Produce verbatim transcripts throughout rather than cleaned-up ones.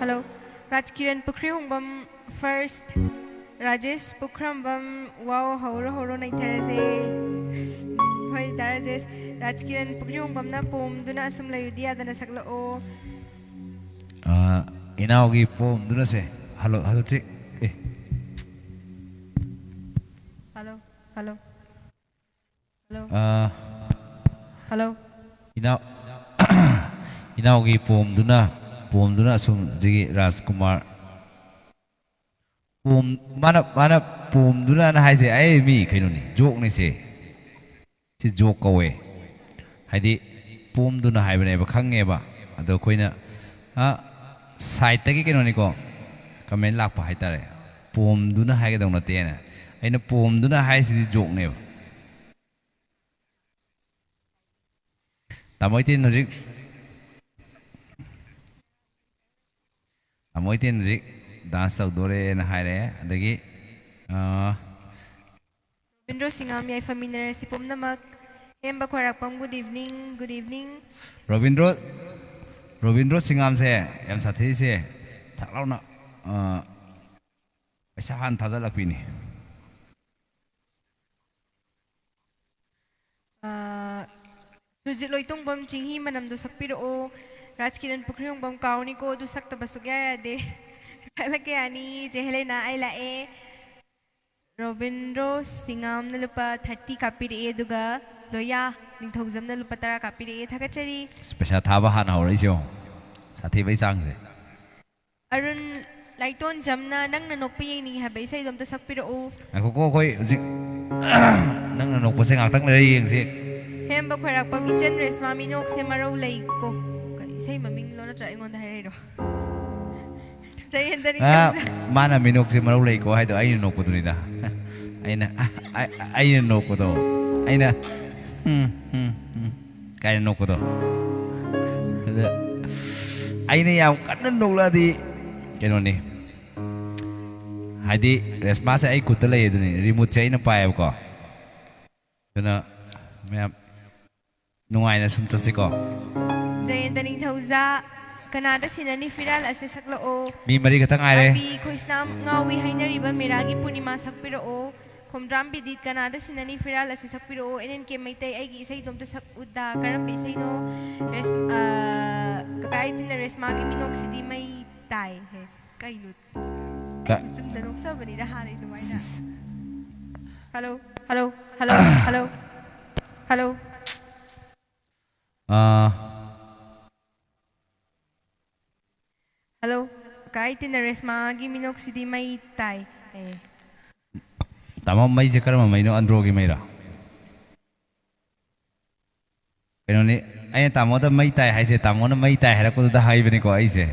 Hello. ꯔꯥꯖꯀꯤꯔꯟ ꯄꯨꯈ꯭ꯔꯤꯍꯣꯡꯕꯝ first. Rajesh ꯄꯨꯈ꯭ꯔꯝꯕꯝ, wow, ꯍꯧꯔꯣ, ꯍꯧꯔꯣ, ꯅꯩꯊꯔꯁꯦ꯫ ꯍꯣꯏ, ꯗꯥ ꯔꯥꯖꯦꯁ꯫ ꯔꯥꯖꯀꯤꯔꯟ ꯄꯨꯈ꯭ꯔꯤꯍꯣꯡꯕꯝꯅ ꯄꯣꯝꯗꯨꯅ ꯑꯁꯨꯝ ꯂꯩꯌꯨꯗꯤ ꯌꯥꯗꯅ ꯁꯛꯂꯛꯑꯣ꯫ ꯑꯥ, ꯏꯅꯥꯎꯒꯤ ꯄꯣꯝꯗꯨꯅꯁꯦ꯫ Hello, hello, check. ꯑꯦ꯫ Hello, hello, hello, ꯑꯥ, hello. ꯏꯅꯥꯎ, ꯏꯅꯥꯎꯒꯤ ꯄꯣꯝꯗꯨꯅ, ꯄꯣꯝꯗꯨꯅ ꯑꯁꯨꯝ, ꯁꯤꯒꯤ ꯔꯥꯖꯀꯨꯃꯥꯔ꯫ ꯄꯣꯝ-, ꯃꯥꯅ, ꯃꯥꯅ ꯄꯣꯝꯗꯨꯅꯅ ꯍꯥꯏꯁꯦ, ꯑꯩ ꯃꯤ ꯀꯩꯅꯣꯅꯤ, jokeꯅꯤ ꯁꯦ꯫ ꯁꯤ joke ꯀꯧꯋꯦ꯫ ꯍꯥꯏꯗꯤ, ꯄꯣꯝꯗꯨꯅ ꯍꯥꯏꯕꯅꯦꯕ, ꯈꯪꯉꯦꯕ꯫ ꯑꯗꯣ ꯑꯩꯈꯣꯏꯅ, ꯑ, sideꯇꯒꯤ ꯀꯩꯅꯣꯅꯤꯀꯣ, comment ꯂꯥꯛꯄ ꯍꯥꯏꯇꯥꯔꯦ꯫ ꯄꯣꯝꯗꯨꯅ ꯍꯥꯏꯒꯗꯧ ꯅꯠꯇꯦꯅ꯫ ꯑꯩꯅ ꯄꯣꯝꯗꯨꯅ ꯍꯥꯏꯁꯤꯗꯤ jokeꯅꯦꯕ꯫ ꯇꯥꯃꯣ ꯏꯇꯦꯟ ꯍꯧꯖꯤꯛ, ꯇꯥꯃꯣ ꯏꯇꯦꯟ ꯍꯧꯖꯤꯛ dance ꯇꯧꯗꯣꯔꯦꯅ ꯍꯥꯏꯔꯦ꯫ ꯑꯗꯒꯤ, ꯑꯥ, ꯔꯣꯕꯤꯟꯗ꯭ꯔꯣ ꯁꯤꯡꯉꯥꯝ, ꯌꯥꯏꯐꯃꯤꯟꯅꯔꯁꯤ ꯄꯨꯝꯅꯃꯛ꯫ ꯍꯦꯝꯕ ꯈ꯭ꯋꯥꯏꯔꯥꯛꯄꯝ, good evening, good evening꯫ Robindro, Robindro ꯁꯤꯡꯉꯥꯝꯁꯦ ꯌꯥꯝ ꯁꯥꯊꯤꯁꯦ꯫ ꯊꯛ ꯂꯥꯎꯅ, ꯑꯥ, ꯄꯩꯁꯥ ꯍꯥꯟꯅ ꯊꯥꯖꯤꯜꯂꯛꯄꯤꯅꯤ꯫ ꯑꯥ, ꯁꯨꯔꯖꯤꯠ ꯂꯣꯏꯇꯣꯡꯕꯝ, ꯆꯤꯡꯍꯤ ꯃꯅꯝꯗꯣ ꯁꯛꯄꯤꯔꯛꯑꯣ꯫ ꯔꯥꯖꯀꯤꯔꯟ ꯄꯨꯈ꯭ꯔꯤꯍꯣꯡꯕꯝ, ꯀꯥꯎꯅꯤꯀꯣ, ꯑꯗꯨ ꯁꯛꯇꯕ ꯁꯨꯛꯌꯥ ꯌꯥꯗꯦ꯫ ꯁꯛꯂꯛꯀꯦ ꯌꯥꯅꯤ, ꯆꯦ ꯍꯦꯂꯦꯅꯥ, ꯑꯩ ꯂꯥꯛꯑꯦ꯫ ꯔꯣꯕꯤꯟꯗ꯭ꯔꯣ ꯁꯤꯡꯉꯥꯝꯅ ꯂꯨꯄꯥ thirty ꯀꯥꯞꯄꯤꯔꯛꯑꯦ, ꯑꯗꯨꯒ ꯂꯣꯌꯥ ꯅꯤꯡꯊꯧꯖꯝꯅ ꯂꯨꯄꯥ ꯇꯔꯥ ꯀꯥꯞꯄꯤꯔꯛꯑꯦ꯫ ꯊꯥꯒꯠꯆꯔꯤ꯫ ꯑꯁ, ꯄꯩꯁꯥ ꯊꯥꯕ ꯍꯥꯟꯅ ꯍꯧꯔꯛꯏꯁꯦ ꯌꯦꯡꯉꯣ꯫ ꯁꯥꯊꯤꯕꯩ ꯆꯥꯡꯁꯦ꯫ ꯑꯔꯨꯟ ꯂꯥꯏꯇꯣꯟꯖꯝꯅ "ꯅꯪꯅ ꯅꯣꯛꯄ ꯌꯦꯡꯅꯤꯡꯉꯤ" ꯍꯥꯏꯕ ꯏꯁꯩꯗꯣ ꯑꯝꯇ ꯁꯛꯄꯤꯔꯛꯎ꯫ ꯉꯥꯏꯈꯣꯀꯣ, ꯑꯩꯈꯣꯏ ꯍꯧꯖꯤꯛ ꯅꯪꯅ ꯅꯣꯛꯄꯁꯦ ꯉꯥꯛꯇꯪ ꯂꯩꯔ ꯌꯦꯡꯁꯤ꯫ ꯍꯦꯝꯕ ꯈ꯭ꯋꯥꯏꯔꯥꯛꯄꯝ, ꯏꯆꯟ ꯔꯦꯁꯃꯥ, ꯃꯤꯅꯣꯛꯁꯦ ꯃꯔꯧ ꯂꯩꯀꯣ꯫ ꯀ-, ꯏꯁꯩ ꯃꯃꯤꯡꯂꯣ ꯅꯠꯇ꯭ꯔ ꯑꯩꯉꯣꯟꯗ ꯍꯥꯏꯔꯛꯏꯔꯣ? ꯖꯌꯦꯟꯗꯅꯤ ꯑ, ꯈꯪꯖ- ꯃꯥꯅ "ꯃꯤꯅꯣꯛꯁꯦ ꯃꯔꯧ ꯂꯩꯀꯣ" ꯍꯥꯏꯗꯣ ꯑꯩꯅ ꯅꯣꯛꯄꯗꯨꯅꯤꯗ꯫ ꯑꯩꯅ, ꯑ, ꯑ, ꯑꯩꯅ ꯅꯣꯛꯄꯗꯣ꯫ ꯑꯩꯅ, "ꯎꯝ, ꯎꯝ, ꯎꯝ" ꯀꯥꯏꯅ ꯅꯣꯛꯄꯗꯣ꯫ ꯑꯗ ꯑꯩꯅ ꯌꯥꯝ ꯀꯟꯅ ꯅꯣꯛꯂꯛꯑꯗꯤ ꯀꯩꯅꯣꯅꯤ꯫ ꯍꯥꯏꯗꯤ ꯔꯦꯁꯃꯥꯁꯦ ꯑꯩ ꯈꯨꯠꯇ ꯂꯩ ꯑꯗꯨꯅꯤ, remoteꯁꯦ ꯑꯩꯅ ꯄꯥꯏꯌꯦꯕꯀꯣ꯫ ꯑꯗꯨꯅ ꯃꯌꯥꯝ ꯅꯨꯡꯉꯥꯏꯅ ꯁꯨꯝ ꯆꯠꯁꯤꯀꯣ꯫ ꯖꯌꯦꯟꯗ ꯅꯤꯡꯊꯧꯖꯥ꯫ ꯀꯅꯥꯗ ꯁꯤꯟꯅꯅꯤ ꯐꯤꯔꯥꯜ ꯑꯁꯦ ꯁꯛꯂꯛꯑꯣ꯫ ꯃꯤ ꯃꯔꯤ ꯈꯛꯇ ꯉꯥꯏꯔꯦ꯫ ꯑꯥꯔ ꯕꯤ ꯈꯣꯏꯁꯅꯥꯝ ꯉꯥꯎꯏ ꯍꯥꯏꯅꯔꯤꯕ ꯃꯦꯔꯥꯒꯤ ꯄꯨꯔꯅꯤꯃꯥ ꯁꯛꯄꯤꯔꯛꯑꯣ꯫ ꯈꯣꯝꯗ꯭ꯔꯥꯝ ꯕꯤꯗꯤꯠ ꯀꯅꯥꯗ ꯁꯤꯟꯅꯅꯤ ꯐꯤꯔꯥꯜ ꯑꯁꯦ ꯁꯛꯄꯤꯔꯛꯑꯣ꯫ ꯑꯦꯟ ꯑꯦꯟ ꯀꯦ ꯃꯩꯇꯩ ꯑꯩꯒꯤ ꯏꯁꯩꯗꯣ ꯑꯝꯇ ꯁꯛꯎꯗ꯫ ꯀꯔꯝꯕ ꯏꯁꯩꯅꯣ? ꯔꯦꯁ-, ꯑ, ꯀꯀꯥ ꯏꯇꯤꯟꯅ ꯔꯦꯁꯃꯥꯒꯤ ꯃꯤꯅꯣꯛꯁꯤꯗꯤ ꯃꯩ ꯇꯥꯏ ꯍꯦ꯫ ꯀꯩꯅꯣ? ꯀ- ꯆꯨꯝꯅ ꯅꯣꯛꯆꯕꯅꯤꯗ ꯍꯥꯟꯅꯩ ꯑꯗꯨꯃꯥꯏꯅ꯫ Sis. Hello, hello, hello, hello, hello. ꯑꯥ, ꯍꯜꯂꯣ, ꯀꯀꯥ ꯏꯇꯤꯟꯅ ꯔꯦꯁꯃꯥꯒꯤ ꯃꯤꯅꯣꯛꯁꯤꯗꯤ ꯃꯩ ꯇꯥꯏ꯫ ꯑꯦ꯫ ꯇꯥꯃꯣ, ꯃꯩꯁꯦ ꯀꯔꯝꯕ ꯃꯩꯅꯣ? ꯑꯟꯗ꯭ꯔꯣꯒꯤ ꯃꯩꯔꯥ? ꯀꯩꯅꯣꯅꯤ, ꯑꯩꯅ ꯇꯥꯃꯣꯗ ꯃꯩ ꯇꯥꯏ ꯍꯥꯏꯁꯦ, ꯇꯥꯃꯣꯅ ꯃꯩ ꯇꯥꯏ ꯍꯥꯏꯔꯛꯄꯗꯨꯗ ꯍꯥꯏꯕꯅꯤꯀꯣ ꯑꯩꯁꯦ꯫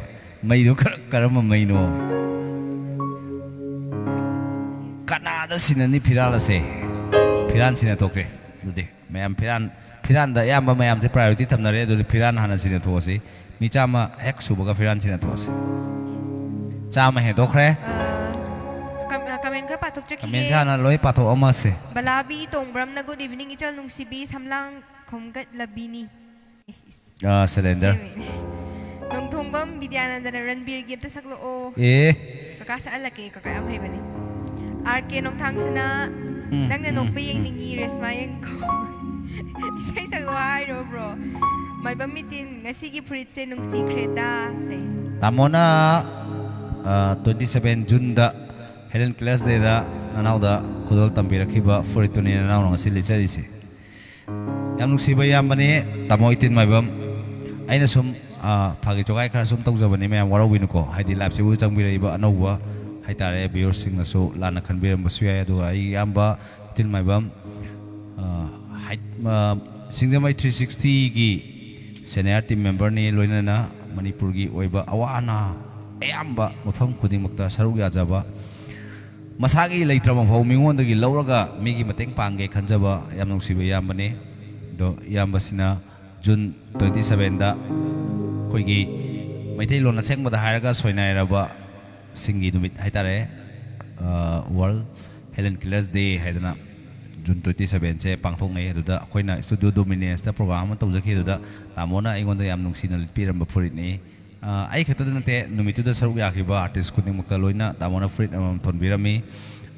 ꯃꯩꯗꯣ ꯀꯔ-, ꯀꯔꯝꯕ ꯃꯩꯅꯣ? ꯀꯅꯥꯗ ꯁꯤꯟꯅꯅꯤ ꯐꯤꯔꯥꯜ ꯑꯁꯦ? ꯐꯤꯔꯥꯟ ꯁꯤꯟꯅ ꯊꯣꯛꯁꯦ꯫ ꯑꯗꯨꯗꯤ ꯃꯌꯥꯝ ꯐꯤꯔꯥꯟ, ꯐꯤꯔꯥꯟꯗ ꯑꯌꯥꯝꯕ ꯃꯌꯥꯝꯁꯦ priority ꯊꯝꯅꯔꯦ꯫ ꯑꯗꯨꯗꯤ ꯐꯤꯔꯥꯟ ꯍꯥꯟꯅ ꯁꯤꯟꯅ ꯊꯣꯛꯑꯁꯤ꯫ ꯃꯤ ꯆꯥꯝꯃ ꯍꯦꯛ ꯁꯨꯕꯒ ꯐꯤꯔꯥꯟ ꯁꯤꯟꯅ ꯊꯣꯛꯑꯁꯤ꯫ ꯆꯥꯝꯃ ꯍꯦꯟꯗꯣꯛꯈ꯭ꯔꯦ꯫ ꯑ, ꯀꯝ-, ꯑ, comment ꯈꯔ ꯄꯥꯊꯣꯛꯆꯈꯤꯒꯦ꯫ Comment ꯁꯦ ꯍꯥꯟꯅ ꯂꯣꯏ ꯄꯥꯊꯣꯛꯑꯝꯃꯁꯦ꯫ ꯕꯂꯥꯕꯤ ꯇꯣꯡꯕ꯭ꯔꯝꯅ good evening ꯏꯆꯜ ꯅꯨꯡꯁꯤꯕꯤ ꯁꯝꯂꯥꯡ ꯈꯣꯝꯒꯠꯂꯕꯤꯅꯤ꯫ ꯑ, surrender꯫ ꯅꯣꯡꯊꯣꯡꯕꯝ ꯕꯤꯗ꯭ꯌꯥꯅꯟꯗꯅ ꯔꯟꯕꯤꯔꯒꯤ ꯑꯝꯇ ꯁꯛꯂꯛꯑꯣ꯫ ꯑꯦ꯫ ꯀꯀꯥ ꯁꯛꯍꯜꯂꯛꯀꯦ, ꯀꯀꯥ ꯌꯥꯝ ꯍꯩꯕꯅꯦ꯫ ꯑꯥꯔ ꯀꯦ ꯅꯣꯡꯊꯥꯡꯁꯤꯅ ꯎꯝ, ꯅꯪꯅ ꯎꯝ, ꯅꯣꯛꯄ ꯎꯝ꯫ ꯌꯦꯡꯅꯤꯡꯉꯤ ꯔꯦꯁꯃꯥ ꯌꯦꯡꯀꯣ꯫ ꯏꯁꯩ ꯁꯛꯂꯣ ꯍꯥꯏꯔꯣ bro? ꯃꯥꯏꯕꯝ ꯃꯤꯇꯤꯟ ꯉꯁꯤꯒꯤ ꯐꯨꯔꯤꯠꯁꯦ ꯅꯨꯡꯁꯤꯈ꯭ꯔꯦꯗ꯫ ꯂꯩ꯫ ꯇꯥꯃꯣꯅ, ꯑ, twenty seven June ꯗ Helen Keller's Day ꯗ ꯅꯅꯥꯎꯗ ꯈꯨꯗꯣꯜ ꯇꯝꯕꯤꯔꯛꯈꯤꯕ ꯐꯨꯔꯤꯠꯇꯨꯅꯤ ꯅꯅꯥꯎꯅ ꯉꯁꯤ ꯂꯤꯠꯆꯔꯤꯁꯦ꯫ ꯌꯥꯝ ꯅꯨꯡꯁꯤꯕ ꯏꯌꯥꯝꯕꯅꯤ ꯇꯥꯃꯣ ꯏꯇꯤꯟ ꯃꯥꯏꯕꯝ꯫ ꯑꯩꯅ ꯁꯨꯝ, ꯑ, ꯐꯥꯒꯤ ꯖꯣꯒꯥꯏ ꯈꯔ ꯁꯨꯝ ꯇꯧꯖꯕꯅꯤ, ꯃꯌꯥꯝ ꯋꯥꯔꯧꯕꯤꯅꯨꯀꯣ꯫ ꯍꯥꯏꯗꯤ live ꯁꯤꯕꯨ ꯆꯪꯕꯤꯔꯛꯏꯕ ꯑꯅꯧꯕ ꯍꯥꯏꯇꯥꯔꯦ, viewer ꯁꯤꯡꯅꯁꯨ ꯂꯥꯟꯅ ꯈꯟꯕꯤꯔꯝꯕꯁꯨ ꯌꯥꯏ꯫ ꯑꯗꯨꯒ ꯑꯩ ꯏꯌꯥꯝꯕ ꯏꯇꯤꯟ ꯃꯥꯏꯕꯝ, ꯑ, ꯍꯥꯏ-, ꯑ, ꯁꯤꯡꯖꯃꯩ three sixty ꯒꯤ senior team member ꯅꯤ, ꯂꯣꯏꯅꯅ ꯃꯅꯤꯄꯨꯔꯒꯤ ꯑꯣꯏꯕ ꯑꯋꯥ ꯑꯅꯥ ꯑꯌꯥꯝꯕ ꯃꯐꯝ ꯈꯨꯗꯤꯡꯃꯛꯇ ꯁꯔꯨꯛ ꯌꯥꯖꯕ, ꯃꯁꯥꯒꯤ ꯂꯩꯇ꯭ꯔꯕ ꯐꯥꯎ ꯃꯤꯉꯣꯟꯗꯒꯤ ꯂꯧꯔꯒ ꯃꯤꯒꯤ ꯃꯇꯦꯡ ꯄꯥꯡꯒꯦ ꯈꯟꯖꯕ ꯌꯥꯝ ꯅꯨꯡꯁꯤꯕ ꯏꯌꯥꯝꯕꯅꯤ꯫ ꯑꯗꯣ ꯏꯌꯥꯝꯕꯁꯤꯅ June twenty seven ꯗ ꯑꯩꯈꯣꯏꯒꯤ ꯃꯩꯇꯩꯂꯣꯟ ꯑꯁꯦꯡꯕꯗ ꯍꯥꯏꯔꯒ ꯁꯣꯏꯅꯥꯏꯔꯕ ꯁꯤꯡꯒꯤ ꯅꯨꯃꯤꯠ ꯍꯥꯏꯇꯥꯔꯦ, ꯑ, World Helen Keller's Day ꯍꯥꯏꯗꯅ June twenty seven ꯁꯦ ꯄꯥꯡꯊꯣꯛꯅꯩ꯫ ꯑꯗꯨꯗ ꯑꯩꯈꯣꯏꯅ Studio Dominance ꯇ program ꯑꯃ ꯇꯧꯖꯈꯤ꯫ ꯑꯗꯨꯗ ꯇꯥꯃꯣꯅ ꯑꯩꯉꯣꯟꯗ ꯌꯥꯝ ꯅꯨꯡꯁꯤꯅ ꯂꯤꯠꯄꯤꯔꯝꯕ ꯐꯨꯔꯤꯠꯅꯤ꯫ ꯑ, ꯑꯩ ꯈꯛꯇꯗ ꯅꯠꯇꯦ, ꯅꯨꯃꯤꯠꯇꯨꯗ ꯁꯔꯨꯛ ꯌꯥꯈꯤꯕ ꯑꯥꯔꯇꯤꯁ ꯈꯨꯗꯤꯡꯃꯛꯇ ꯂꯣꯏꯅ ꯇꯥꯃꯣꯅ ꯐꯨꯔꯤꯠ ꯑꯃꯃꯝ ꯊꯣꯟꯕꯤꯔꯝꯃꯤ꯫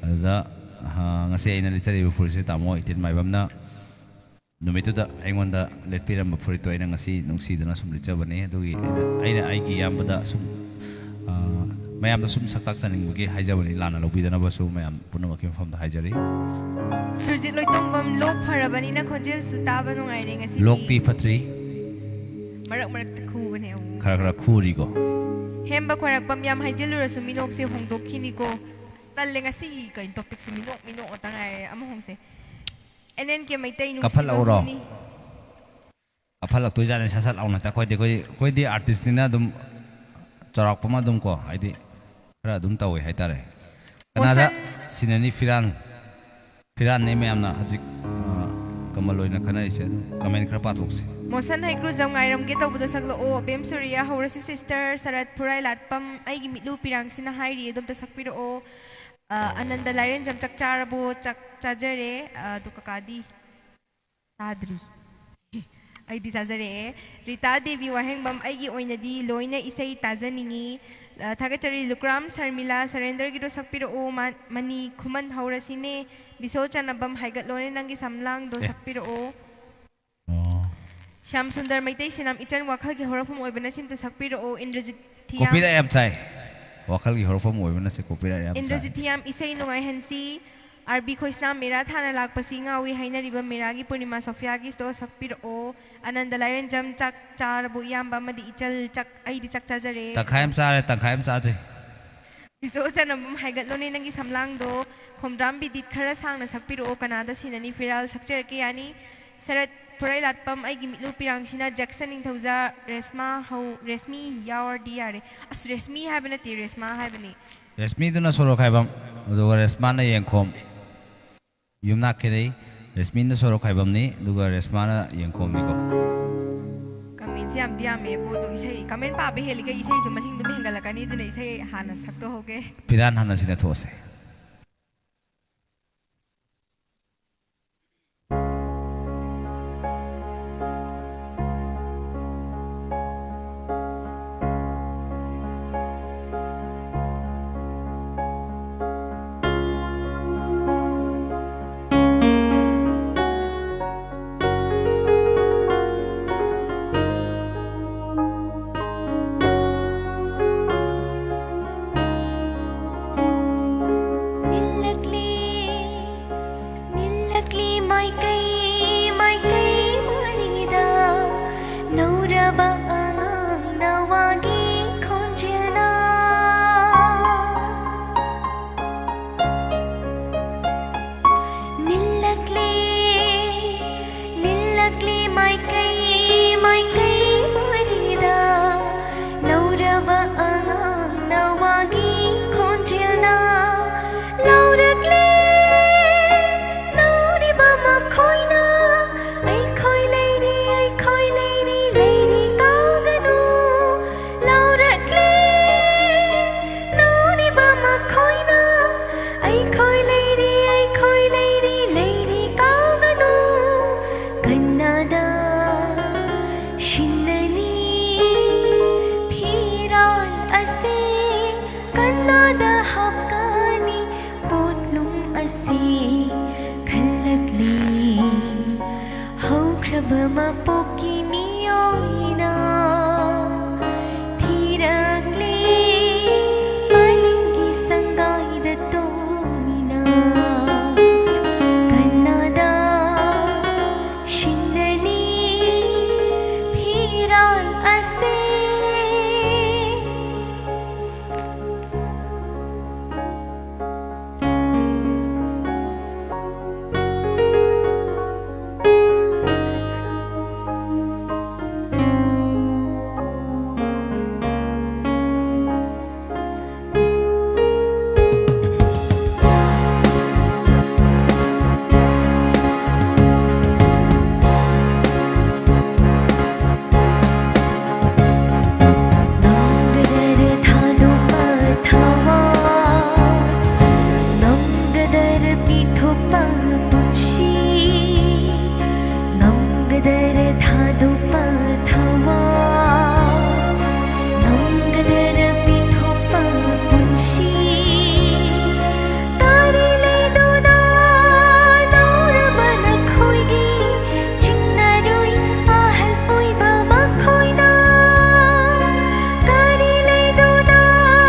ꯑꯗꯨꯗ, ꯑ, ꯉꯁꯤ ꯑꯩꯅ ꯂꯤꯠꯆꯔꯤꯕ ꯐꯨꯔꯤꯠꯁꯦ ꯇꯥꯃꯣ ꯏꯇꯦꯟ ꯃꯥꯏꯕꯝꯅ ꯅꯨꯃꯤꯠꯇꯨꯗ ꯑꯩꯉꯣꯟꯗ ꯂꯤꯠꯄꯤꯔꯝꯕ ꯐꯨꯔꯤꯠꯇꯣ ꯑꯩꯅ ꯉꯁꯤ ꯅꯨꯡꯁꯤꯗꯅ ꯁꯨꯝ ꯂꯤꯠꯆꯕꯅꯤ꯫ ꯑꯗꯨꯒꯤ ꯑꯩꯅ, ꯑꯩꯅ ꯑꯩꯒꯤ ꯏꯌꯥꯝꯕꯗ ꯁꯨꯝ, ꯑ, ꯃꯌꯥꯝꯗ ꯁꯨꯝ ꯁꯛ ꯇꯥꯛꯆꯅꯤꯡꯕꯒꯤ ꯍꯥꯏꯖꯕꯅꯤ, ꯂꯥꯟꯅ ꯂꯧꯕꯤꯗꯅꯕꯁꯨ ꯃꯌꯥꯝ ꯄꯨꯝꯅꯃꯛꯀꯤ ꯃꯐꯝꯗ ꯍꯥꯏꯖꯔꯤ꯫ ꯁꯨꯔꯖꯤꯠ ꯂꯣꯏꯇꯣꯡꯕꯝ, ꯂꯣꯛ ꯐꯔꯕꯅꯤꯅ ꯈꯣꯟꯖꯦꯜꯁꯨ ꯇꯥꯕ ꯅꯨꯡꯉꯥꯏꯔꯦ ꯉꯁꯤꯗꯤ꯫ ꯂꯣꯛꯇꯤ ꯐꯠꯇ꯭ꯔꯤ꯫ ꯃꯔꯛ ꯃꯔꯛꯇ ꯈꯨꯕꯅꯦ ꯑꯃꯨꯛ꯫ ꯈꯔ ꯈꯔ ꯈꯨꯔꯤꯀꯣ꯫ ꯍꯦꯝꯕ ꯈꯣꯏꯔꯥꯛꯄꯝ, ꯌꯥꯝ ꯍꯥꯏꯖꯤꯜꯂꯨꯔꯁꯨ ꯃꯤꯅꯣꯛꯁꯦ ꯍꯣꯡꯗꯣꯛꯈꯤꯅꯤꯀꯣ꯫ ꯇꯜꯂꯦ ꯉꯁꯤꯒꯤ ꯀꯩꯅꯣ ꯇꯣꯄꯤꯛꯁꯦ, ꯃꯤꯅꯣꯛ ꯃꯤꯅꯣꯛ ꯉꯥꯛꯇ ꯉꯥꯏꯔꯦ꯫ ꯑꯃ ꯍꯣꯡꯁꯦ꯫ ꯑꯦꯟ ꯑꯦꯟ ꯀꯦ ꯃꯩꯇꯩ ꯅꯨꯡꯁꯤꯕ ꯀꯥꯞꯍꯠꯂꯛꯎꯔꯣ? ꯃꯅꯤ꯫ ꯀꯥꯞꯍꯜꯂꯛꯇꯣꯏꯖꯥꯠꯅꯤ ꯁꯠ ꯁꯠ ꯂꯥꯎꯅ꯫ ꯑꯩꯈꯣꯏꯗꯤ, ꯑꯩꯈꯣꯏ, ꯑꯩꯈꯣꯏꯗꯤ ꯑꯥꯔꯇꯤꯁꯅꯤꯅ ꯑꯗꯨꯝ ꯆꯥꯎꯔꯥꯛꯄ ꯑꯃ ꯑꯗꯨꯝ ꯀꯣ, ꯍꯥꯏꯗꯤ ꯈꯔ ꯑꯗꯨꯝ ꯇꯧꯋꯦ ꯍꯥꯏꯇꯥꯔꯦ꯫ ꯀꯅꯥꯗ ꯃꯣꯁꯟ ꯁꯤꯟꯅꯅꯤ ꯐꯤꯔꯥꯟ? ꯐꯤꯔꯥꯟꯅꯦ ꯃꯌꯥꯝꯅ ꯍꯧꯖꯤꯛ, ꯑ, ꯀꯃꯜ ꯑꯣꯏꯅ ꯈꯟꯅꯔꯤꯁꯦ꯫ ꯀꯃꯦꯟ ꯈꯔ ꯄꯥꯊꯣꯛꯁꯦ꯫ ꯃꯣꯁꯟ ꯍꯩꯀ꯭ꯔꯨꯖꯝ, ꯉꯥꯏꯔꯝꯒꯦ ꯇꯧꯕꯗꯣ ꯁꯛꯂꯛꯑꯣ꯫ ꯑꯕꯦꯝ ꯁꯨꯔꯤꯌꯥ, ꯍꯧꯔꯁꯤ ꯁꯤꯁꯇꯔ꯫ ꯁꯔꯠ ꯐꯨꯔꯥꯏ ꯂꯥꯠꯄꯝ, ꯑꯩꯒꯤ ꯃꯤꯠꯂꯨ ꯄꯤꯔꯥꯡꯁꯤꯅ ꯍꯥꯏꯔꯤ, ꯑꯗꯣꯝꯇ ꯁꯛꯄꯤꯔꯛꯑꯣ꯫ ꯑ, ꯑꯅꯟꯗ ꯂꯥꯏꯔꯦꯟꯖꯝ, ꯆꯥꯛ ꯆꯥꯔꯕꯣ? ꯆꯥꯛ ꯆꯥꯖꯔꯦ꯫ ꯑ, ꯑꯗꯨ ꯀꯀꯥꯗꯤ? ꯆꯥꯗ꯭ꯔꯤ꯫ ꯑꯩꯗꯤ ꯆꯥꯖꯔꯛꯑꯦ꯫ ꯔꯤꯇꯥ ꯗꯦꯕꯤ ꯋꯥꯍꯦꯡꯕꯝ, ꯑꯩꯒꯤ ꯑꯣꯏꯅꯗꯤ ꯂꯣꯏꯅ ꯏꯁꯩ ꯇꯥꯖꯅꯤꯡꯉꯤ꯫ ꯑ, ꯊꯥꯒꯠꯆꯔꯤ꯫ ꯂꯨꯀ꯭ꯔꯥꯝ ꯁꯔꯃꯤꯂꯥ, ꯁꯔꯦꯟꯗꯔꯒꯤꯗꯣ ꯁꯛꯄꯤꯔꯛꯑꯣ꯫ ꯃꯥ-, ꯃꯅꯤ ꯈꯨꯃꯟ, ꯍꯧꯔꯁꯤꯅꯦ꯫ ꯕꯤꯁꯣ ꯆꯅꯕꯝ, ꯍꯥꯏꯒꯠꯂꯣꯅꯦ ꯅꯪꯒꯤ ꯁꯝꯂꯥꯡꯗꯣ ꯑꯦ꯫ ꯁꯛꯄꯤꯔꯛꯑꯣ꯫ ꯑꯣ꯫ ꯁ꯭ꯌꯥꯝ ꯁꯨꯟꯗꯔ ꯃꯩꯇꯩ ꯁꯤꯅꯝ, ꯏꯆꯟ ꯋꯥꯈꯜꯒꯤ ꯍꯧꯔꯛꯐꯝ ꯑꯣꯏꯕꯅ ꯁꯤꯝꯇ ꯁꯛꯄꯤꯔꯛꯑꯣ꯫ ꯏꯟꯗ꯭ꯔꯖꯤꯠ ꯊꯤꯌꯥꯝ꯫ ꯀꯣꯄꯤꯔꯥꯏꯠ ꯌꯥꯝ ꯆꯥꯏ꯫ ꯋꯥꯈꯜꯒꯤ ꯍꯧꯔꯛꯐꯝ ꯑꯣꯏꯕꯅ ꯁꯦ ꯀꯣꯄꯤꯔꯥꯏꯠ ꯌꯥꯝ ꯆꯥꯏ꯫ ꯏꯟꯗ꯭ꯔꯖꯤꯠ ꯊꯤꯌꯥꯝ, ꯏꯁꯩ ꯅꯨꯡꯉꯥꯏꯍꯟꯁꯤ꯫ ꯑꯥꯔ ꯕꯤ ꯈꯣꯏꯁꯅꯥꯝ, ꯃꯦꯔꯥ ꯊꯥꯅ ꯂꯥꯛꯄꯁꯤ ꯉꯥꯎꯏ ꯍꯥꯏꯅꯔꯤꯕ ꯃꯦꯔꯥꯒꯤ ꯄꯨꯔꯅꯤꯃꯥ ꯁꯣꯐꯤꯌꯥꯒꯤꯁꯇꯣ ꯁꯛꯄꯤꯔꯛꯑꯣ꯫ ꯑꯅꯟꯗ ꯂꯥꯏꯔꯦꯟꯖꯝ, ꯆꯥꯛ ꯆꯥꯔꯕꯣ ꯏꯌꯥꯝꯕ ꯑꯃꯗꯤ ꯏꯆꯜ? ꯆꯥꯛ, ꯑꯩꯗꯤ ꯆꯥꯛ ꯆꯥꯖꯔꯦ꯫ ꯇꯪꯈꯥꯏ ꯑꯃ ꯆꯥꯔꯦ, ꯇꯪꯈꯥꯏ ꯑꯃ ꯆꯥꯗ꯭ꯔꯤ꯫ ꯕꯤꯁꯣ ꯆꯅꯝꯕꯝ, ꯍꯥꯏꯒꯠꯂꯣꯅꯦ ꯅꯪꯒꯤ ꯁꯝꯂꯥꯡꯗꯣ꯫ ꯈꯣꯝꯗ꯭ꯔꯥꯝ ꯕꯤꯗꯤꯠ, ꯈꯔ ꯁꯥꯡꯅ ꯁꯛꯄꯤꯔꯛꯑꯣ꯫ ꯀꯅꯥꯗ ꯁꯤꯟꯅꯅꯤ ꯐꯤꯔꯥꯜ? ꯁꯛꯆꯔꯛꯀꯦ ꯌꯥꯅꯤ꯫ ꯁꯔꯠ ꯐꯨꯔꯩꯂꯥꯠꯄꯝ, ꯑꯩꯒꯤ ꯃꯤꯠꯂꯨ ꯄꯤꯔꯥꯡꯁꯤꯅ꯫ ꯖꯦꯛꯁꯟ ꯅꯤꯡꯊꯧꯖ, ꯔꯦꯁꯃꯥ ꯍꯧ-, ꯔꯦꯁꯃꯤ ꯌꯥꯎꯔꯗꯤ ꯌꯥꯔꯦ꯫ ꯑꯁ, ꯔꯦꯁꯃꯤ ꯍꯥꯏꯕ ꯅꯠꯇꯦ, ꯔꯦꯁꯃꯥ ꯍꯥꯏꯕꯅꯤ꯫ ꯔꯦꯁꯃꯤꯗꯨꯅ ꯁꯣꯔꯣꯛ ꯈꯥꯏꯕꯝ, ꯑꯗꯨꯒ ꯔꯦꯁꯃꯥꯅ ꯌꯦꯡꯈꯣꯝ꯫ ꯌꯨꯝꯅꯥꯛ ꯈꯦꯠꯅꯩ꯫ ꯔꯦꯁꯃꯤꯅ ꯁꯣꯔꯣꯛ ꯈꯥꯏꯕꯝꯅꯤ, ꯑꯗꯨꯒ ꯔꯦꯁꯃꯥꯅ ꯌꯦꯡꯈꯣꯝꯅꯤꯀꯣ꯫ ꯀꯃꯦꯟꯁꯦ ꯌꯥꯝꯗꯤ ꯌꯥꯝꯃꯦꯕꯨ, ꯑꯗꯣ ꯏꯁꯩ, ꯀꯃꯦꯟ ꯄꯥꯕ ꯍꯦꯜꯂꯤꯈꯩ ꯏꯁꯩꯁꯨ ꯃꯁꯤꯡ ꯑꯗꯨꯝ ꯍꯦꯟꯒꯠꯂꯛꯀꯅꯤ, ꯑꯗꯨꯅ ꯏꯁꯩ ꯍꯥꯟꯅ ꯁꯛꯇꯣꯛꯍꯧꯒꯦ꯫ ꯐꯤꯔꯥꯟ ꯍꯥꯟꯅ ꯁꯤꯟꯅꯊꯣꯛꯑꯁꯦ꯫ ꯑꯉꯥꯡꯅ ꯋꯥꯒꯤ ꯈꯣꯟꯖꯦꯜꯅ ꯂꯥꯎꯔꯛꯂꯦ꯫ ꯅꯧꯔꯤꯕ ꯃꯈꯣꯏꯅ "ꯑꯩꯈꯣꯏ ꯂꯩꯔꯤ, ꯑꯩꯈꯣꯏ ꯂꯩꯔꯤ, ꯂꯩꯔꯤ ꯀꯥꯎꯒꯅꯨ" ꯂꯥꯎꯔꯛꯂꯦ꯫ ꯅꯧꯔꯤꯕ ꯃꯈꯣꯏꯅ "ꯑꯩꯈꯣꯏ ꯂꯩꯔꯤ, ꯑꯩꯈꯣꯏ ꯂꯩꯔꯤ, ꯂꯩꯔꯤ ꯀꯥꯎꯒꯅꯨ" ꯀꯟꯅꯗ ꯁꯤꯟꯅꯅꯤ ꯐꯤꯔꯥꯜ ꯑꯁꯤ, ꯀꯟꯅꯗ ꯍꯥꯞꯀꯅꯤ ꯄꯣꯠꯂꯨꯝ ꯑꯁꯤ꯫ ꯈꯜꯂꯛꯂꯤ ꯍꯧꯈ꯭ꯔꯕ ꯃꯄꯣꯛꯀꯤ ꯃꯤꯑꯣꯏꯅ, ꯊꯤꯔꯛꯂꯤ ꯃꯥꯂꯦꯝꯒꯤ ꯁꯪꯒꯥꯏꯗ ꯇꯣꯡꯗꯨꯅ꯫ ꯀꯟꯅꯗ ꯁꯤꯟꯅꯅꯤ ꯐꯤꯔꯥꯜ ꯑꯁꯤ꯫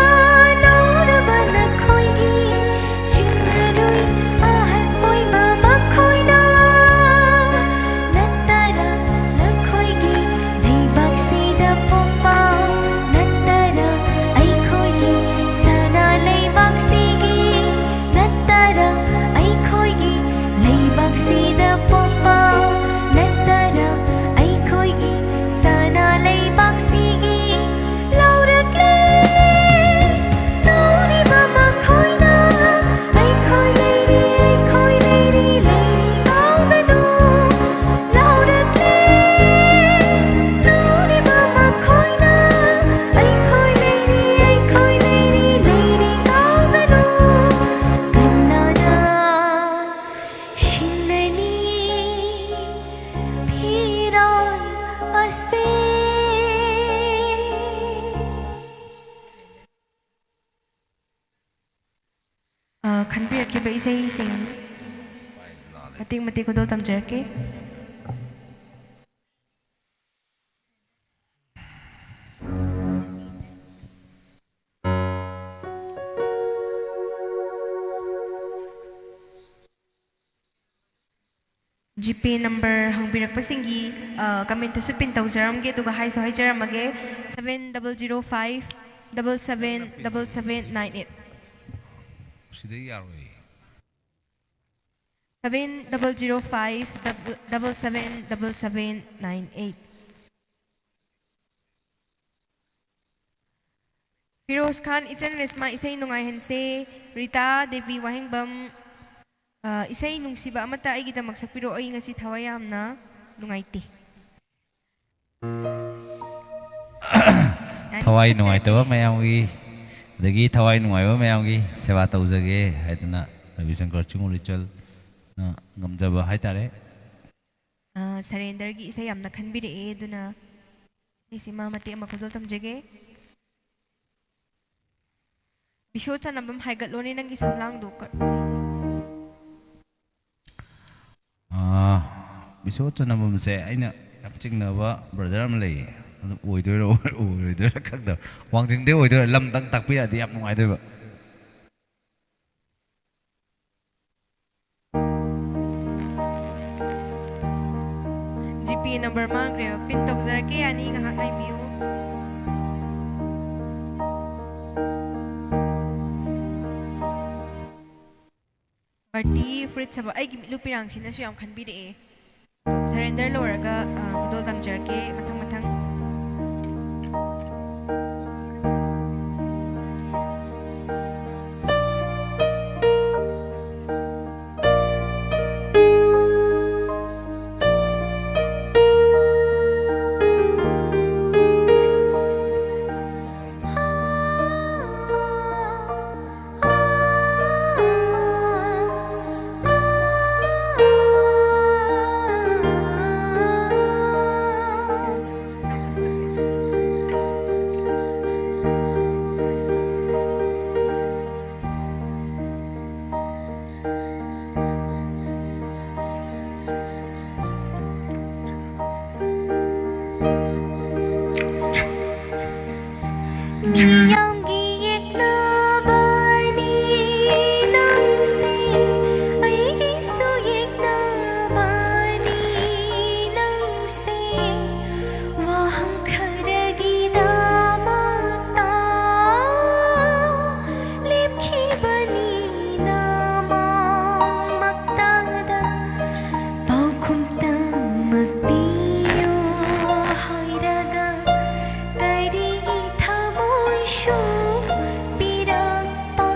ꯑ, ꯈꯟꯕꯤꯔꯛꯈꯤꯕ ꯏꯁꯩꯁꯤꯡ ꯃꯇꯦꯛ ꯃꯇꯦꯛ ꯈꯨꯗꯣꯜ ꯇꯝꯖꯔꯛꯀꯦ꯫ ꯖꯤꯄꯦ ꯅꯝꯕꯔ ꯍꯪꯕꯤꯔꯛꯄꯁꯤꯡꯒꯤ, ꯑ, ꯀꯃꯦꯟꯇꯁꯨ ꯄꯤꯟ ꯇꯧꯖꯔꯝꯒꯦ, ꯑꯗꯨꯒ ꯍꯥꯏꯁꯨ ꯍꯥꯏꯖꯔꯝꯃꯒꯦ, seven double zero five double seven double seven nine eight꯫ ꯁꯤꯗꯩ ꯌꯥꯔꯣꯏꯌꯦ꯫ Seven double zero five double seven double seven nine eight꯫ Firoz ꯈꯥꯟ, ꯏꯆꯟ ꯔꯦꯁꯃꯥ, ꯏꯁꯩ ꯅꯨꯡꯉꯥꯏꯍꯟꯁꯦ꯫ ꯔꯤꯇꯥ ꯗꯦꯕꯤ ꯋꯥꯍꯦꯡꯕꯝ, ꯑ, ꯏꯁꯩ ꯅꯨꯡꯁꯤꯕ ꯑꯃꯠꯇ ꯑꯩꯒꯤꯗꯃꯛ ꯁꯛꯄꯤꯔꯛꯑꯣ, ꯑꯩ ꯉꯁꯤ ꯊꯋꯥꯏ ꯌꯥꯝꯅ ꯅꯨꯡꯉꯥꯏꯇꯦ꯫ ꯊꯋꯥꯏ ꯅꯨꯡꯉꯥꯏꯇꯕ ꯃꯌꯥꯝꯒꯤ, ꯑꯗꯒꯤ ꯊꯋꯥꯏ ꯅꯨꯡꯉꯥꯏꯕ ꯃꯌꯥꯝꯒꯤ ꯁꯦꯕꯥ ꯇꯧꯖꯒꯦ ꯍꯥꯏꯗꯅ ꯔꯕꯤꯁꯪꯀꯔ ꯆꯤꯡꯉꯨ ꯂꯤꯆꯜꯅ ꯉꯝꯖꯕ ꯍꯥꯏꯇꯥꯔꯦ꯫ ꯑ, ꯁꯔꯦꯟꯗꯔꯒꯤ ꯏꯁꯩ ꯌꯥꯝꯅ ꯈꯟꯕꯤꯔꯛꯑꯦ, ꯑꯗꯨꯅ ꯏꯁꯩꯁꯤꯃ ꯃꯇꯦꯛ ꯑꯃ ꯈꯨꯗꯣꯜ ꯇꯝꯖꯒꯦ꯫ ꯕꯤꯁꯣ ꯆꯅꯕꯝ, ꯍꯥꯏꯒꯠꯂꯣꯅꯦ ꯅꯪꯒꯤ ꯁꯝꯂꯥꯡꯗꯣ꯫ ꯀ-, ꯑꯥ, ꯕꯤꯁꯣ ꯆꯅꯕꯝꯁꯦ ꯑꯩꯅ ꯌꯥꯝ ꯆꯤꯡꯅꯕ ꯕ꯭ꯔꯗꯔ ꯑꯃ ꯂꯩꯌꯦ꯫ ꯑꯗꯨ ꯑꯣꯏꯗꯣꯏꯔꯣ ꯑꯣꯏꯔꯣꯏꯗꯣꯏꯔꯥ ꯈꯪꯗꯕ꯫ ꯋꯥꯡꯖꯤꯡꯗꯩ ꯑꯣꯏꯗꯣꯏꯔꯥ? ꯂꯝꯗꯪ ꯇꯥꯛꯄꯤꯔꯛꯑꯗꯤ ꯌꯥꯝ ꯅꯨꯡꯉꯥꯏꯗꯣꯏꯕ꯫ ꯖꯤꯄꯦ ꯅꯝꯕꯔ ꯃꯥꯡꯈ꯭ꯔꯦ꯫ ꯄꯤꯟ ꯇꯧꯖꯔꯛꯀꯦ, ꯌꯥꯅꯤ, ꯉꯥꯏꯍꯥꯛ ꯉꯥꯏꯕꯤꯌꯨ꯫ ꯕꯥꯔꯇꯤ ꯐꯨꯔꯤꯠ ꯁꯥꯕ, ꯑꯩꯒꯤ ꯃꯤꯠꯂꯨ ꯄꯤꯔꯥꯡꯁꯤꯅꯁꯨ ꯌꯥꯝ ꯈꯟꯕꯤꯔꯛꯑꯦ꯫ ꯁꯔꯦꯟꯗꯔ ꯂꯣꯏꯔꯒ, ꯑ, ꯈꯨꯗꯣꯜ ꯇꯝꯖꯔꯛꯀꯦ ꯃꯊꯪ ꯃꯊꯪ꯫ ꯃꯤꯌꯥꯝꯒꯤ ꯌꯦꯛꯅꯕꯅꯤ ꯅꯪꯁꯦ, ꯑꯩꯒꯤꯁꯨ ꯌꯦꯛꯅꯕꯅꯤ ꯅꯪꯁꯦ꯫ ꯋꯥꯍꯪ ꯈꯔꯒꯤꯗꯃꯛꯇ ꯂꯦꯞꯈꯤꯕꯅꯤ ꯅꯃꯥꯡꯃꯛꯇꯗ꯫ ꯄꯥꯎꯈꯨꯝꯇꯃꯛ ꯄꯤꯌꯨ ꯍꯥꯏꯔꯒ ꯀꯔꯤꯒꯤ ꯊꯃꯣꯏꯁꯨ ꯄꯤꯔꯛꯄ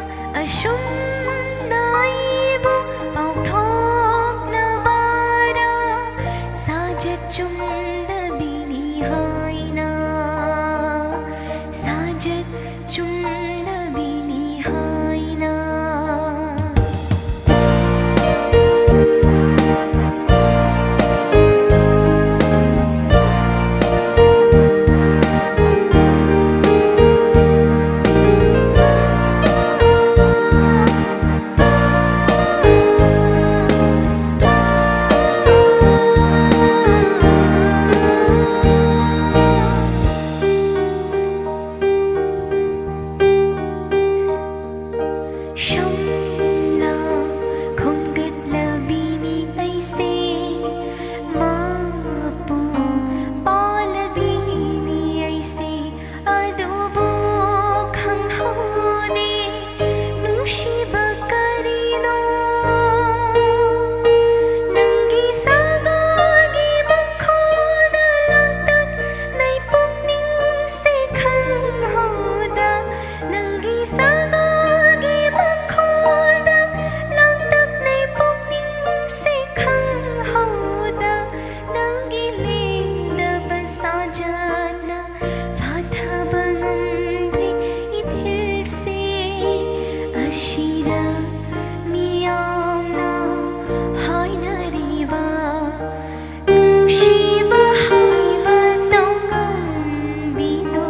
ꯑꯁꯨꯝꯅ ꯑꯩꯕꯨ ꯄꯥꯎꯊꯣꯛꯅꯕꯔ? ꯁꯥꯖꯠ ꯆꯨꯝꯗꯕꯤꯅꯤ ꯍꯥꯏꯅ, ꯁꯥꯖꯠ ꯆꯨꯝꯗꯕꯤꯅꯤ ꯍꯥꯏꯅ꯫ ꯁꯝꯂꯥ ꯈꯣꯝꯒꯠꯂꯕꯤꯅꯤ ꯑꯩꯁꯦ, ꯃꯄꯨꯡ ꯄꯥꯜꯂꯕꯤꯅꯤ ꯑꯩꯁꯦ, ꯑꯗꯨꯕꯨ ꯈꯪꯍꯧꯗꯦ ꯅꯨꯡꯁꯤꯕ ꯀꯔꯤꯅꯣ? ꯅꯪꯒꯤ ꯁꯒꯣꯜꯒꯤ ꯃꯈꯣꯜꯗ ꯂꯥꯡꯇꯛꯅꯩ ꯄꯨꯛꯅꯤꯡꯁꯦ ꯈꯪꯍꯧꯗ, ꯅꯪꯒꯤ ꯁꯒꯣꯜꯒꯤ ꯃꯈꯣꯜꯗ ꯂꯥꯡꯇꯛꯅꯩ ꯄꯨꯛꯅꯤꯡꯁꯦ ꯈꯪꯍꯧꯗ, ꯅꯪꯒꯤ ꯂꯦꯡꯗꯕ ꯁꯥꯖꯠꯅ ꯐꯥꯊꯕ ꯉꯝꯗ꯭ꯔꯤ ꯏꯊꯤꯜꯁꯦ꯫ ꯑꯁꯤꯗ ꯃꯤꯌꯥꯝꯅ ꯍꯥꯏꯅꯔꯤꯕ ꯅꯨꯡꯁꯤꯕ ꯍꯥꯏꯕ ꯇꯧꯉꯝꯕꯤꯗꯣ꯫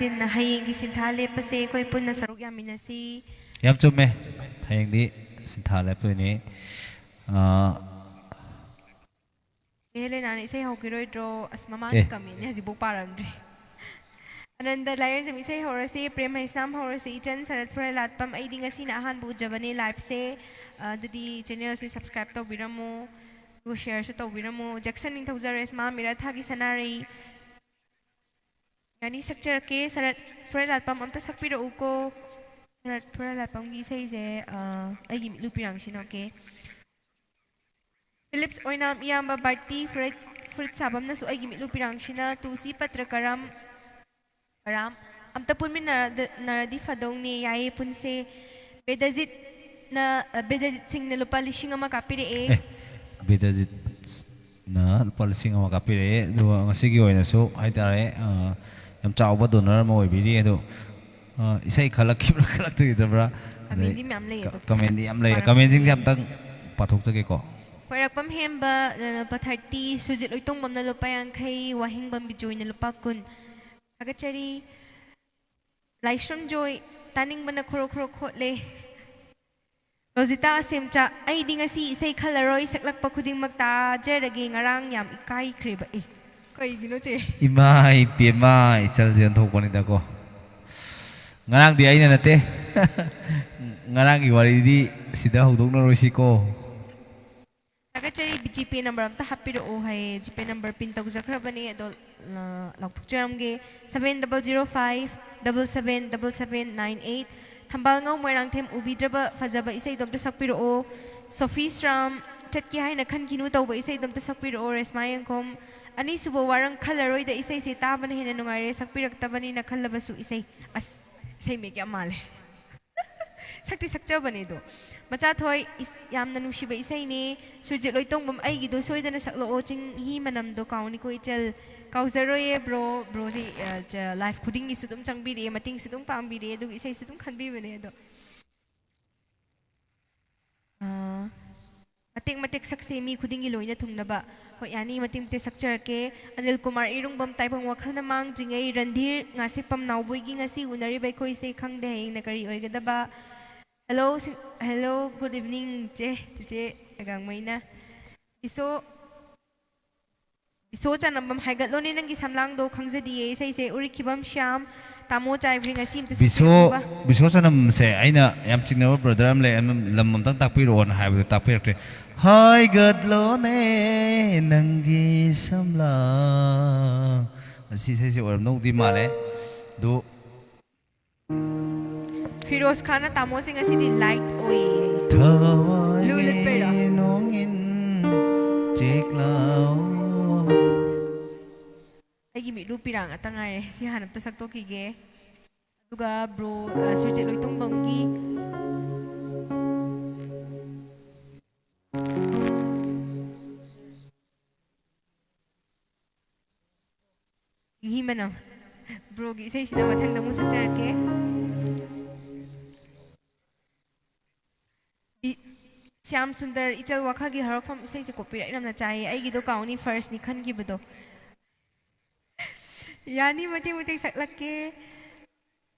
ꯍꯌꯦꯡꯒꯤ ꯁꯤꯟꯊꯥ ꯂꯦꯞꯄꯁꯦ ꯑꯩꯈꯣꯏ ꯄꯨꯟꯅ ꯁꯔꯨꯛ ꯌꯥꯃꯤꯟꯅꯁꯤ꯫ ꯌꯥꯝ ꯆꯨꯝꯃꯦ꯫ ꯍꯌꯦꯡꯗꯤ ꯁꯤꯟꯊꯥ ꯂꯦꯞꯇꯣꯏꯅꯤ꯫ ꯑ, ꯆꯦ ꯍꯦꯂꯦꯅꯥꯅ ꯏꯁꯩ ꯍꯧꯈꯤꯔꯣꯏꯗ꯭ꯔꯣ? ꯑꯁ, ꯃꯃꯥꯡꯒꯤ ꯑꯦ꯫ ꯀꯃꯦꯟꯅꯦ, ꯍꯧꯖꯤꯛꯐꯥꯎ ꯄꯥꯔꯝꯗ꯭ꯔꯤ꯫ ꯑꯅꯟꯗ ꯂꯥꯏꯔꯦꯟꯁꯝ ꯏꯁꯩ ꯍꯧꯔꯁꯤ, ꯄ꯭ꯔꯦꯝ ꯍꯩꯁꯅꯥꯝ ꯍꯧꯔꯁꯤ, ꯏꯆꯟ ꯁꯔꯠ ꯐꯨꯔꯂꯥꯠꯄꯝ꯫ ꯑꯩꯗꯤ ꯉꯁꯤꯅ ꯑꯍꯥꯟꯕ ꯎꯖꯕꯅꯦ ꯂꯥꯏꯞꯁꯦ꯫ ꯑ, ꯑꯗꯨꯗꯤ ꯆꯦꯅꯦꯜꯁꯦ ꯁꯕꯁꯀ꯭ꯔꯥꯏꯕ ꯇꯧꯕꯤꯔꯝꯃꯨ, ꯑꯗꯨꯒ ꯁꯤꯌꯔꯁꯨ ꯇꯧꯕꯤꯔꯝꯃꯨ꯫ ꯖꯦꯛꯁꯟ ꯅꯤꯡꯊꯧꯖ, ꯔꯦꯁꯃꯥ ꯃꯤꯔꯥꯊꯥꯒꯤ ꯁꯅꯥꯔꯩ꯫ ꯌꯥꯅꯤ, ꯁꯛꯆꯔꯛꯀꯦ꯫ ꯁꯔꯠ ꯐꯨꯔꯂꯥꯠꯄꯝ ꯑꯝꯇ ꯁꯛꯄꯤꯔꯛꯎꯀꯣ꯫ ꯁꯔꯠ ꯐꯨꯔꯂꯥꯠꯄꯝꯒꯤ ꯏꯁꯩꯁꯦ, ꯑ, ꯑꯩꯒꯤ ꯃꯤꯠꯂꯨ ꯄꯤꯔꯥꯡꯁꯤꯅ, ꯑꯣꯀꯦ꯫ ꯐꯤꯂꯤꯞꯁ ꯑꯣꯏꯅꯥꯝ, ꯏꯌꯥꯝꯕ ꯕꯥꯔꯇꯤ ꯐꯨꯔꯤꯠ, ꯐꯨꯔꯤꯠ ꯁꯥꯐꯝꯅꯁꯨ ꯑꯩꯒꯤ ꯃꯤꯠꯂꯨ ꯄꯤꯔꯥꯡꯁꯤꯅ ꯇꯨꯁꯤ ꯄꯇ꯭ꯔ ꯀꯔꯝ, ꯀꯔꯥꯝ ꯑꯝꯇ ꯄꯨꯟꯃꯤꯟꯅꯔꯗꯤ ꯐꯗꯧꯅꯦ꯫ ꯌꯥꯏꯌꯦ, ꯄꯨꯟꯁꯦ꯫ ꯕꯦꯗꯖꯤꯠꯅ, ꯑ, ꯕꯦꯗꯖꯤꯠ ꯁꯤꯡꯅ ꯂꯨꯄꯥ ꯂꯤꯁꯤꯡ ꯑꯃ ꯀꯥꯞꯄꯤꯔꯛꯑꯦ꯫ ꯑꯦ, ꯕꯤꯗꯖꯤꯠꯅ ꯂꯨꯄꯥ ꯂꯤꯁꯤꯡ ꯑꯃ ꯀꯥꯞꯄꯤꯔꯛꯑꯦ꯫ ꯑꯗꯨꯒ ꯉꯁꯤꯒꯤ ꯑꯣꯏꯅꯁꯨ ꯍꯥꯏꯇꯥꯔꯦ, ꯑ, ꯌꯥꯝ ꯆꯥꯎꯕ ꯗꯣꯅꯔ ꯑꯃ ꯑꯣꯏꯕꯤꯔꯤ꯫ ꯑꯗꯣ, ꯑ, ꯏꯁꯩ ꯈꯜꯂꯛꯈꯤꯕ꯭ꯔꯥ ꯈꯜꯂꯛꯇꯈꯤꯗꯕ꯭ꯔꯥ? ꯑꯗꯩ ꯀꯃꯦꯟꯗꯤ ꯃꯌꯥꯝ ꯂꯩꯌꯦ, ꯀ-, ꯑꯗꯣ ꯀꯃꯦꯟꯗꯤ ꯌꯥꯝ ꯂꯩꯌꯦ꯫ ꯄꯥꯔꯛ- ꯀꯃꯦꯟꯁꯤꯡꯁꯦ ꯑꯝꯇꯪ ꯄꯥꯊꯣꯛꯆꯒꯦꯀꯣ꯫ ꯈꯣꯏꯔꯥꯛꯄꯝ ꯍꯦꯝꯕꯅ ꯂꯨꯄꯥ ꯊꯥꯔꯇꯤ, ꯁꯨꯔꯖꯤꯠ ꯂꯣꯏꯇꯣꯡꯕꯝꯅ ꯂꯨꯄꯥ ꯌꯥꯡꯈꯩ, ꯋꯥꯍꯦꯡꯕꯝ ꯕꯤꯖꯣꯏꯅ ꯂꯨꯄꯥ ꯀꯨꯟ꯫ ꯊꯥꯒꯠꯆꯔꯤ꯫ ꯂꯥꯏꯁ꯭ꯔꯝ ꯖꯣꯏ, ꯇꯥꯅꯤꯡꯕꯅ ꯈꯣꯔꯣ ꯈꯣꯔꯣ ꯈꯣꯠꯂꯦ꯫ ꯔꯣꯖꯤꯇꯥ ꯑꯁꯦꯝꯆꯥ, ꯑꯩꯗꯤ ꯉꯁꯤ ꯏꯁꯩ ꯈꯜꯂꯔꯣꯏ, ꯁꯛꯂꯛꯄ ꯈꯨꯗꯤꯡꯃꯛ ꯇꯥꯖꯔꯒꯦ, ꯉꯔꯥꯡ ꯌꯥꯝ ꯏꯀꯥꯏꯈ꯭ꯔꯦꯕ꯫ ꯑꯦ, ꯀꯩꯒꯤꯅꯣ ꯆꯦ? ꯏꯃꯥ ꯏꯄꯦꯝꯃ, ꯏꯆꯜꯁꯦ ꯑꯣꯟꯊꯣꯛꯄꯅꯤꯗꯀꯣ꯫ ꯉꯔꯥꯡꯗꯤ ꯑꯩꯅ ꯅꯠꯇꯦ꯫ ꯉꯔꯥꯡꯒꯤ ꯋꯥꯔꯤꯗꯤ ꯁꯤꯗ ꯍꯧꯗꯣꯛꯅꯔꯣꯏꯁꯤꯀꯣ꯫ ꯊꯥꯒꯠꯆꯔꯤ꯫ ꯖꯤꯄꯦ ꯅꯝꯕꯔ ꯑꯝꯇ ꯍꯥꯞꯄꯤꯔꯛꯑꯣ ꯍꯥꯏꯌꯦ꯫ ꯖꯤꯄꯦ ꯅꯝꯕꯔ ꯄꯤꯟ ꯇꯧꯖꯈ꯭ꯔꯕꯅꯦ, ꯑꯗꯣ, ꯑ, ꯂꯥꯎꯊꯣꯛꯆꯔꯝꯒꯦ꯫ Seven double zero five double seven double seven nine eight꯫ ꯊꯝꯕꯥꯜꯉꯧ Moirangthem ꯎꯕꯤꯗ꯭ꯔꯕ ꯐꯖꯕ ꯏꯁꯩꯗꯣ ꯑꯝꯇ ꯁꯛꯄꯤꯔꯛꯑꯣ꯫ ꯁꯣꯐꯤ ꯁ꯭ꯔꯥꯝ, ꯆꯠꯀꯦ ꯍꯥꯏꯅ ꯈꯟꯈꯤꯅꯨ ꯇꯧꯕ ꯏꯁꯩꯗꯣ ꯑꯝꯇ ꯁꯛꯄꯤꯔꯛꯑꯣ꯫ ꯔꯦꯁꯃꯥ ꯌꯦꯡꯈꯣꯝ, ꯑꯅꯤꯁꯨꯕ ꯋꯥꯔꯪ ꯈꯜꯂꯔꯣꯏꯗ ꯏꯁꯩꯁꯦ ꯇꯥꯕꯅ ꯍꯦꯟꯅ ꯅꯨꯡꯉꯥꯏꯔꯦ, ꯁꯛꯄꯤꯔꯛꯇꯕꯅꯤꯅ ꯈꯜꯂꯕꯁꯨ ꯏꯁꯩ꯫ ꯑꯁ, ꯏꯁꯩ ꯃꯌꯦꯛ ꯌꯥꯝ ꯃꯥꯜꯂꯦ꯫ ꯁꯛꯇꯤ ꯁꯛꯆꯕꯅꯦ ꯑꯗꯣ꯫ ꯃꯆꯥꯊꯣꯏ, ꯏꯁ-, ꯌꯥꯝꯅ ꯅꯨꯡꯁꯤꯕ ꯏꯁꯩꯅꯦ꯫ ꯁꯨꯔꯖꯤꯠ ꯂꯣꯏꯇꯣꯡꯕꯝ, ꯑꯩꯒꯤꯗꯣ ꯁꯣꯏꯗꯅ ꯁꯛꯂꯛꯑꯣ, ꯆꯤꯡꯍꯤ ꯃꯅꯝꯗꯣ ꯀꯥꯎꯅꯤꯀꯣ ꯏꯆꯜ꯫ ꯀꯥꯎꯖꯔꯣꯏꯌꯦ ꯕ꯭ꯔꯣ, ꯕ꯭ꯔꯣꯁꯦ, ꯑ, ꯆ-, ꯂꯥꯏꯐ ꯈꯨꯗꯤꯡꯒꯤꯁꯨ ꯑꯗꯨꯝ ꯆꯪꯕꯤꯔꯛꯑꯦ, ꯃꯇꯦꯡꯁꯨ ꯑꯗꯨꯝ ꯄꯥꯡꯕꯤꯔꯛꯑꯦ, ꯑꯗꯨꯒ ꯏꯁꯩꯁꯨ ꯑꯗꯨꯝ ꯈꯟꯕꯤꯕꯅꯦ ꯑꯗꯣ꯫ ꯑ, ꯃꯇꯦꯡ ꯃꯇꯤꯛ ꯁꯛꯁꯦ ꯃꯤ ꯈꯨꯗꯤꯡꯒꯤ ꯂꯣꯏꯅ ꯊꯨꯡꯅꯕ꯫ ꯍꯣꯏ, ꯌꯥꯅꯤ, ꯃꯇꯦꯛ ꯃꯇꯦꯛ ꯁꯛꯆꯔꯛꯀꯦ꯫ ꯑꯅꯤꯜ ꯀꯨꯃꯥꯔ ꯏꯔꯨꯡꯕꯝ, ꯇꯥꯏꯕꯪ ꯋꯥꯈꯜꯅ ꯃꯥꯡꯗ꯭ꯔꯤꯉꯩ꯫ ꯔꯟꯙꯤꯔ ꯉꯥꯁꯤꯄꯝ ꯅꯥꯎꯕꯣꯏꯒꯤ ꯉꯁꯤ ꯎꯅꯔꯤꯕ ꯑꯩꯈꯣꯏꯁꯦ ꯈꯪꯗꯦ ꯍꯌꯦꯡꯅ ꯀꯔꯤ ꯑꯣꯏꯒꯗꯕ꯫ Hello, ꯁꯤꯡ-, hello, good evening, ꯆꯦ, ꯆꯦꯆꯦ ꯑꯒꯥꯡꯃꯩꯅ꯫ ꯏꯁꯣ, ꯏꯁꯣ ꯆꯅꯝꯕꯝ, ꯍꯥꯏꯒꯠꯂꯣꯅꯦ ꯅꯪꯒꯤ ꯁꯝꯂꯥꯡꯗꯣ, ꯈꯪꯖꯗꯤꯌꯦ ꯏꯁꯩꯁꯦ꯫ ꯎꯔꯤꯈꯤꯕꯝ ꯁ꯭ꯌꯥꯝ, ꯇꯥꯃꯣ ꯆꯥꯏꯕ꯭ꯔꯤ ꯉꯁꯤ ꯑꯝꯇ ꯕꯤꯁꯣ, ꯁꯛꯄꯤꯔꯛꯎꯕ꯫ ꯕꯤꯁꯣ ꯆꯅꯝꯁꯦ ꯑꯩꯅ ꯌꯥꯝ ꯆꯤꯡꯅꯕ brother ꯑꯃ ꯂꯩ, ꯑꯗꯨꯝ ꯂꯝ ꯑꯝꯇꯪ ꯇꯥꯛꯄꯤꯔꯛꯑꯣꯅ ꯍꯥꯏꯕꯗꯣ ꯇꯥꯛꯄꯤꯔꯛꯇ꯭ꯔꯦ꯫ ꯍꯥꯏꯒꯠꯂꯣꯅꯦ ꯅꯪꯒꯤ ꯁꯝꯂꯥꯡ꯫ ꯑꯁꯤ ꯏꯁꯩꯁꯦ ꯑꯣꯏꯔꯝꯗꯧꯗꯤ ꯃꯥꯜꯂꯦ꯫ ꯑꯗꯨ ꯐꯤꯔꯣꯖ ꯈꯥꯟꯅ ꯇꯥꯃꯣꯁꯦ ꯉꯁꯤꯗꯤ light ꯑꯣꯏꯌꯦ꯫ ꯊꯋꯥꯏꯒꯤ ꯂꯨ ꯂꯨꯠꯄꯩꯔꯣ? ꯅꯣꯡꯏꯟ ꯆꯦꯛꯂꯥꯎ꯫ ꯑꯩꯒꯤ ꯃꯤꯠꯂꯨ ꯄꯤꯔꯥꯡ ꯉꯥꯛꯇ ꯉꯥꯏꯔꯦ꯫ ꯁꯤ ꯍꯥꯟꯅ ꯑꯝꯇ ꯁꯛꯇꯣꯛꯈꯤꯒꯦ꯫ ꯑꯗꯨꯒ bro, ꯑ, ꯁꯨꯔꯖꯤꯠ ꯂꯣꯏꯇꯣꯡꯕꯝꯒꯤ ꯆꯤꯡꯍꯤ ꯃꯅꯝ꯫ Broꯒꯤ ꯏꯁꯩꯁꯤꯅ ꯃꯊꯪꯗ ꯑꯃꯨꯛ ꯁꯛꯆꯔꯛꯀꯦ꯫ ꯏ-, ꯁ꯭ꯌꯥꯝ ꯁꯨꯟꯗꯔ, ꯏꯆꯜ ꯋꯥꯈꯜꯒꯤ ꯍꯧꯔꯛꯐꯝ ꯏꯁꯩꯁꯦ copyright ꯌꯥꯝꯅ ꯆꯥꯏꯌꯦ꯫ ꯑꯩꯒꯤꯗꯣ ꯀꯥꯎꯅꯤ firstꯅꯤ ꯈꯟꯈꯤꯕꯗꯣ꯫ ꯌꯥꯅꯤ, ꯃꯇꯦꯛ ꯃꯇꯦꯛ ꯁꯛꯂꯛꯀꯦ꯫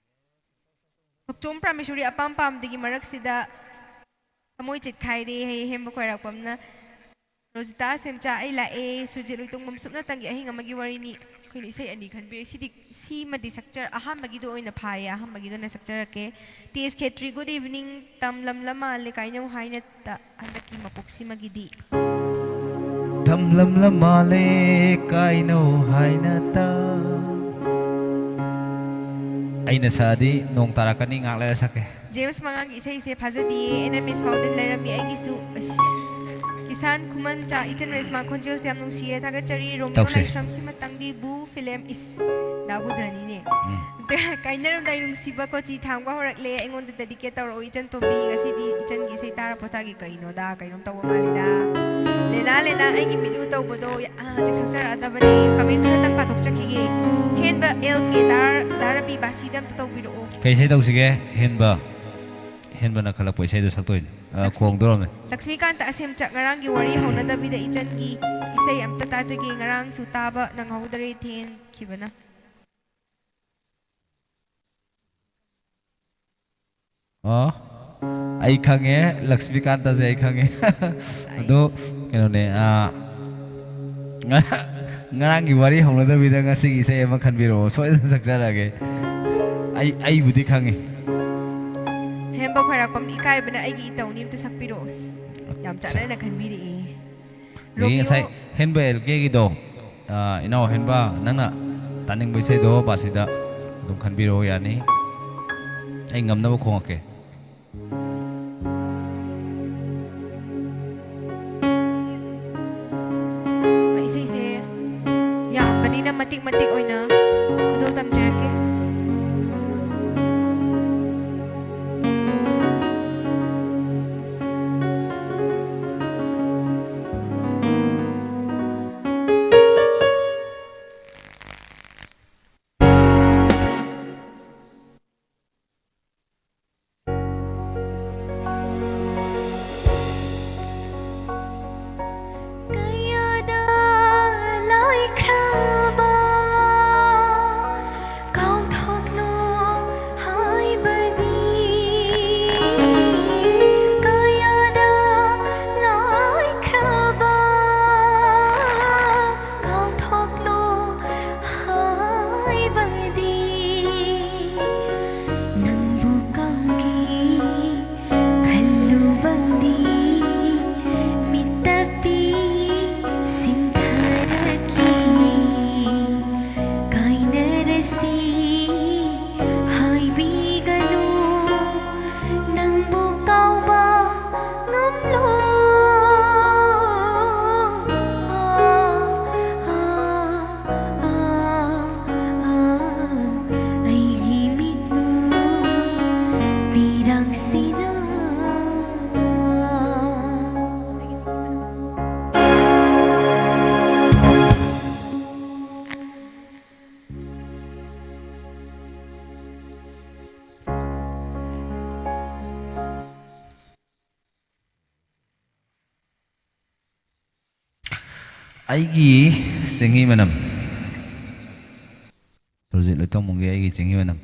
ꯊꯣꯛꯆꯣꯝ ꯄ꯭ꯔꯃꯦꯁꯣꯔꯤ ꯑꯄꯥꯝ ꯄꯥꯝꯗꯒꯤ ꯃꯔꯛꯁꯤꯗ ꯊꯃꯣꯏ ꯆꯤꯠꯈꯥꯏꯔꯦ ꯍꯩ ꯍꯦꯝꯕ ꯈꯣꯏꯔꯥꯛꯄꯝꯅ꯫ ꯔꯣꯖꯤꯇꯥ ꯁꯦꯝꯆꯥ ꯑꯩ ꯂꯥꯛꯑꯦ꯫ ꯁꯨꯔꯖꯤꯠ ꯂꯣꯏꯇꯣꯡꯕꯝ ꯁꯨꯞꯅꯇꯪꯒꯤ ꯑꯍꯤꯡ ꯑꯃꯒꯤ ꯋꯥꯔꯤꯅꯤ꯫ ꯑꯩꯈꯣꯏꯅ ꯏꯁꯩ ꯑꯅꯤ ꯈꯟꯕꯤꯔꯦ꯫ ꯁꯤꯗꯤ, ꯁꯤꯃꯗꯤ ꯁꯛꯆ-, ꯑꯍꯥꯟꯕꯒꯤꯗꯣ ꯑꯣꯏꯅ ꯐꯥꯏꯌꯦ꯫ ꯑꯍꯥꯟꯕꯒꯤꯗꯣ ꯑꯣꯏꯅ ꯁꯛꯆꯔꯛꯀꯦ꯫ ꯇꯤ ꯑꯦꯁ ꯈꯦꯇ꯭ꯔꯤ, good evening꯫ ꯇꯝꯂꯝꯂ ꯃꯥꯜꯂꯦ ꯀꯥꯏꯅꯧ ꯍꯥꯏꯅ ꯇ-, ꯍꯟꯗꯛꯀꯤ ꯃꯀꯣꯛꯁꯤꯃꯒꯤꯗꯤ꯫ ꯇꯝꯂꯝꯂ ꯃꯥꯜꯂꯦ ꯀꯥꯏꯅꯧ ꯍꯥꯏꯅ ꯇ-, ꯑꯩꯅ ꯁꯛꯑꯗꯤ ꯅꯣꯡ ꯇꯥꯔꯛꯀꯅꯤ, ꯉꯥꯏꯍꯥꯛ ꯂꯩꯔ ꯁꯛꯀꯦ꯫ ꯖꯦꯝꯁ ꯃꯉꯥꯡꯒꯤ ꯏꯁꯩꯁꯦ ꯐꯥꯖꯗꯤꯌꯦ, ꯑꯦꯟ ꯑꯦꯝ ꯑꯦꯁ ꯐꯥꯎꯗꯅ ꯂꯩꯔꯝꯃꯤ ꯑꯩꯒꯤꯁꯨ꯫ ꯑꯁ, ꯀꯤꯁꯥꯟ ꯈꯨꯃꯟꯆꯥ, ꯏꯆꯟ ꯔꯦꯁꯃꯥ ꯈꯣꯟꯖꯦꯜꯁꯦ ꯌꯥꯝ ꯅꯨꯡꯁꯤꯌꯦ, ꯊꯥꯒꯠꯆꯔꯤ꯫ ꯔꯣꯃꯤꯌꯣ ꯇꯧꯁꯦ꯫ ꯂꯥꯏꯁ꯭ꯔꯝ ꯁꯤꯃꯇꯪꯗꯤ ꯕꯨ ꯐꯤꯂꯝ ꯏꯁ ꯗꯥꯕꯨ ꯙꯅꯤꯅꯦ꯫ ꯎꯝ꯫ ꯀꯥꯏꯅꯔꯝꯗꯥꯏ ꯅꯨꯡꯁꯤꯕ ꯀꯣꯆꯤ ꯊꯥꯡꯕ ꯍꯧꯔꯛꯂꯦ, ꯑꯩꯉꯣꯟꯗ dedicate ꯇꯧꯔꯛꯑꯣ ꯏꯆꯟ ꯇꯣꯝꯕꯤ꯫ ꯉꯁꯤꯗꯤ ꯏꯆꯟꯒꯤ ꯏꯁꯩ ꯇꯥꯔ ꯄꯣꯊꯥꯒꯦ꯫ ꯀꯩꯅꯣꯗ, ꯀꯩꯅꯣꯝ ꯇꯧꯕ ꯃꯥꯜꯂꯤꯗ꯫ ꯂꯦꯅꯥ, ꯂꯦꯅꯥ, ꯑꯩꯒꯤ ꯃꯤꯠꯂꯨ ꯇꯧꯕꯗꯣ, ꯑꯥ, ꯍꯧꯖꯤꯛ ꯁꯛꯆꯔꯛꯑꯗꯕꯅꯦ꯫ Comment ꯈꯔꯇꯪ ꯄꯥꯊꯣꯛꯆꯈꯤꯒꯦ꯫ ꯍꯦꯟꯕ ꯑꯦꯜ ꯀꯦ ꯗꯥꯔ, ꯗꯥꯔꯕꯤ ꯕꯥꯁꯤꯗ ꯑꯝꯇ ꯇꯧꯕꯤꯔꯛꯑꯣ꯫ ꯀꯩ ꯏꯁꯩ ꯇꯧꯁꯤꯒꯦ, ꯍꯦꯟꯕ? ꯍꯦꯟꯕꯅ ꯈꯜꯂꯛꯄ ꯏꯁꯩꯗꯣ ꯁꯛꯇꯣꯏꯅꯦ꯫ ꯑ, ꯈꯣꯡꯗꯣꯔꯝꯃꯦ꯫ ꯂꯛꯁꯃꯤꯀꯥꯟꯇ ꯑꯁꯦꯝꯆꯛ, ꯉꯔꯥꯡꯒꯤ ꯋꯥꯔꯤ ꯍꯧꯅꯗꯕꯤꯗ ꯏꯆꯟꯒꯤ ꯏꯁꯩ ꯑꯝꯇ ꯇꯥꯖꯒꯦ, ꯉꯔꯥꯡꯁꯨ ꯇꯥꯕ ꯅꯪꯍꯧꯗꯔꯦ, ꯊꯦꯡꯈꯤꯕꯅ꯫ ꯑꯣ, ꯑꯩ ꯈꯪꯉꯦ, ꯂꯛꯁꯃꯤꯀꯥꯟꯇꯁꯦ ꯑꯩ ꯈꯪꯉꯦ꯫ ꯑꯗꯣ ꯀꯩꯅꯣꯅꯦ, ꯑ, ꯉꯔꯥꯡ, ꯉꯔꯥꯡꯒꯤ ꯋꯥꯔꯤ ꯍꯧꯅꯗꯕꯤꯗ ꯉꯁꯤꯒꯤ ꯏꯁꯩ ꯑꯃ ꯈꯟꯕꯤꯔꯛꯑꯣ, ꯁꯣꯏꯗꯅ ꯁꯛꯆꯔꯛꯑꯒꯦ꯫ ꯑꯩ, ꯑꯩꯕꯨꯗꯤ ꯈꯪꯉꯦ꯫ ꯍꯦꯝꯕ ꯈ꯭ꯋꯥꯏꯔꯥꯛꯄꯝ, ꯏꯀꯥꯏꯕꯅ ꯑꯩꯒꯤ ꯏꯇꯧꯅꯤ, ꯑꯝꯇ ꯁꯛꯄꯤꯔꯛꯑꯣ꯫ ꯌꯥꯝ ꯆꯥꯟꯅꯅ ꯈꯟꯕꯤꯔꯛꯑꯦ꯫ ꯑꯗꯒꯤ ꯉꯁꯥꯏ ꯍꯦꯟꯕ ꯑꯦꯜ ꯀꯦꯒꯤꯗꯣ, ꯑ, ꯏꯅꯥꯎ ꯍꯦꯟꯕ, ꯅꯪꯅ ꯇꯥꯅꯤꯡꯕ ꯏꯁꯩꯗꯣ ꯕꯥꯁꯤꯗ ꯑꯗꯨꯝ ꯈꯟꯕꯤꯔꯛꯑꯣ, ꯌꯥꯅꯤ꯫ ꯑꯩ ꯉꯝꯅꯕ ꯈꯣꯡꯉꯛꯀꯦ꯫ ꯏꯁꯩꯁꯦ ꯌꯥꯝꯕꯅꯤꯅ ꯃꯇꯤꯛ ꯃꯇꯤꯛ ꯑꯣꯏꯅ ꯈꯨꯗꯣꯜ ꯇꯝꯖꯔꯛꯀꯦ꯫ ꯑꯩꯒꯤ ꯆꯤꯡꯍꯤ ꯃꯅꯝ꯫ ꯁꯨꯔꯖꯤꯠ ꯂꯣꯏꯇꯣꯡꯕꯝꯒꯤ ꯑꯩꯒꯤ ꯆꯤꯡꯍꯤ ꯃꯅꯝ꯫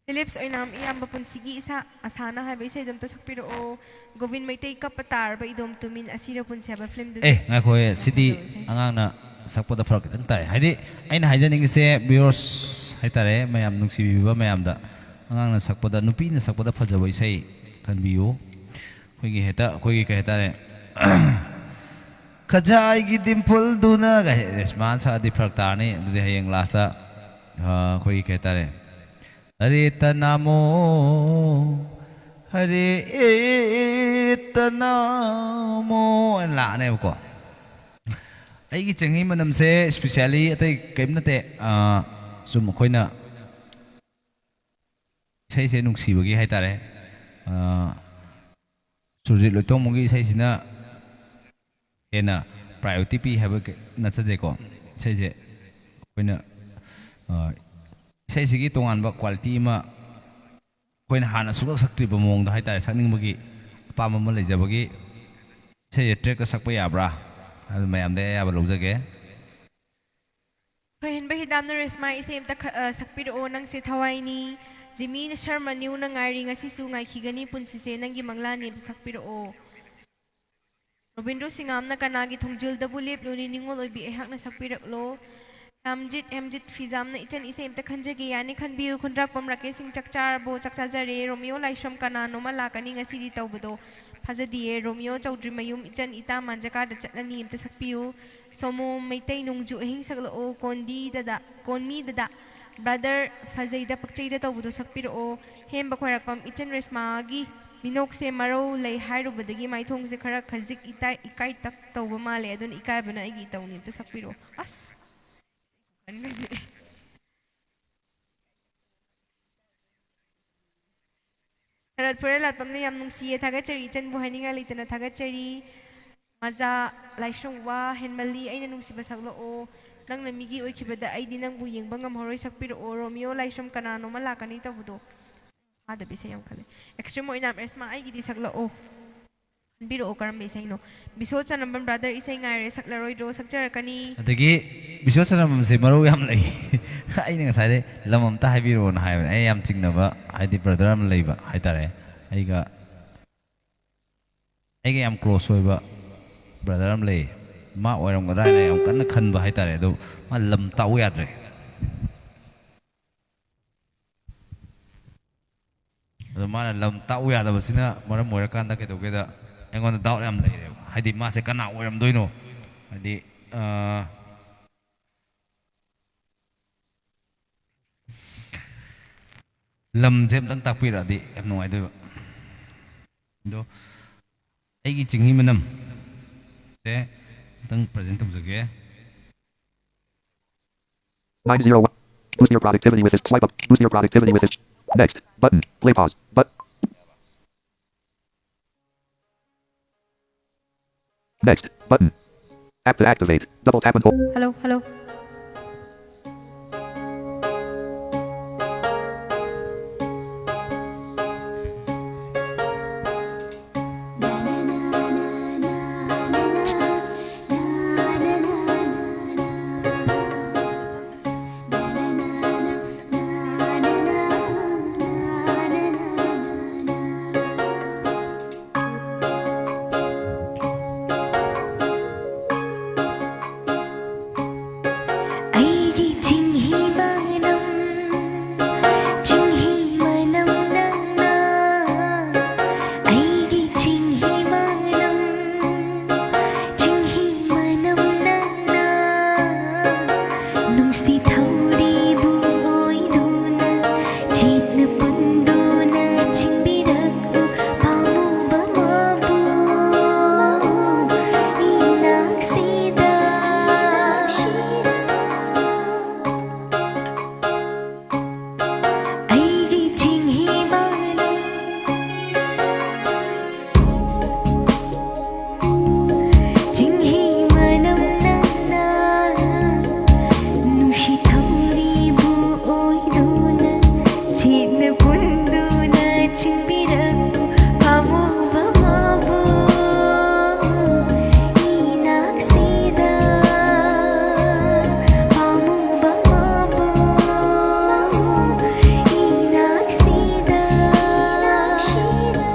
ꯐꯤꯂꯤꯞꯁ ꯑꯣꯏꯅꯥꯝ ꯏꯌꯥꯝꯕ ꯄꯨꯟꯁꯤꯒꯤ ꯏꯁꯥ ꯑꯁꯥꯅ ꯍꯥꯏꯕ ꯏꯁꯩꯗꯣ ꯑꯝꯇ ꯁꯛꯄꯤꯔꯛꯑꯣ꯫ ꯒꯣꯕꯤꯟ ꯃꯩꯇꯩ ꯀꯞꯄ ꯇꯥꯔꯕ ꯏꯗꯣꯝ ꯇꯨꯃꯤꯟ ꯑꯁꯤꯔ ꯄꯨꯟꯁꯤ ꯍꯥꯏꯕ ꯐꯤꯂꯝꯗꯨꯒꯤ ꯑꯦ ꯉꯥꯏꯈꯣꯍꯦ, ꯁꯛꯄ ꯁꯤꯗꯤ ꯐꯖꯕ ꯏꯁꯩ꯫ ꯑꯉꯥꯡꯅ ꯁꯛꯄꯗ ꯐꯔꯛ ꯈꯤꯇꯪ ꯇꯥꯏ꯫ ꯍꯥꯏꯗꯤ ꯑꯩꯅ ꯍꯥꯏꯖꯅꯤꯡꯉꯤꯁꯦ, ꯚꯤꯌꯨꯋꯔꯁ ꯍꯥꯏꯇꯥꯔꯦ, ꯃꯌꯥꯝ ꯅꯨꯡꯁꯤꯕꯤꯕ ꯃꯌꯥꯝꯗ, ꯑꯉꯥꯡꯅ ꯁꯛꯄꯗ, ꯅꯨꯄꯤꯅ ꯁꯛꯄꯗ ꯐꯖꯕ ꯏꯁꯩ ꯈꯟꯕꯤꯌꯨ꯫ ꯑꯩꯈꯣꯏꯒꯤ ꯍꯦꯛꯇ ꯑꯩꯈꯣꯏꯒꯤ ꯀꯩ ꯍꯥꯏꯇꯥꯔꯦ, ꯈꯖꯥꯏꯒꯤ ꯗꯤꯝꯄꯜꯗꯨꯅ ꯀꯥꯏ ꯔꯦꯁꯃꯥꯅ ꯁꯛꯑꯗꯤ ꯐꯔꯛ ꯇꯥꯔꯅꯤ꯫ ꯑꯗꯨꯗꯤ ꯍꯌꯦꯡ ꯂꯥꯁꯇ ꯑꯩꯈꯣꯏꯒꯤ ꯀꯩ ꯍꯥꯏꯇꯥꯔꯦ, "ꯑꯔꯦ ꯇꯅꯥꯃꯣ, ꯑꯔꯦ ꯑꯦ ꯇꯅꯥꯃꯣ" ꯍꯥꯏꯅ ꯂꯥꯛꯑꯅꯦꯕꯀꯣ꯫ ꯑꯩꯒꯤ ꯆꯦꯡꯍꯤ ꯃꯅꯝꯁꯦ ꯏꯁꯄꯤꯁꯤꯌꯦꯜꯂꯤ ꯑꯇꯩ ꯀꯔꯤꯝ ꯅꯠꯇꯦ꯫ ꯑꯥ, ꯁꯨꯝ ꯑꯩꯈꯣꯏꯅ ꯏꯁꯩꯁꯦ ꯅꯨꯡꯁꯤꯕꯒꯤ ꯍꯥꯏꯇꯥꯔꯦ꯫ ꯑꯥ, ꯁꯨꯔꯖꯤꯠ ꯂꯣꯏꯇꯣꯡꯕꯝꯒꯤ ꯏꯁꯩꯁꯤꯅ ꯍꯦꯟꯅ ꯄ꯭ꯔꯥꯏꯌꯣꯔꯤꯇꯤ ꯄꯤ ꯍꯥꯏꯕ ꯀ-, ꯅꯠꯆꯗꯦꯀꯣ꯫ ꯏꯁꯩꯁꯦ ꯑꯩꯈꯣꯏꯅ, ꯑꯥ, ꯏꯁꯩꯁꯤꯒꯤ ꯇꯣꯉꯥꯟꯕ ꯀ꯭ꯋꯥꯂꯤꯇꯤ ꯑꯃ ꯑꯩꯈꯣꯏꯅ ꯍꯥꯟꯅ ꯁꯨꯛꯁꯛ ꯁꯛꯇ꯭ꯔꯤꯕ ꯃꯑꯣꯡꯗ ꯍꯥꯏꯇꯥꯔꯦ, ꯁꯛꯅꯤꯡꯕꯒꯤ ꯑꯄꯥꯝꯕ ꯑꯃ ꯂꯩꯖꯕꯒꯤ ꯏꯁꯩꯁꯦ ꯇ꯭ꯔꯦꯛꯇ ꯁꯛꯄ ꯌꯥꯕ꯭ꯔꯥ? ꯑꯗꯨ ꯃꯌꯥꯝꯗ ꯑꯌꯥꯕ ꯂꯧꯖꯒꯦ꯫ ꯊꯣꯏꯍꯟꯕ ꯍꯤꯗꯥꯝꯅ ꯔꯦꯁꯃꯥ ꯏꯁꯩ ꯑꯝꯇ ꯈ-, ꯑ, ꯁꯛꯄꯤꯔꯛꯑꯣ, ꯅꯪꯁꯦ ꯊꯋꯥꯏꯅꯤ꯫ ꯖꯤꯃꯤ ꯁꯔꯃ ꯅ꯭ꯌꯨꯅ ꯉꯥꯏꯔꯤ, ꯉꯁꯤꯁꯨ ꯉꯥꯏꯈꯤꯒꯅꯤ, ꯄꯨꯟꯁꯤꯁꯦ ꯅꯪꯒꯤ ꯃꯪꯂꯥꯟꯅꯤ ꯑꯝꯇ ꯁꯛꯄꯤꯔꯛꯑꯣ꯫ ꯔꯣꯕꯤꯟꯗ꯭ꯔꯣ ꯁꯤꯡꯉꯥꯝꯅ ꯀꯅꯥꯒꯤ ꯊꯣꯡꯖꯤꯜꯗꯕꯨ ꯂꯦꯞꯂꯨꯅꯤ, ꯅꯤꯡꯉꯣꯜ ꯑꯣꯏꯕꯤ ꯑꯩꯍꯥꯛꯅ ꯁꯛꯄꯤꯔꯛꯂꯣ꯫ ꯍꯦꯝꯖꯤꯠ, ꯍꯦꯝꯖꯤꯠ ꯐꯤꯖꯥꯝꯅ ꯏꯆꯟ ꯏꯁꯩ ꯑꯝꯇ ꯈꯟꯖꯒꯦ, ꯌꯥꯅꯤ ꯈꯟꯕꯤꯌꯨ꯫ ꯈꯨꯟꯗ꯭ꯔꯥꯛꯄꯝ ꯔꯥꯀꯦꯁ ꯁꯤꯡ ꯆꯥꯛ ꯆꯥꯔꯕꯣ? ꯆꯥꯛ ꯆꯥꯖꯔꯦ꯫ ꯔꯣꯃꯤꯌꯣ ꯂꯥꯏꯁ꯭ꯔꯝ ꯀꯅꯥꯅꯣꯃ ꯂꯥꯛꯀꯅꯤ ꯉꯁꯤꯗꯤ ꯇꯧꯕꯗꯣ ꯐꯖꯗꯤꯌꯦ꯫ ꯔꯣꯃꯤꯌꯣ ꯆꯧꯗ꯭ꯔꯤ ꯃꯌꯨꯝ ꯏꯆꯟ ꯏꯇꯥ ꯃꯥꯟꯖꯀꯥꯗ ꯆꯠꯂꯅꯤ ꯑꯝꯇ ꯁꯛꯄꯤꯌꯨ꯫ ꯁꯣꯃꯣ ꯃꯩꯇꯩ ꯅꯣꯡꯖꯨ ꯑꯍꯤꯡ ꯁꯛꯂꯛꯑꯣ꯫ ꯀꯣꯟꯗꯤ ꯗꯗꯥ, ꯀꯣꯟꯃꯤ ꯗꯗꯥ, ꯕ꯭ꯔꯗꯔ ꯐꯖꯩꯗ ꯄꯛꯆꯩꯗ ꯇꯧꯕꯗꯣ ꯁꯛꯄꯤꯔꯛꯑꯣ꯫ ꯍꯦꯝꯕ ꯈ꯭ꯋꯥꯏꯔꯥꯛꯄꯝ ꯏꯆꯟ ꯔꯦꯁꯃꯥꯒꯤ ꯃꯤꯅꯣꯛꯁꯦ ꯃꯔꯧ ꯂꯩ ꯍꯥꯏꯔꯨꯕꯗꯒꯤ ꯃꯥꯏꯊꯣꯡꯁꯦ ꯈꯔ ꯈꯖꯤꯛ ꯏꯇꯥꯏ-, ꯏꯀꯥꯏ ꯇꯛ ꯇꯧꯕ ꯃꯥꯜꯂꯦ, ꯑꯗꯨꯅ ꯏꯀꯥꯏꯕꯅ ꯑꯩꯒꯤ ꯏꯇꯧꯅꯤ ꯑꯝꯇ ꯁꯛꯄꯤꯔꯛꯑꯣ꯫ ꯑꯁ! ꯁꯔꯠ ꯐꯣꯔꯦꯟ ꯂꯥꯠꯄꯝꯅ ꯌꯥꯝ ꯅꯨꯡꯁꯤꯌꯦ, ꯊꯥꯒꯠꯆꯔꯤ, ꯏꯆꯟꯕꯨ ꯍꯥꯏꯅꯤꯡꯉꯥꯏ ꯂꯩꯇꯅ ꯊꯥꯒꯠꯆꯔꯤ꯫ ꯃꯖꯥ ꯂꯥꯏꯁ꯭ꯔꯝ ꯋꯥ ꯍꯦꯟꯃꯜꯂꯤ, ꯑꯩꯅ ꯅꯨꯡꯁꯤꯕ ꯁꯛꯂꯛꯑꯣ꯫ ꯅꯪꯅ ꯃꯤꯒꯤ ꯑꯣꯏꯈꯤꯕꯗ ꯑꯩꯗꯤ ꯅꯪꯕꯨ ꯌꯦꯡꯕ ꯉꯝꯍꯧꯔꯣꯏ, ꯁꯛꯄꯤꯔꯛꯑꯣ꯫ ꯔꯣꯃꯤꯌꯣ ꯂꯥꯏꯁ꯭ꯔꯝ ꯀꯅꯥꯅꯣꯃ ꯂꯥꯛꯀꯅꯤ ꯇꯧꯕꯗꯣ꯫ ꯇꯥꯗꯕ ꯏꯁꯩ ꯌꯥꯝ ꯈꯜꯂꯦ꯫ ꯑꯦꯛꯁꯇ꯭ꯔꯤꯝ ꯑꯣꯏꯅ ꯑꯦꯁꯃꯥ ꯑꯩꯒꯤꯗꯤ ꯁꯛꯂꯛꯑꯣ꯫ ꯈꯟꯕꯤꯔꯛꯑꯣ ꯀꯔꯝꯕ ꯏꯁꯩꯅꯣ? ꯕꯤꯁꯣ ꯆꯅꯝꯕꯝ ꯕ꯭ꯔꯥꯗꯔ ꯏꯁꯩ ꯉꯥꯏꯔꯦ, ꯁꯛꯂꯔꯣꯏꯗ꯭ꯔꯣ? ꯁꯛꯆꯔꯛꯀꯅꯤ꯫ ꯑꯗꯒꯤ ꯕꯤꯁꯣ ꯆꯅꯝꯕꯝꯁꯦ ꯃꯔꯧ ꯌꯥꯝ ꯂꯩ꯫ ꯑꯩꯅ ꯉꯁꯥꯏꯗꯩ ꯂꯝ ꯑꯝꯇ ꯍꯥꯏꯕꯤꯔꯛꯑꯣꯅ ꯍꯥꯏꯕꯅꯦ꯫ ꯑꯩ ꯌꯥꯝ ꯆꯤꯡꯅꯕ, ꯍꯥꯏꯗꯤ ꯕ꯭ꯔꯥꯗꯔ ꯑꯃ ꯂꯩꯕ ꯍꯥꯏꯇꯥꯔꯦ꯫ ꯑꯩꯒ, ꯑꯩꯒ ꯌꯥꯝ ꯀ꯭ꯂꯣꯁ ꯑꯣꯏꯕ ꯕ꯭ꯔꯥꯗꯔ ꯑꯃ ꯂꯩ꯫ ꯃꯥ ꯑꯣꯏꯔꯝꯒꯗ꯭ꯔꯥ ꯍꯥꯏꯅ ꯌꯥꯝ ꯀꯟꯅ ꯈꯟꯕ ꯍꯥꯏꯇꯥꯔꯦ꯫ ꯑꯗꯣ ꯃꯥ ꯂꯝ ꯇꯥꯛꯎ ꯌꯥꯗ꯭ꯔꯦ꯫ ꯑꯗꯣ ꯃꯥꯅ ꯂꯝ ꯇꯥꯛꯎ ꯌꯥꯗꯕꯁꯤꯅ ꯃꯔꯝ ꯑꯣꯏꯔꯀꯥꯟꯗ ꯀꯩꯗꯧꯒꯦꯗ, ꯑꯩꯉꯣꯟꯗ ꯗꯥꯎꯠ ꯌꯥꯝ ꯂꯩꯔꯦꯕ꯫ ꯍꯥꯏꯗꯤ ꯃꯥꯁꯦ ꯀꯅꯥ ꯑꯣꯏꯔꯝꯗꯣꯏꯅꯣ? ꯍꯥꯏꯗꯤ, ꯑ, ꯂꯝꯁꯦ ꯑꯝꯇꯪ ꯇꯥꯛꯄꯤꯔꯛꯑꯗꯤ ꯌꯥꯝ ꯅꯨꯡꯉꯥꯏꯗꯣꯏꯕ꯫ ꯑꯗꯣ ꯑꯩꯒꯤ ꯆꯤꯡꯍꯤ ꯃꯅꯝ ꯁꯦ ꯑꯝꯇꯪ ꯄ꯭ꯔꯖꯦꯟ ꯇꯧꯖꯒꯦ꯫ Nine zero one. Boost your productivity with this. Swipe up. Boost your productivity with this. Next button. Play pause. But next button. App to activate. Double tap and hold. Hello, hello.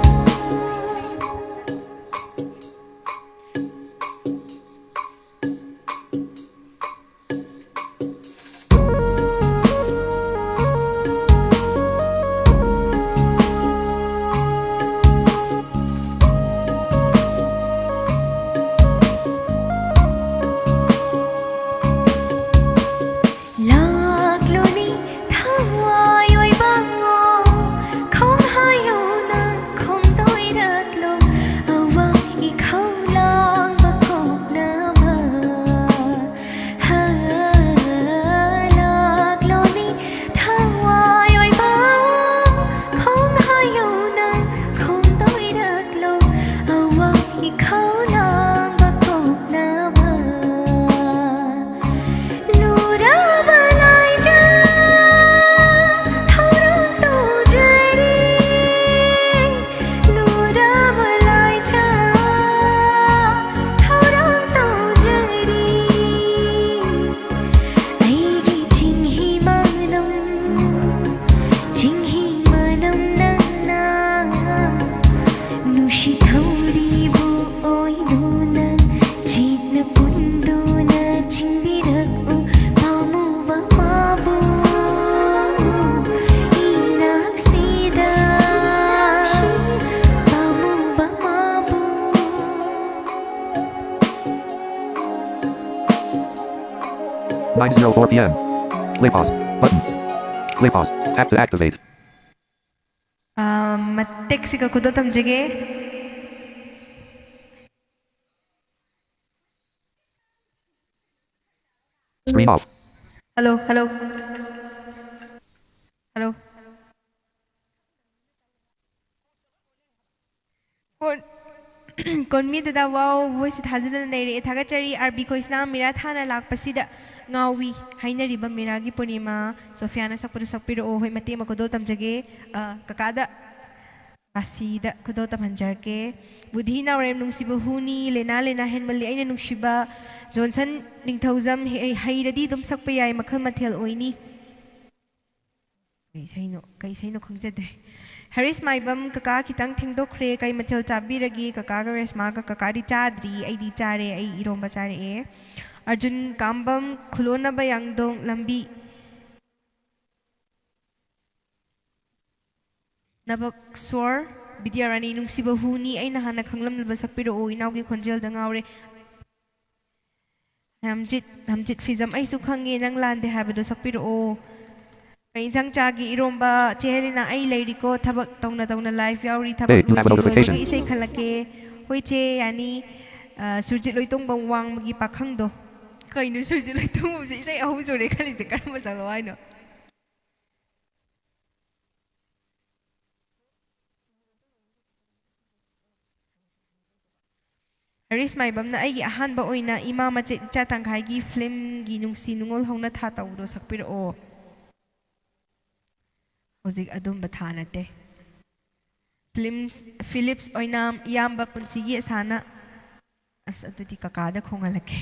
nine oh four p.m. Play pause. Button. Play pause. Tap to activate. ꯃꯇꯦꯛꯁꯤꯒ ꯈꯨꯗꯣꯜ ꯇꯝꯖꯒꯦ꯫ Screen off. Hello, hello. Hello. ꯀꯣꯟ- ꯀꯣꯟꯃꯤꯗꯨꯗ ꯋꯥꯎ ꯃꯣꯏꯁꯤ ꯊꯥꯖꯗꯅ ꯂꯩꯔꯛꯑꯦ꯫ ꯊꯥꯒꯠꯆꯔꯤ꯫ R B ꯈꯣꯏꯁꯤꯅ ꯃꯤꯔꯥ ꯊꯥꯅ ꯂꯥꯛꯄꯁꯤꯗ ꯉꯥꯎꯏ꯫ ꯍꯥꯏꯅꯔꯤꯕ ꯃꯤꯔꯥꯒꯤ ꯄꯨꯔꯅꯤꯃꯥ꯫ ꯁꯣꯐꯤꯌꯥꯅ ꯁꯛꯄꯗꯨ ꯁꯛꯄꯤꯔꯛꯑꯣ꯫ ꯍꯣꯏ, ꯃꯇꯦꯛ ꯑꯃ ꯈꯨꯗꯣꯜ ꯇꯝꯖꯒꯦ꯫ ꯑ, ꯀꯀꯥꯗ ꯕꯥꯁꯤꯗ ꯈꯨꯗꯣꯜ ꯇꯝꯍꯟꯖꯔꯛꯀꯦ꯫ ꯕꯨꯙꯤ ꯅꯥꯎꯔꯦꯝ ꯅꯨꯡꯁꯤꯕ ꯍꯨꯅꯤ꯫ ꯂꯦꯅꯥ ꯂꯦꯅꯥ ꯍꯦꯟꯃꯜꯂꯤ ꯑꯩꯅ ꯅꯨꯡꯁꯤꯕ꯫ ꯖꯣꯟꯁꯟ ꯅꯤꯡꯊꯧꯖꯝ ꯍꯦ- ꯍꯩꯔꯗꯤ ꯑꯗꯨꯝ ꯁꯛꯄ ꯌꯥꯏ꯫ ꯃꯈꯜ ꯃꯊꯦꯜ ꯑꯣꯏꯅꯤ꯫ ꯀꯩ ꯏꯁꯩꯅꯣ, ꯀꯩ ꯏꯁꯩꯅꯣ ꯈꯪꯖꯗ꯭ꯔꯦ꯫ ꯍꯔꯤꯁ ꯃꯥꯏꯕꯝ, ꯀꯀꯥ ꯈꯤꯇꯪ ꯊꯦꯡꯗꯣꯛꯈ꯭ꯔꯦ, ꯀꯩ ꯃꯊꯦꯜ ꯆꯥꯕꯤꯔꯒꯦ? ꯀꯀꯥꯒ ꯔꯦꯁꯃꯥꯒ? ꯀꯀꯥꯗꯤ ꯆꯥꯗ꯭ꯔꯤ, ꯑꯩꯗꯤ ꯆꯥꯔꯦ, ꯑꯩ ꯏꯔꯣꯝꯕ ꯆꯥꯔꯛꯑꯦ꯫ ꯑꯔꯖꯨꯟ ꯀꯥꯝꯕꯝ, ꯈꯨꯂꯣꯟꯅꯕ ꯌꯥꯡꯗꯣꯡ ꯂꯝꯕꯤ꯫ ꯅꯕꯛꯁꯣꯔ, ꯕꯤꯗ꯭ꯌꯥꯔꯥꯅꯤ ꯅꯨꯡꯁꯤꯕ ꯍꯨꯅꯤ, ꯑꯩꯅ ꯍꯥꯟꯅ ꯈꯪꯂꯝꯂꯕ ꯁꯛꯄꯤꯔꯛꯑꯣ, ꯏꯅꯥꯎꯒꯤ ꯈꯣꯟꯖꯦꯜꯗ ꯉꯥꯎꯔꯦ꯫ ꯍꯝꯖꯤꯠ, ꯍꯝꯖꯤꯠ ꯐꯤꯖꯝ, ꯑꯩꯁꯨ ꯈꯪꯉꯦ ꯅꯪ ꯂꯥꯟꯗꯦ ꯍꯥꯏꯕꯗꯣ ꯁꯛꯄꯤꯔꯛꯑꯣ꯫ ꯀꯩ ꯏꯟꯁꯥꯡ ꯆꯥꯒꯦ? ꯏꯔꯣꯝꯕ꯫ ꯆꯦ ꯍꯦꯂꯤꯅꯥ, ꯑꯩ ꯂꯩꯔꯤꯀꯣ, ꯊꯕꯛ ꯇꯧꯅ ꯇꯧꯅ live ꯌꯥꯎꯔꯤ, ꯊꯕꯛ Hey, you have a ꯂꯣꯏꯗ꯭ꯔꯤ, ꯂꯣꯏꯕꯒ notification. ꯏꯁꯩ ꯈꯜꯂꯛꯀꯦ꯫ ꯍꯣꯏ ꯆꯦ, ꯌꯥꯅꯤ꯫ ꯑ, ꯁꯨꯔꯖꯤꯠ ꯂꯣꯏꯇꯣꯡꯕꯝ ꯋꯥꯡꯃꯒꯤ ꯄꯥꯈꯪꯗꯣ꯫ ꯀꯩꯅꯣ ꯁꯨꯔꯖꯤꯠ ꯂꯣꯏꯇꯣꯡꯕꯝꯁꯦ ꯏꯁꯩ ꯑꯍꯨꯝ ꯁꯨꯔꯦ ꯈꯜꯂꯤꯁꯦ, ꯀꯔꯝꯕ ꯁꯛꯂꯣ ꯍꯥꯏꯅꯣ? ꯍꯔꯤꯁ ꯃꯥꯏꯕꯝꯅ ꯑꯩꯒꯤ ꯑꯍꯥꯟꯕ ꯑꯣꯏꯅ ꯏꯃꯥ ꯃꯆꯦꯠ ꯏꯆꯥ ꯇꯪꯈꯥꯏꯒꯤ ꯐꯤꯂꯝꯒꯤ ꯅꯨꯡꯁꯤ ꯅꯨꯡꯉꯣꯜ ꯍꯧꯅ ꯊꯥ ꯇꯧꯕꯗꯣ ꯁꯛꯄꯤꯔꯛꯑꯣ꯫ ꯍꯧꯖꯤꯛ ꯑꯗꯨꯝꯕ ꯊꯥ ꯅꯠꯇꯦ꯫ ꯐꯤꯂꯝꯁ, ꯐꯤꯂꯤꯞꯁ ꯑꯣꯏꯅꯥꯝ, ꯏꯌꯥꯝꯕ ꯄꯨꯟꯁꯤꯒꯤ ꯑꯁꯥꯅ꯫ ꯑꯁ, ꯑꯗꯨꯗꯤ ꯀꯀꯥꯗ ꯈꯣꯡꯍꯜꯂꯛꯀꯦ꯫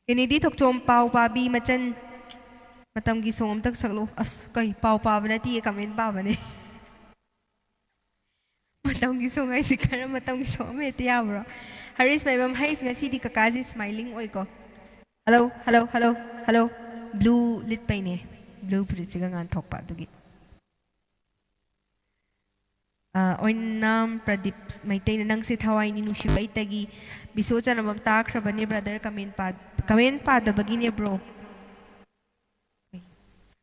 ꯀꯦꯅꯦꯗꯤ ꯊꯣꯛꯆꯣꯝ, ꯄꯥꯎ ꯄꯥꯕꯤ ꯃꯆꯟ꯫ ꯃꯇꯝꯒꯤ ꯁꯣꯡ ꯑꯝꯇ ꯁꯛꯂꯛꯎ꯫ ꯑꯁ, ꯀꯩ ꯄꯥꯎ ꯄꯥꯕ ꯅꯠꯇꯤꯌꯦ, comment ꯄꯥꯕꯅꯦ꯫ ꯃꯇꯝꯒꯤ ꯁꯣꯡ ꯍꯥꯏꯁꯤ ꯈꯔ ꯃꯇꯝꯒꯤ ꯁꯣꯡ ꯑꯃ ꯍꯦꯛꯇ ꯌꯥꯕ꯭ꯔꯣ? ꯍꯔꯤꯁ ꯃꯥꯏꯕꯝ, ꯍꯩꯁ, ꯉꯁꯤꯗꯤ ꯀꯀꯥꯁꯤ smiling ꯑꯣꯏꯀꯣ꯫ Hello, hello, hello, hello. Blue ꯂꯤꯠꯄꯩꯅꯦ꯫ Blue ꯐꯨꯔꯤꯠꯁꯤꯒ ꯉꯥꯟꯊꯣꯛꯄ ꯑꯗꯨꯒꯤ꯫ ꯑ, ꯑꯣꯏꯅꯥꯝ ꯄ꯭ꯔꯗꯤꯞ ꯃꯩꯇꯩꯅ, "ꯅꯪꯁꯦ ꯊꯋꯥꯏꯅꯤ ꯅꯨꯡꯁꯤꯕ ꯑꯩꯇꯒꯤ ꯕꯤꯁꯣ ꯆꯅꯕꯝ ꯇꯥꯈ꯭ꯔꯕꯅꯦ brother, comment ꯄꯥ-, ꯀꯃꯦꯟ ꯄꯥꯗꯕꯒꯤꯅꯦ, ꯕ꯭ꯔꯣ꯫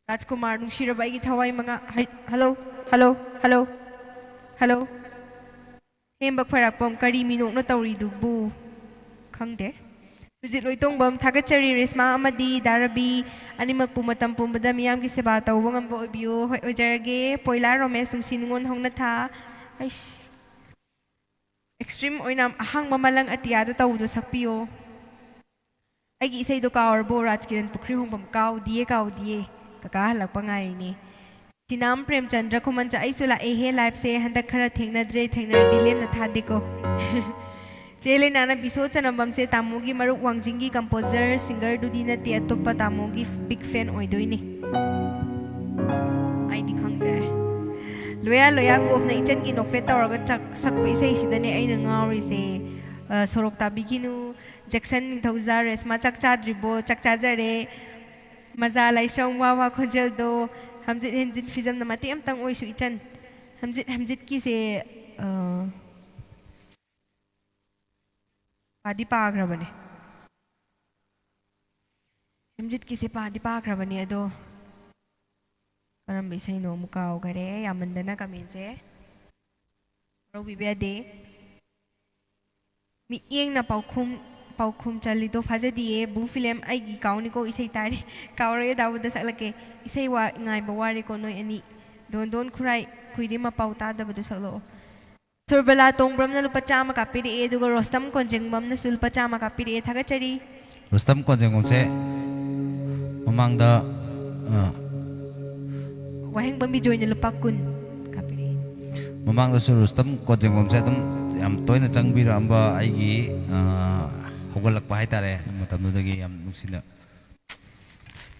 ꯔꯥꯖꯀꯨꯃꯥꯔ, ꯅꯨꯡꯁꯤꯔꯕ ꯑꯩꯒꯤ ꯊꯋꯥꯏ ꯃꯉꯥ꯫ ꯍꯩ, ꯍꯜꯂꯣ, ꯍꯜꯂꯣ, ꯍꯜꯂꯣ, ꯍꯜꯂꯣ꯫ ꯍꯦꯝꯕ ꯈꯣꯏꯔꯥꯛꯄꯝ, ꯀꯔꯤ ꯃꯤꯅꯣꯛꯅꯣ ꯇꯧꯔꯤꯗꯨꯕꯨ? ꯈꯪꯗꯦ꯫ ꯁꯨꯖꯤꯠ ꯂꯣꯏꯇꯣꯡꯕꯝ, ꯊꯥꯒꯠꯆꯔꯤ꯫ ꯔꯦꯁꯃꯥ ꯑꯃꯗꯤ ꯗꯥ ꯔꯕꯤ ꯑꯅꯤꯃꯛꯄꯨ ꯃꯇꯝ ꯄꯨꯝꯕꯗ ꯃꯤꯌꯥꯝꯒꯤ ꯁꯦꯕꯥ ꯇꯧꯕ ꯉꯝꯕ ꯑꯣꯏꯕꯤꯌꯨ꯫ ꯍꯣꯏ, ꯑꯣꯏꯖꯔꯒꯦ꯫ ꯄꯣꯏꯂꯥ ꯔꯣꯃꯦꯁ, ꯅꯨꯡꯁꯤ ꯅꯨꯡꯉꯣꯟ ꯍꯧꯅ ꯊꯥ꯫ ꯑꯩꯁ꯫ ꯑꯦꯛꯁꯇ꯭ꯔꯤꯝ ꯑꯣꯏꯅ ꯑꯍꯥꯡꯕ ꯃꯂꯪ ꯑꯇꯤꯌꯥꯗ ꯇꯧꯕꯗꯣ ꯁꯛꯄꯤꯌꯣ꯫ ꯑꯩꯒꯤ ꯏꯁꯩꯗꯣ ꯀꯥꯎꯔꯕꯣ? ꯔꯥꯖꯀꯤꯔꯟ ꯄꯨꯈ꯭ꯔꯤ ꯍꯣꯡꯐꯝ, ꯀꯥꯎꯗꯤꯌꯦ, ꯀꯥꯎꯗꯤꯌꯦ꯫ ꯀꯀꯥ ꯍꯜꯂꯛꯄ ꯉꯥꯏꯔꯤꯅꯦ꯫ ꯁꯤꯅꯥꯝ ꯄ꯭ꯔꯦꯝꯆꯟꯗ꯭ꯔ ꯈꯨꯃꯟꯆ, ꯑꯩꯁꯨ ꯂꯥꯛꯑꯦꯍꯦ ꯂꯥꯏꯞꯁꯦ꯫ ꯍꯟꯗꯛ ꯈꯔ ꯊꯦꯡꯅꯗ꯭ꯔꯦ, ꯊꯦꯡꯅꯔꯗꯤ ꯂꯦꯝꯅ ꯊꯥꯗꯦꯀꯣ꯫ ꯆꯦ ꯂꯩꯅꯥꯅ ꯕꯤꯁꯣ ꯆꯅꯝꯕꯝꯁꯦ ꯇꯥꯃꯣꯒꯤ ꯃꯔꯨꯞ ꯋꯥꯡꯖꯤꯡꯒꯤ ꯀꯝꯄꯣꯖꯔ, ꯁꯤꯡꯒꯔꯗꯨꯗꯤ ꯅꯠꯇꯦ, ꯑꯇꯣꯞꯄ ꯇꯥꯃꯣꯒꯤ ꯕꯤꯛ ꯐꯦꯟ ꯑꯣꯏꯗꯣꯏꯅꯤ꯫ ꯑꯩꯗꯤ ꯈꯪꯗ꯭ꯔꯦ꯫ ꯂꯣꯌꯥ ꯂꯣꯌꯥ ꯒꯣꯞꯅ ꯏꯆꯟꯒꯤ ꯅꯣꯛꯐꯦꯠ ꯇꯧꯔꯒ ꯆꯥꯛ ꯁꯛꯄ ꯏꯁꯩꯁꯤꯗꯅꯦ ꯑꯩꯅ ꯉꯥꯎꯔꯤꯁꯦ꯫ ꯑ, ꯁꯣꯔꯣꯛ ꯇꯥꯕꯤꯒꯤꯅꯨ, ꯖꯦꯛꯁꯟ ꯅꯤꯡꯊꯧꯖꯥ, ꯔꯦꯁꯃꯥ ꯆꯥꯛ ꯆꯥꯗ꯭ꯔꯤꯕꯣ? ꯆꯥꯛ ꯆꯥꯖꯔꯦ꯫ ꯃꯖꯥ ꯂꯥꯏꯁ꯭ꯔꯝ, ꯋꯥ ꯋꯥ ꯈꯣꯟꯖꯦꯜꯗꯣ꯫ ꯍꯝꯖꯤꯠ ꯍꯦꯟꯖꯤꯟ ꯐꯤꯖꯝꯅ ꯃꯇꯦꯛ ꯑꯝꯇꯪ ꯑꯣꯏꯁꯨ ꯏꯆꯟ꯫ ꯍꯝꯖꯤꯠ ꯍꯝꯖꯤꯠꯀꯤꯁꯦ, ꯑ, ꯄꯥꯗꯤ ꯄꯥꯈ꯭ꯔꯕꯅꯦ꯫ ꯍꯦꯝꯖꯤꯠꯀꯤꯁꯦ ꯄꯥꯗꯤ ꯄꯥꯈ꯭ꯔꯕꯅꯦ, ꯑꯗꯣ ꯀꯔꯝꯕ ꯏꯁꯩꯅꯣ ꯑꯃꯨꯛ ꯀꯥꯎꯈꯔꯦ꯫ ꯌꯥꯝꯃꯟꯗꯅ ꯀꯃꯦꯟꯁꯦ ꯋꯥꯔꯧꯕꯤꯕ ꯌꯥꯗꯦ꯫ ꯃꯤꯠꯌꯦꯡꯅ ꯄꯥꯎꯈꯨꯝ, ꯄꯥꯎꯈꯨꯝ ꯆꯜꯂꯤꯗꯣ ꯐꯥꯖꯗꯤꯌꯦ꯫ ꯕꯨ ꯐꯤꯂꯦꯝ ꯑꯩꯒꯤ ꯀꯥꯎꯅꯤꯀꯣ ꯏꯁꯩ ꯇꯥꯔꯤ꯫ ꯀꯥꯎꯔꯣꯏ ꯇꯥꯕꯗ ꯁꯛꯂꯛꯀꯦ꯫ ꯏꯁꯩ ꯋꯥ ꯉꯥꯏꯕ ꯋꯥꯔꯦꯀꯣ ꯅꯣꯏ ꯑꯅꯤ꯫ ꯗꯣꯟ ꯗꯣꯟ ꯈꯨꯔꯥꯏ ꯈꯨꯏꯔꯤ ꯃꯄꯥꯎ ꯇꯥꯗꯕꯗꯣ ꯁꯛꯂꯛꯑꯣ꯫ ꯁꯨꯔꯕꯂꯥ ꯇꯣꯡꯕ꯭ꯔꯝꯅ ꯂꯨꯄꯥ ꯆꯥꯝꯃ ꯀꯥꯞꯄꯤꯔꯛꯑꯦ, ꯑꯗꯨꯒ ꯔꯣꯁꯇꯝ ꯀꯣꯟꯖꯦꯡꯕꯝꯅꯁꯨ ꯂꯨꯄꯥ ꯆꯥꯝꯃ ꯀꯥꯞꯄꯤꯔꯛꯑꯦ꯫ ꯊꯥꯒꯠꯆꯔꯤ꯫ ꯔꯨꯁꯇꯝ ꯀꯣꯟꯖꯦꯡꯕꯝꯁꯦ ꯃꯃꯥꯡꯗ, ꯑ, ꯋꯥꯍꯦꯡꯕꯝ ꯕꯤꯖꯣꯏꯅ ꯂꯨꯄꯥ ꯀꯨꯟ ꯀꯥꯞꯄꯤꯔꯛꯑꯦ꯫ ꯃꯃꯥꯡꯗꯁꯨ ꯔꯨꯁꯇꯝ ꯀꯣꯟꯖꯦꯡꯕꯝꯁꯦ ꯑꯗꯨꯝ ꯌꯥꯝ ꯇꯣꯏꯅ ꯆꯪꯕꯤꯔꯛꯑꯝꯕ ꯑꯩꯒꯤ, ꯑ, ꯍꯧꯒꯠꯂꯛꯄ ꯍꯥꯏꯇꯥꯔꯦ꯫ ꯑꯗꯨ ꯃꯇꯝꯗꯨꯗꯒꯤ ꯌꯥꯝ ꯅꯨꯡꯁꯤꯅ,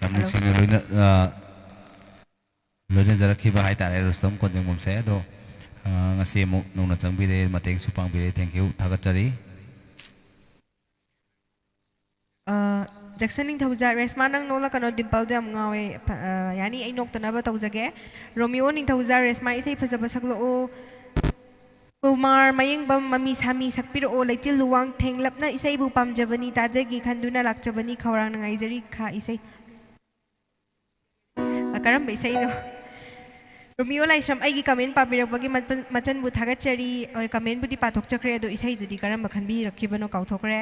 ꯌꯥꯝ ꯍꯜꯂꯣ꯫ ꯅꯨꯡꯁꯤꯅ ꯂꯣꯏꯅ, ꯑ, ꯂꯣꯏꯅꯖꯔꯛꯈꯤꯕ ꯍꯥꯏꯇꯥꯔꯦ ꯔꯨꯁꯇꯝ ꯀꯣꯟꯖꯦꯡꯕꯝꯁꯦ꯫ ꯑꯗꯣ, ꯑ, ꯉꯁꯤ ꯑꯃꯨꯛ ꯅꯧꯅ ꯆꯪꯕꯤꯔꯦ, ꯃꯇꯦꯡꯁꯨ ꯄꯥꯡꯕꯤꯔꯦ꯫ Thank you, ꯊꯥꯒꯠꯆꯔꯤ꯫ ꯑ, ꯖꯦꯛꯁꯟ ꯅꯤꯡꯊꯧꯖꯥ, ꯔꯦꯁꯃꯥ ꯅꯪ ꯅꯣꯛꯂꯛꯀꯅꯣ, ꯗꯤꯝꯄꯜꯗꯣ ꯌꯥꯝ ꯉꯥꯎꯋꯦ꯫ ꯐ-, ꯑ, ꯌꯥꯅꯤ, ꯑꯩ ꯅꯣꯛꯇꯅꯕ ꯇꯧꯖꯒꯦ꯫ ꯔꯣꯃꯤꯌꯣ ꯅꯤꯡꯊꯧꯖꯥ, ꯔꯦꯁꯃꯥ ꯏꯁꯩ ꯐꯖꯕ ꯁꯛꯂꯛꯑꯣ꯫ ꯀꯨꯃꯥꯔ ꯃꯌꯦꯡꯕꯝ, ꯃꯃꯤ ꯁꯥꯃꯤ ꯁꯛꯄꯤꯔꯛꯑꯣ, ꯂꯩꯆꯤꯜ ꯂꯨꯋꯥꯡ ꯊꯦꯡꯂꯞꯅ ꯏꯁꯩꯕꯨ ꯄꯥꯝꯖꯕꯅꯤ, ꯇꯥꯖꯒꯦ ꯈꯟꯗꯨꯅ ꯂꯥꯛꯆꯕꯅꯤ, ꯈꯧꯔꯥꯡꯅ ꯉꯥꯏꯖꯔꯤ꯫ ꯈꯥ ꯏꯁꯩ꯫ ꯑ, ꯀꯔꯝꯕ ꯏꯁꯩꯅꯣ? ꯔꯣꯃꯤꯌꯣ ꯂꯥꯏꯁ꯭ꯔꯝ, ꯑꯩꯒꯤ comment ꯄꯥꯕꯤꯔꯛꯄꯒꯤ ꯃꯆꯟ-, ꯃꯆꯟꯕꯨ ꯊꯥꯒꯠꯆꯔꯤ꯫ ꯍꯣꯏ, commentꯕꯨꯗꯤ ꯄꯥꯊꯣꯛꯆꯈ꯭ꯔꯦ, ꯑꯗꯣ ꯏꯁꯩꯗꯨꯗꯤ ꯀꯔꯝꯕ ꯈꯟꯕꯤꯔꯛꯈꯤꯕꯅꯣ ꯀꯥꯎꯊꯣꯛꯈ꯭ꯔꯦ꯫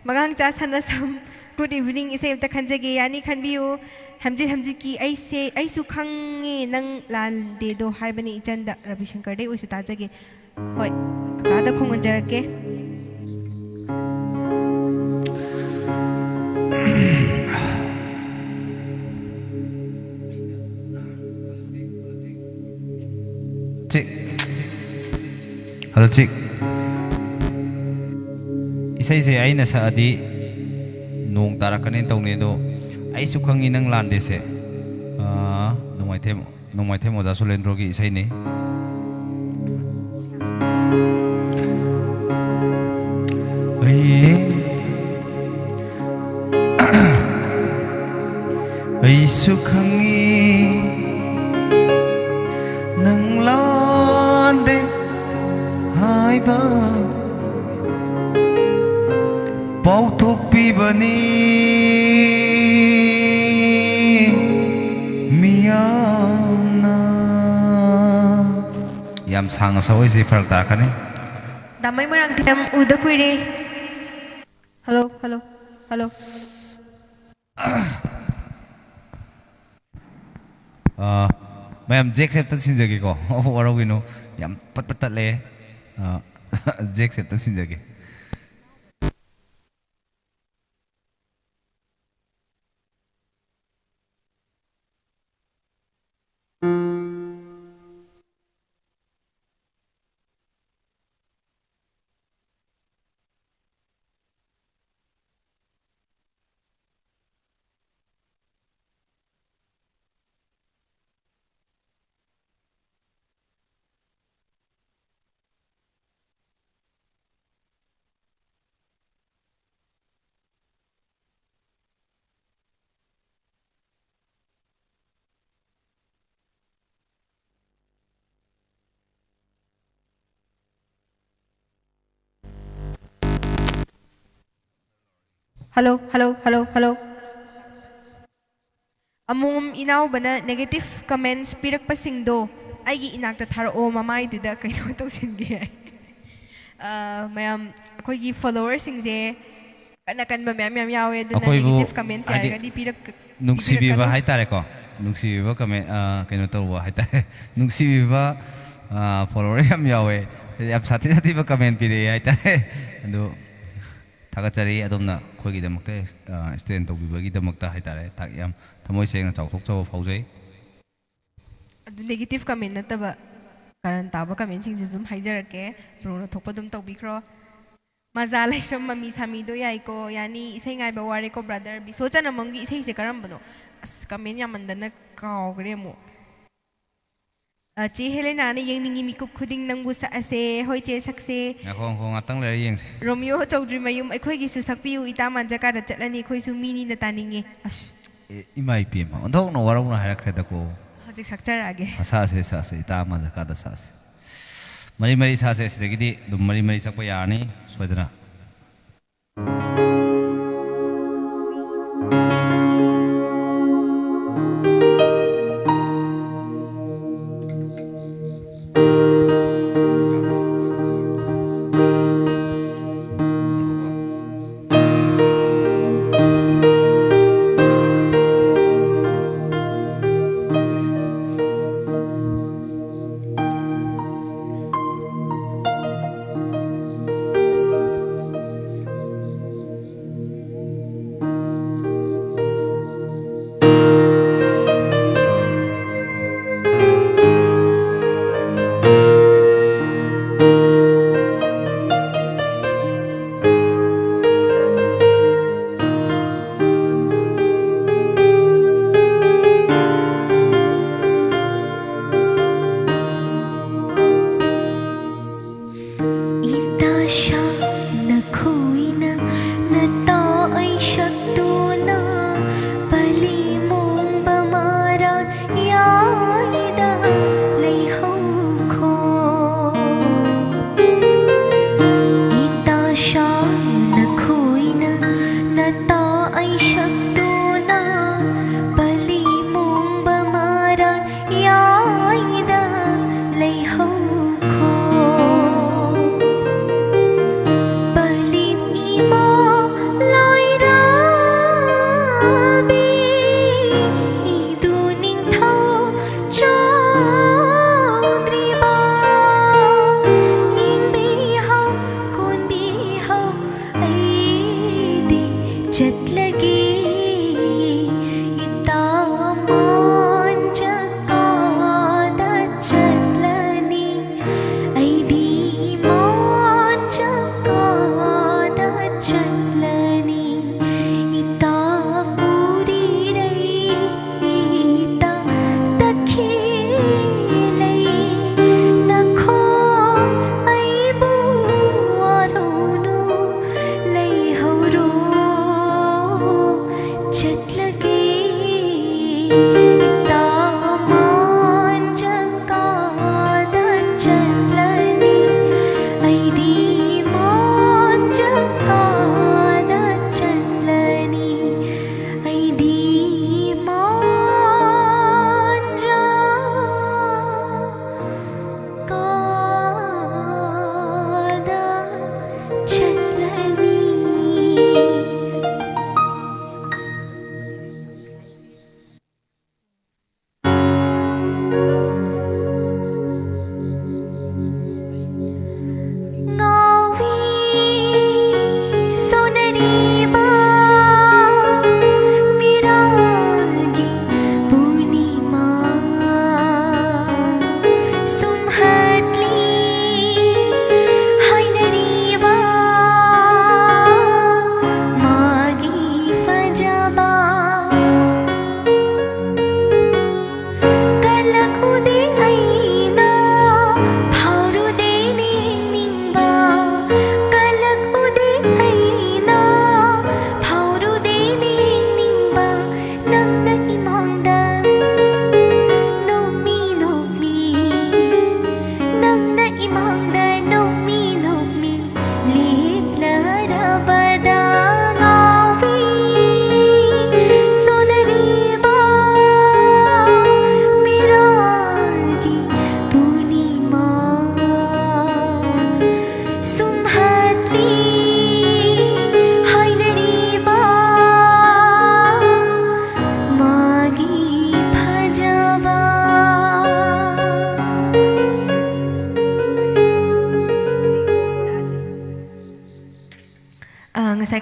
ꯃꯉꯥꯡꯆꯥ ꯁꯅꯥꯁꯝ, good evening, ꯏꯁꯩ ꯑꯝꯇ ꯈꯟꯖꯒꯦ, ꯌꯥꯅꯤ ꯈꯟꯕꯤꯌꯨ꯫ ꯍꯝꯖꯤꯠ ꯍꯝꯖꯤꯠꯀꯤ ꯑꯩꯁꯦ, ꯑꯩꯁꯨ ꯈꯪꯉꯦ ꯅꯪ ꯂꯥꯟꯗꯦꯗꯣ ꯍꯥꯏꯕꯅꯤ ꯏꯆꯟꯗ, ꯔꯕꯤꯁꯪꯀꯔꯗꯩ ꯑꯣꯏꯁꯨ ꯇꯥꯖꯒꯦ꯫ ꯍꯣꯏ, ꯀꯀꯥꯗ ꯈꯣꯡꯍꯟꯖꯔꯛꯀꯦ꯫ ꯆꯦꯛ꯫ Hello, check. ꯏꯁꯩꯁꯦ ꯑꯩꯅ ꯁꯛꯑꯗꯤ ꯅꯣꯡ ꯇꯥꯔꯛꯀꯅꯦꯅ ꯇꯧꯅꯤ, ꯑꯗꯣ ꯑꯩꯁꯨ ꯈꯪꯉꯤ ꯅꯪ ꯂꯥꯟꯗꯦꯁꯦ, ꯑꯥ, ꯅꯣꯡꯃꯥꯏꯊꯦꯝ, ꯅꯣꯡꯃꯥꯏꯊꯦꯝ ꯑꯣꯖꯥ ꯁꯨꯂꯦꯟꯗ꯭ꯔꯣꯒꯤ ꯏꯁꯩꯅꯤ꯫ ꯑꯩ ꯑꯩꯁꯨ ꯈꯪꯉꯤ ꯅꯪ ꯂꯥꯟꯗꯦ ꯍꯥꯏꯕ ꯄꯥꯎꯊꯣꯛꯄꯤꯕꯅꯤ ꯃꯤꯌꯥꯝꯅ꯫ ꯌꯥꯝ ꯁꯥꯡꯅ ꯁꯛꯑꯣꯏꯁꯤ, ꯐꯔꯛ ꯇꯥꯔꯛꯀꯅꯤ꯫ ꯗꯥꯃꯩ ꯃꯣꯏꯔꯥꯡꯊꯦꯝ ꯎꯗ ꯀꯨꯏꯔꯦ꯫ Hello, hello, hello. ꯑꯥ, ꯃꯌꯥꯝ ꯖꯦꯛꯁꯦ ꯑꯝꯇ ꯁꯤꯟꯖꯒꯦꯀꯣ꯫ ꯋꯥꯔꯧꯕꯤꯅꯨ, ꯌꯥꯝ ꯄꯠ ꯄꯠ ꯇꯠꯂꯦ꯫ ꯑꯥ, ꯖꯦꯛꯁꯦ ꯑꯝꯇ ꯁꯤꯟꯖꯒꯦ꯫ Hello, hello, hello, hello. ꯑꯃꯣꯝ ꯏꯅꯥꯎꯕꯅ negative comments ꯄꯤꯔꯛꯄꯁꯤꯡꯗꯣ ꯑꯩꯒꯤ ꯏꯅꯥꯛꯇ ꯊꯥꯔꯛꯑꯣ, ꯃꯃꯥꯏꯗꯨꯗ ꯀꯩꯅꯣ ꯇꯧꯁꯤꯟꯒꯦ ꯍꯥꯏ꯫ ꯑ, ꯃꯌꯥꯝ, ꯑꯩꯈꯣꯏꯒꯤ followerꯁꯤꯡꯁꯦ ꯀꯟꯅ ꯀꯟꯕ ꯃꯌꯥꯝ ꯌꯥꯝ ꯌꯥꯎꯋꯦ, ꯑꯗꯨꯅ ꯑꯩꯈꯣꯏꯕꯨ negative comments ꯍꯥꯏꯗꯤ ꯌꯥꯔꯒꯗꯤ ꯄꯤꯔꯛ-, ꯅꯨꯡꯁꯤꯕꯤꯕ ꯄꯤꯕꯤꯔꯛꯀꯅꯨ꯫ ꯍꯥꯏꯇꯥꯔꯦꯀꯣ, ꯅꯨꯡꯁꯤꯕꯤꯕ comment, ꯑ, ꯀꯩꯅꯣ ꯇꯧꯕ ꯍꯥꯏꯇꯥꯔꯦ, ꯅꯨꯡꯁꯤꯕꯤꯕ, ꯑ, follower ꯌꯥꯝ ꯌꯥꯎꯋꯦ, ꯌꯥꯝ ꯁꯥꯊꯤ ꯁꯥꯊꯤꯕ comment ꯄꯤꯔꯛꯑꯦ ꯍꯥꯏꯇꯥꯔꯦ꯫ ꯑꯗꯨ ꯊꯥꯒꯠꯆꯔꯤ ꯑꯗꯣꯝꯅ ꯑꯩꯈꯣꯏꯒꯤꯗꯃꯛꯇ, ꯑ, stand ꯇꯧꯕꯤꯕꯒꯤꯗꯃꯛꯇ ꯍꯥꯏꯇꯥꯔꯦ꯫ ꯊꯥ-, ꯌꯥꯝ ꯊꯃꯣꯏ ꯁꯦꯡꯅ ꯆꯥꯎꯊꯣꯛꯆꯕ ꯐꯥꯎꯖꯩ꯫ ꯑꯗꯨ negative comment ꯅꯠꯇꯕ ꯀꯔꯟ ꯇꯥꯕ commentꯁꯤꯡꯁꯨ ꯑꯗꯨꯝ ꯍꯥꯏꯖꯔꯛꯀꯦ, ꯕ꯭ꯔꯣꯅ ꯊꯣꯛꯄ ꯑꯗꯨꯝ ꯇꯧꯕꯤꯈ꯭ꯔꯣ꯫ ꯃꯖꯥ ꯂꯥꯏꯁ꯭ꯔꯝ ꯃꯃꯤ ꯁꯥꯃꯤꯗꯣ ꯌꯥꯏꯀꯣ, ꯌꯥꯅꯤ, ꯏꯁꯩ ꯉꯥꯏꯕ ꯋꯥꯔꯦꯀꯣ brother꯫ ꯕꯤꯁꯣ ꯆꯅꯝꯕꯝꯒꯤ ꯏꯁꯩꯁꯦ ꯀꯔꯝꯕꯅꯣ? ꯑꯁ, comment ꯌꯥꯝꯃꯟꯗꯅ ꯀꯥꯎꯈ꯭ꯔꯦ ꯑꯃꯨꯛ꯫ ꯑ, ꯆꯦ ꯍꯦꯂꯦꯅꯥꯅ ꯌꯦꯡꯅꯤꯡꯉꯤ ꯃꯤꯀꯨꯞ ꯈꯨꯗꯤꯡ ꯅꯪꯕꯨ ꯁꯛꯑꯁꯦ꯫ ꯍꯣꯏ ꯆꯦ, ꯁꯛꯁꯦ꯫ ꯉꯥꯏꯈꯣ, ꯉꯥꯏꯈꯣ, ꯉꯥꯛꯇꯪ ꯂꯩꯔ ꯌꯦꯡꯁꯤ꯫ ꯔꯣꯃꯤꯌꯣ ꯆꯧꯗ꯭ꯔꯤꯃꯌꯨꯝ, ꯑꯩꯈꯣꯏꯒꯤꯁꯨ ꯁꯛꯄꯤꯌꯨ ꯏꯇꯥ ꯃꯥꯟꯖꯀꯥꯗ ꯆꯠꯂꯅꯤ, ꯑꯩꯈꯣꯏꯁꯨ ꯃꯤꯅꯤꯅ ꯇꯥꯅꯤꯡꯉꯦ꯫ ꯑꯁ꯫ ꯑꯦ, ꯏꯃꯥ ꯏꯄꯦꯝꯃ, ꯑꯣꯟꯊꯣꯛꯅ ꯋꯥꯔꯧꯅ ꯍꯥꯏꯔꯛꯈ꯭ꯔꯦꯗꯀꯣ꯫ ꯍꯧꯖꯤꯛ ꯁꯛꯆꯔꯛꯑꯒꯦ꯫ ꯑ, ꯁꯛꯑꯁꯦ, ꯁꯛꯑꯁꯦ, ꯏꯇꯥ ꯃꯥꯟꯖꯀꯥꯗ ꯁꯛꯑꯁꯦ꯫ ꯃꯔꯤ ꯃꯔꯤ ꯁꯛꯑꯁꯦ, ꯁꯤꯗꯒꯤꯗꯤ ꯑꯗꯨꯝ ꯃꯔꯤ ꯃꯔꯤ ꯁꯛꯄ ꯌꯥꯔꯅꯤ, ꯁꯣꯏꯗꯅ꯫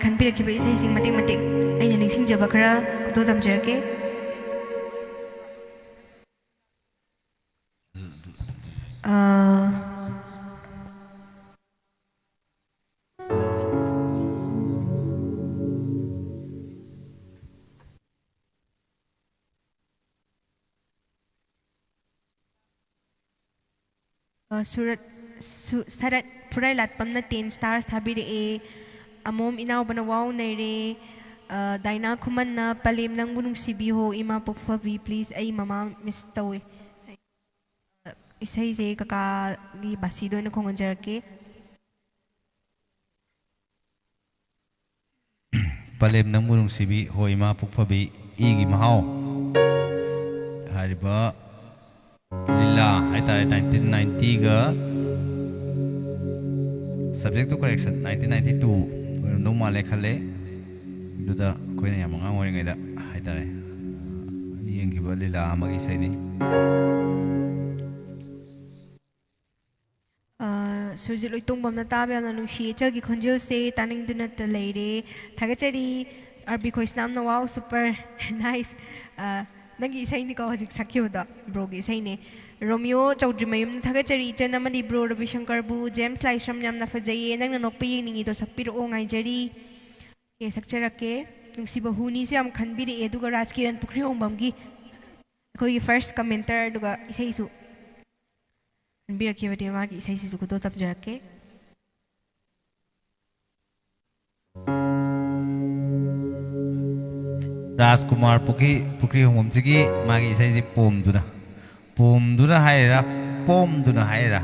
ꯈꯟꯕꯤꯔꯛꯈꯤꯕ ꯏꯁꯩꯁꯤꯡ ꯃꯇꯦꯛ ꯃꯇꯦꯛ ꯑꯩꯅ ꯅꯤꯡꯁꯤꯡꯖꯕ ꯈꯔ ꯈꯨꯗꯣꯜ ꯇꯝꯖꯔꯛꯀꯦ꯫ ꯑꯥ, ꯑ, ꯁꯨꯔꯠ-, ꯁꯨ-, ꯁꯔꯠ ꯐꯨꯔꯥꯏꯂꯥꯠꯄꯝꯅ ten stars ꯊꯥꯕꯤꯔꯛꯑꯦ꯫ ꯑꯃꯣꯝ ꯏꯅꯥꯎꯕꯅ wow ꯅꯩꯔꯦ꯫ ꯑ, ꯗꯥꯏꯅꯥ ꯈꯨꯃꯟꯅ "ꯄꯂꯦꯝ ꯅꯪꯕꯨ ꯅꯨꯡꯁꯤꯕꯤ ꯍꯣ ꯏꯃꯥ ꯄꯣꯛꯐꯕꯤ, please ꯑꯩ ꯃꯃꯥ miss ꯇꯧꯋꯦ"꯫ ꯏꯁꯩꯁꯦ ꯀꯀꯥꯒꯤ ꯕꯥꯁꯤꯗ ꯑꯣꯏꯅ ꯈꯣꯡꯍꯟꯖꯔꯛꯀꯦ꯫ ꯄꯂꯦꯝ ꯅꯪꯕꯨ ꯅꯨꯡꯁꯤꯕꯤ ꯍꯣ ꯏꯃꯥ ꯄꯨꯛꯐꯕꯤ ꯏꯒꯤ ꯃꯍꯥꯎ ꯍꯥꯏꯔꯤꯕ ꯂꯤꯂꯥ ꯍꯥꯏꯇꯥꯔꯦ, nineteen ninety-ꯒ subject to correction nineteen ninety-two ꯑꯣꯏꯔꯝꯗꯧ ꯃꯥꯜꯂꯦ ꯈꯜꯂꯦ꯫ ꯑꯗꯨꯗ ꯑꯩꯈꯣꯏꯅ ꯌꯥꯝ ꯑꯉꯥꯡ ꯑꯣꯏꯔꯤꯉꯩꯗ ꯍꯥꯏꯇꯥꯔꯦ, ꯌꯦꯡꯈꯤꯕ ꯂꯤꯂꯥ ꯑꯃꯒꯤ ꯏꯁꯩꯅꯤ꯫ ꯑ, ꯁꯨꯔꯖꯤꯠ ꯂꯣꯏꯇꯣꯡꯕꯝꯅ "ꯇꯥꯕ ꯌꯥꯝꯅ ꯅꯨꯡꯁꯤ ꯏꯆꯜꯒꯤ ꯈꯣꯟꯖꯦꯜꯁꯦ, ꯇꯥꯅꯤꯡꯗꯨꯅꯇ ꯂꯩꯔꯦ꯫ ꯊꯥꯒꯠꯆꯔꯤ"꯫ ꯑꯥꯔ ꯕꯤ ꯈꯣꯏꯁꯅꯥꯝꯅ "Wow, super, nice"꯫ ꯑ, ꯅꯪꯒꯤ ꯏꯁꯩꯅꯤꯀꯣ ꯍꯧꯖꯤꯛ ꯁꯛꯈꯤꯕꯗꯣ, ꯕ꯭ꯔꯣꯒꯤ ꯏꯁꯩꯅꯦ꯫ ꯔꯣꯃꯤꯌꯣ ꯆꯧꯗ꯭ꯔꯤꯃꯌꯨꯝꯅ "ꯊꯥꯒꯠꯆꯔꯤ ꯏꯆꯟ ꯑꯃꯗꯤ ꯕ꯭ꯔꯣ ꯔꯕꯤꯁꯪꯀꯔꯕꯨ, ꯖꯦꯝꯁ ꯂꯥꯏꯁ꯭ꯔꯝ ꯌꯥꯝꯅ ꯐꯖꯩꯌꯦ, ꯅꯪꯅ ꯅꯣꯛꯄ ꯌꯦꯡꯅꯤꯡꯉꯤꯗꯣ ꯁꯛꯄꯤꯔꯛꯑꯣ, ꯉꯥꯏꯖꯔꯤ"꯫ ꯑꯦ, ꯁꯛꯆꯔꯛꯀꯦ꯫ ꯅꯨꯡꯁꯤꯕ ꯍꯨꯅꯤꯁꯨ ꯌꯥꯝ ꯈꯟꯕꯤꯔꯛꯑꯦ, ꯑꯗꯨꯒ ꯔꯥꯖꯀꯤꯔꯟ ꯄꯨꯈ꯭ꯔꯤꯍꯣꯡꯕꯝꯒꯤ ꯑꯩꯈꯣꯏꯒꯤ first commenter, ꯑꯗꯨꯒ ꯏꯁꯩꯁꯨ ꯈꯟꯕꯤꯔꯛꯈꯤꯕꯅꯦ, ꯃꯥꯒꯤ ꯏꯁꯩꯁꯤꯁꯨ ꯈꯨꯗꯣꯜ ꯇꯝꯖꯔꯛꯀꯦ꯫ ꯔꯥꯖꯀꯨꯃꯥꯔ ꯄꯨꯈ꯭ꯔꯤ, ꯄꯨꯈ꯭ꯔꯤ ꯍꯣꯡꯐꯝꯁꯤꯒꯤ ꯃꯥꯒꯤ ꯏꯁꯩꯁꯤ ꯄꯣꯝꯗꯨꯅ, ꯄꯣꯝꯗꯨꯅ ꯍꯥꯏꯔꯤꯔꯥ, ꯄꯣꯝꯗꯨꯅ ꯍꯥꯏꯔꯤꯔꯥ?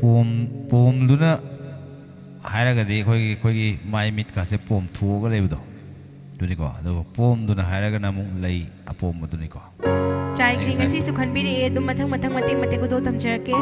ꯄꯣꯝ-, ꯄꯣꯝꯗꯨꯅ ꯍꯥꯏꯔꯒꯗꯤ ꯑꯩꯈꯣꯏꯒꯤ, ꯑꯩꯈꯣꯏꯒꯤ ꯃꯥꯏ ꯃꯤꯠꯀꯥꯁꯦ ꯄꯣꯝꯊꯣꯛꯑꯒ ꯂꯩꯕꯗꯣ, ꯑꯗꯨꯅꯤꯀꯣ꯫ ꯑꯗꯨꯒ ꯄꯣꯝꯗꯨꯅ ꯍꯥꯏꯔꯒꯅ ꯑꯃꯨꯛ ꯂꯩ ꯑꯄꯣꯝꯕꯗꯨꯅꯤꯀꯣ꯫ ꯆꯥꯏꯈ꯭ꯔꯦ, ꯑꯩ ꯉꯁꯥꯏ ꯉꯁꯤꯁꯨ ꯈꯟꯕꯤꯔꯛꯑꯦ꯫ ꯑꯗꯨꯝ ꯃꯊꯪ, ꯃꯊꯪ, ꯃꯇꯦꯛ, ꯃꯇꯦꯛ ꯈꯨꯗꯣꯜ ꯇꯝꯖꯔꯛꯀꯦ꯫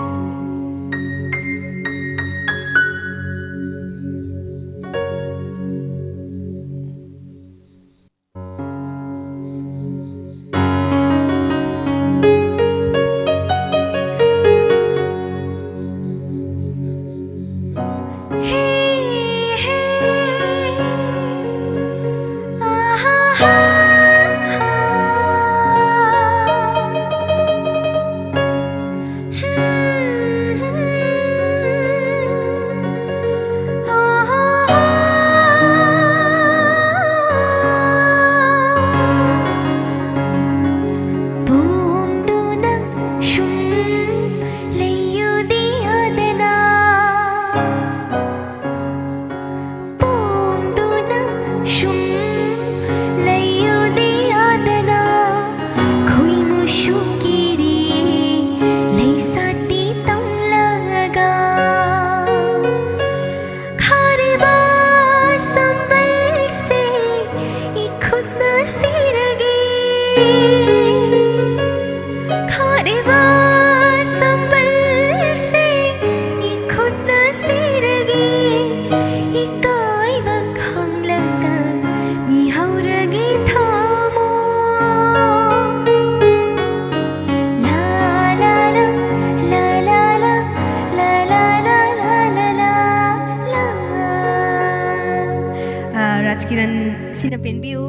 ꯅ ꯄꯦꯟꯕꯤꯌꯨ꯫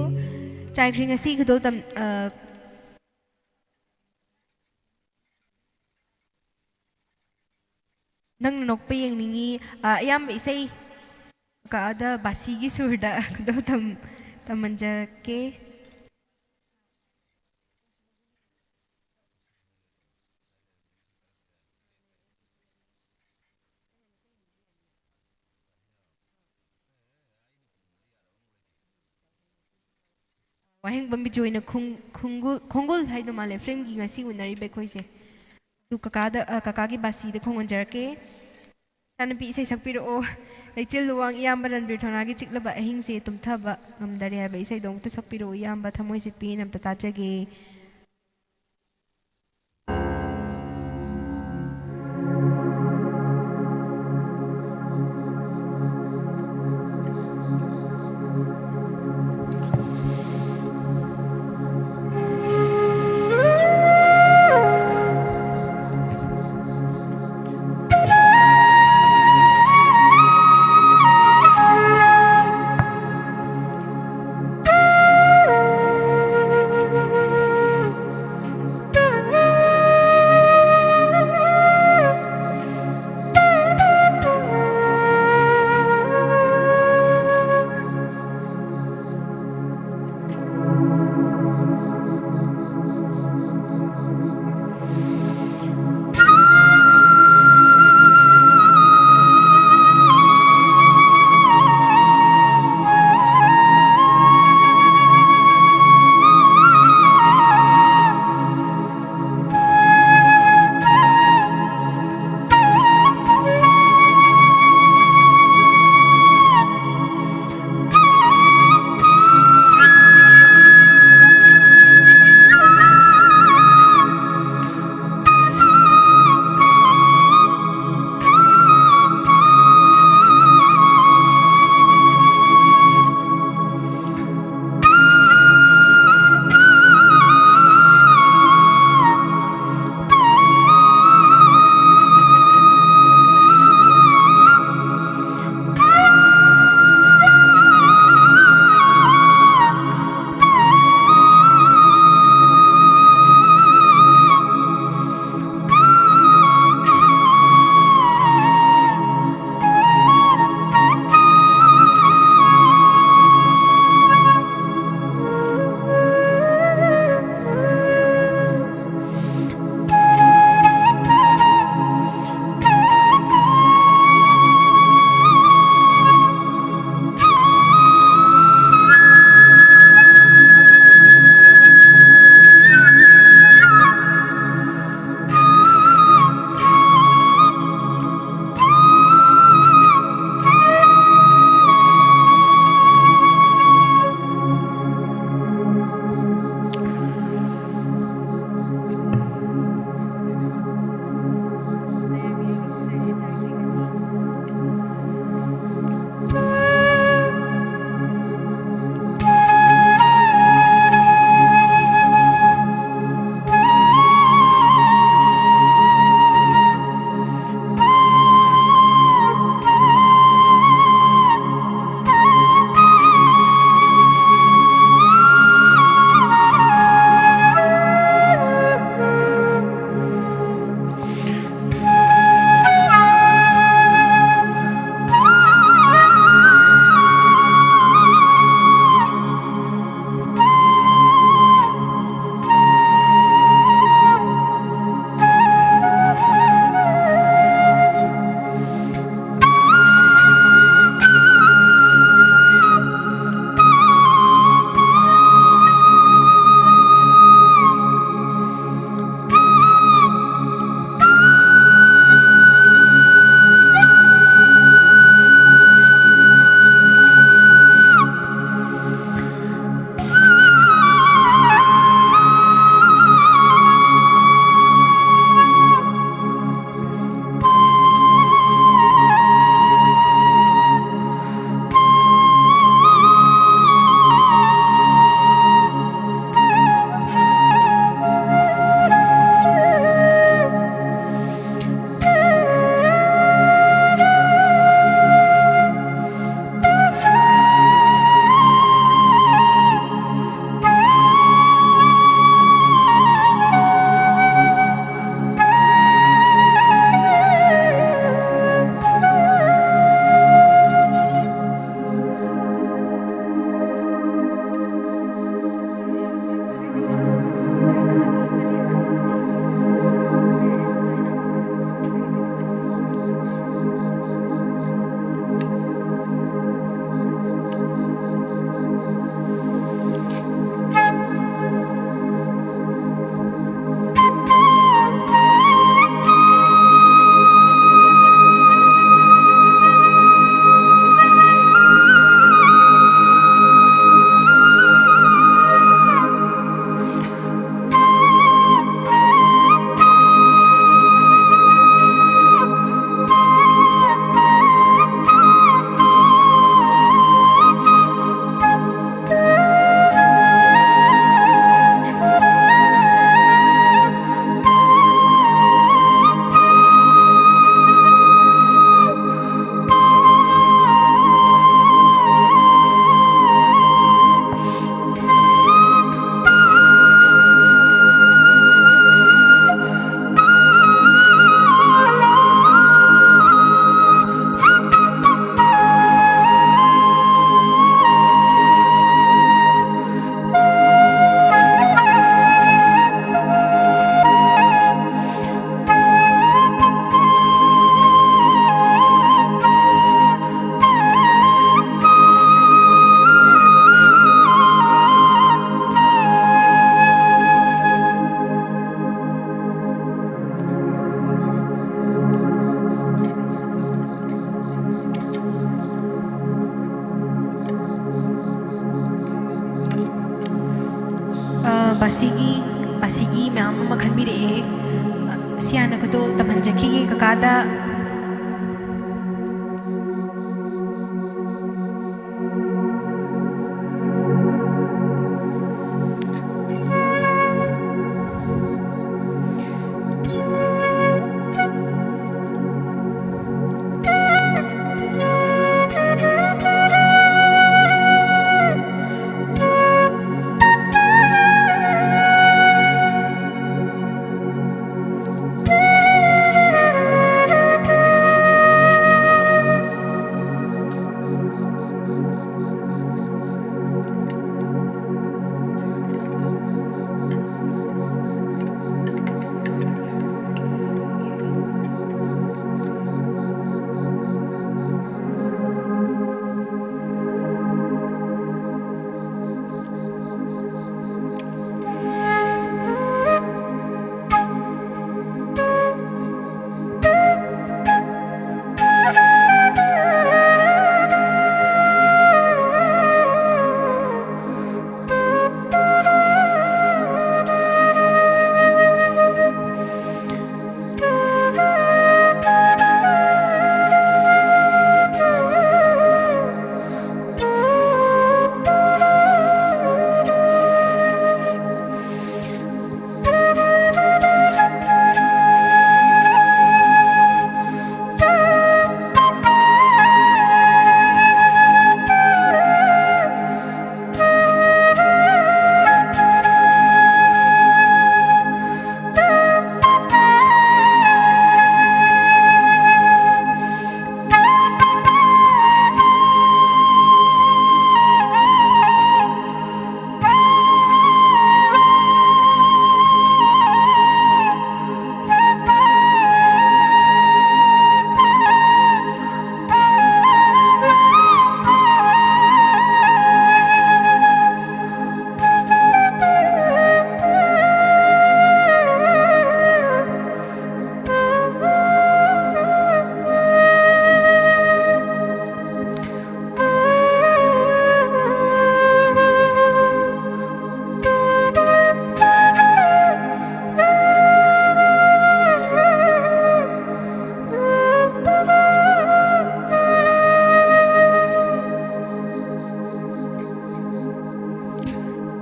ꯆꯥꯏꯈ꯭ꯔꯤ ꯉꯁꯤ ꯈꯨꯗꯣꯜ ꯇꯝ-, ꯑ, ꯅꯪꯅ ꯅꯣꯛꯄ ꯌꯦꯡꯅꯤꯡꯉꯤ꯫ ꯑ, ꯑꯌꯥꯝꯕ ꯏꯁꯩ ꯀꯛꯑꯗ ꯕꯥꯁꯤꯒꯤ ꯁꯨꯔꯗ ꯈꯨꯗꯣꯜ ꯇꯝ-, ꯇꯝꯍꯟꯖꯔꯛꯀꯦ꯫ ꯋꯥꯍꯦꯡꯕꯝ ꯕꯤꯖꯣꯏꯅ ꯈꯨꯡ-, ꯈꯨꯡꯒꯨꯜ, ꯈꯣꯡꯒꯨꯜ ꯍꯥꯏꯗꯣ ꯃꯥꯜꯂꯦ, ꯐꯤꯂꯝꯒꯤ ꯉꯁꯤ ꯎꯅꯔꯤꯕ ꯑꯩꯈꯣꯏꯁꯦ꯫ ꯑꯗꯨ ꯀꯀꯥꯗ, ꯑ, ꯀꯀꯥꯒꯤ ꯕꯥꯁꯤꯗ ꯈꯣꯡꯍꯟꯖꯔꯛꯀꯦ꯫ ꯏꯆꯥꯅꯨꯄꯤ ꯏꯁꯩ ꯁꯛꯄꯤꯔꯛꯑꯣ꯫ ꯂꯩꯆꯤꯜ ꯂꯨꯋꯥꯡ ꯏꯌꯥꯝꯕ ꯔꯟꯕꯤꯔ ꯊꯧꯅꯥꯒꯤ ꯆꯤꯛꯂꯕ ꯑꯍꯤꯡꯁꯦ ꯇꯨꯝꯊꯕ ꯉꯝꯗꯔꯦ ꯍꯥꯏꯕ ꯏꯁꯩꯗꯣ ꯑꯃꯨꯛꯇ ꯁꯛꯄꯤꯔꯛꯑꯣ ꯏꯌꯥꯝꯕ, ꯊꯃꯣꯏꯁꯦ ꯄꯦꯟꯅ ꯑꯝꯇ ꯇꯥꯖꯒꯦ꯫ ꯑꯁꯤꯒꯤ, ꯑꯁꯤꯒꯤ ꯃꯌꯥꯝ ꯑꯃ ꯈꯟꯕꯤꯔꯛꯑꯦ꯫ ꯁꯤ ꯍꯥꯟꯅ ꯈꯨꯗꯣꯜ ꯇꯝꯍꯟꯖꯈꯤꯒꯦ ꯀꯀꯥꯗ꯫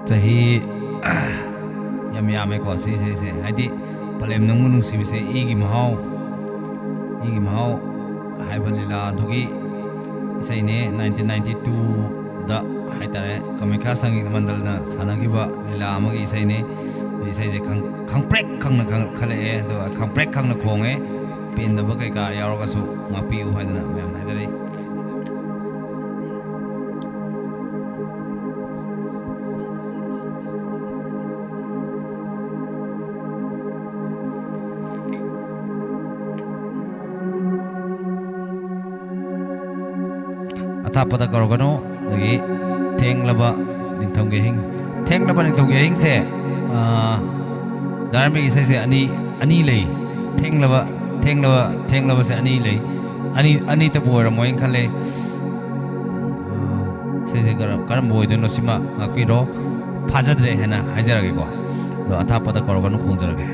ꯆꯍꯤ ꯌꯥꯝ ꯌꯥꯝꯃꯦꯀꯣ ꯁꯤ ꯏꯁꯩꯁꯦ, ꯍꯥꯏꯗꯤ ꯄꯂꯦꯝ ꯅꯪꯕꯨ ꯅꯨꯡꯁꯤꯕꯤꯁꯦ, ꯏꯒꯤ ꯃꯍꯥꯎ, ꯏꯒꯤ ꯃꯍꯥꯎ ꯍꯥꯏꯕ ꯂꯤꯂꯥꯗꯨꯒꯤ ꯏꯁꯩꯅꯦ꯫ ꯅꯥꯏꯟꯇꯤꯟ ꯅꯥꯏꯟꯇꯤ ꯇꯨꯗ ꯍꯥꯏꯇꯥꯔꯦ, ꯀꯃꯈ꯭ꯌꯥ ꯁꯪꯒꯤꯠ ꯃꯟꯗꯜꯅ ꯁꯥꯟꯅꯈꯤꯕ ꯂꯤꯂꯥ ꯑꯃꯒꯤ ꯏꯁꯩꯅꯦ꯫ ꯏꯁꯩꯁꯦ ꯈꯪ-, ꯈꯪꯄ꯭ꯔꯦꯛ ꯈꯪꯅ ꯈꯪ-, ꯈꯜꯂꯛꯑꯦ, ꯑꯗꯨꯒ ꯈꯪꯄ꯭ꯔꯦꯛ ꯈꯪꯅ ꯈꯣꯡꯉꯦ꯫ ꯄꯦꯟꯗꯕ ꯀꯩꯀꯥ ꯌꯥꯎꯔꯒꯁꯨ ꯉꯥꯛꯄꯤꯌꯨ ꯍꯥꯏꯗꯅ ꯃꯌꯥꯝ ꯍꯥꯏꯖꯔꯤ꯫ ꯑꯊꯥꯞꯄꯗ ꯀꯧꯔꯒꯅꯨ, ꯑꯗꯒꯤ ꯊꯦꯡꯂꯕ ꯅꯤꯡꯊꯧꯒꯤ ꯑꯍꯤꯡ, ꯊꯦꯡꯂꯕ ꯅꯤꯡꯊꯧꯒꯤ ꯑꯍꯤꯡꯁꯦ, ꯑꯥ, ꯙꯔꯃꯒꯤ ꯏꯁꯩꯁꯦ ꯑꯅꯤ, ꯑꯅꯤ ꯂꯩ꯫ ꯊꯦꯡꯂꯕ, ꯊꯦꯡꯂꯕ, ꯊꯦꯡꯂꯕꯁꯦ ꯑꯅꯤ ꯂꯩ꯫ ꯑꯅꯤ, ꯑꯅꯤꯇꯕꯨ ꯑꯣꯏꯔꯝꯃꯣꯏꯅ ꯈꯜꯂꯦ꯫ ꯑꯥ, ꯏꯁꯩꯁꯦ ꯀꯔ-, ꯀꯔꯝꯕ ꯑꯣꯏꯗꯣꯏꯅꯣ, ꯁꯤꯃ ꯉꯥꯛꯄꯤꯔꯣ꯫ ꯐꯥꯖꯗ꯭ꯔꯦ ꯍꯥꯏꯅ ꯍꯥꯏꯖꯔꯒꯦꯀꯣ꯫ ꯑꯗꯣ ꯑꯊꯥꯞꯄꯗ ꯀꯧꯔꯒꯅꯨ ꯈꯣꯡꯖꯔꯒꯦ꯫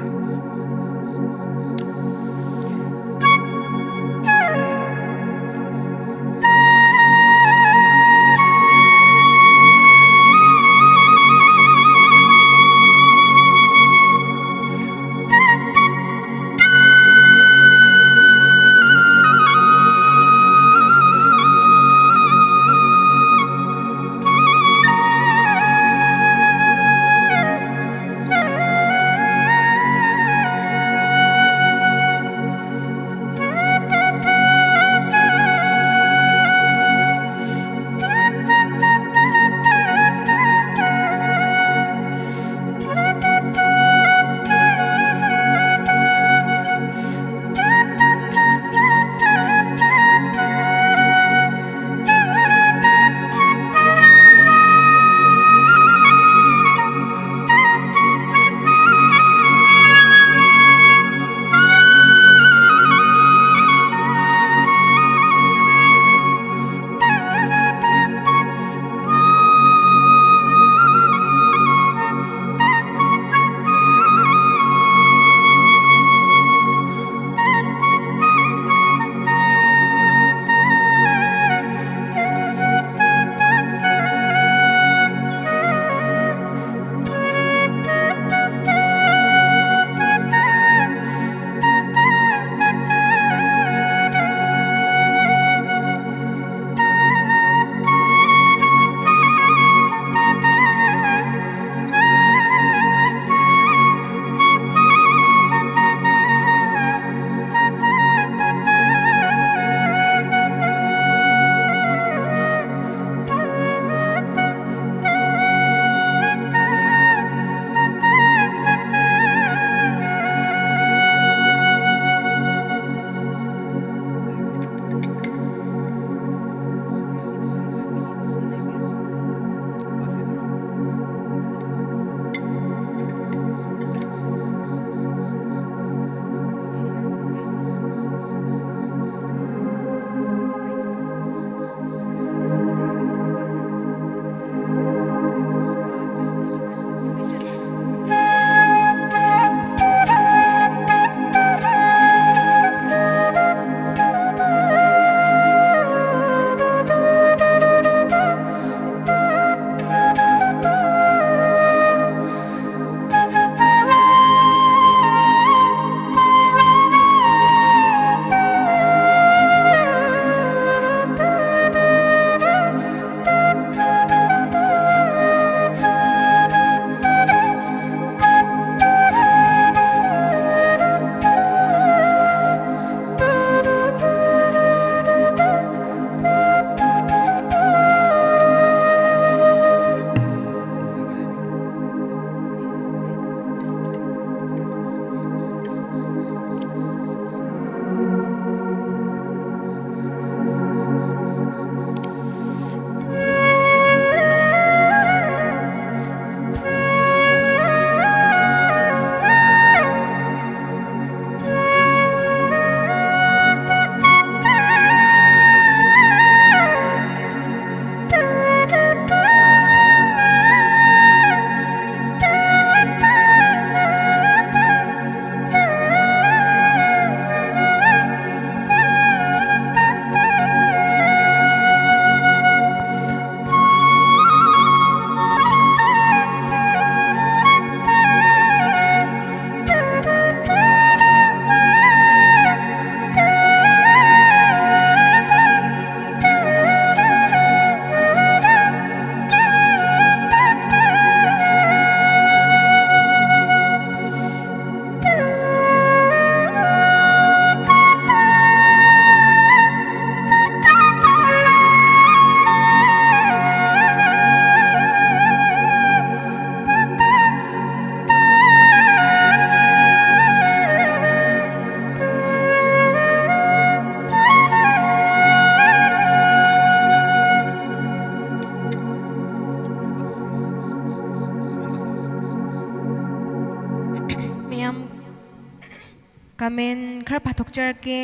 ꯀꯃꯦꯟ ꯈꯔ ꯄꯥꯊꯣꯛꯆꯔꯛꯀꯦ꯫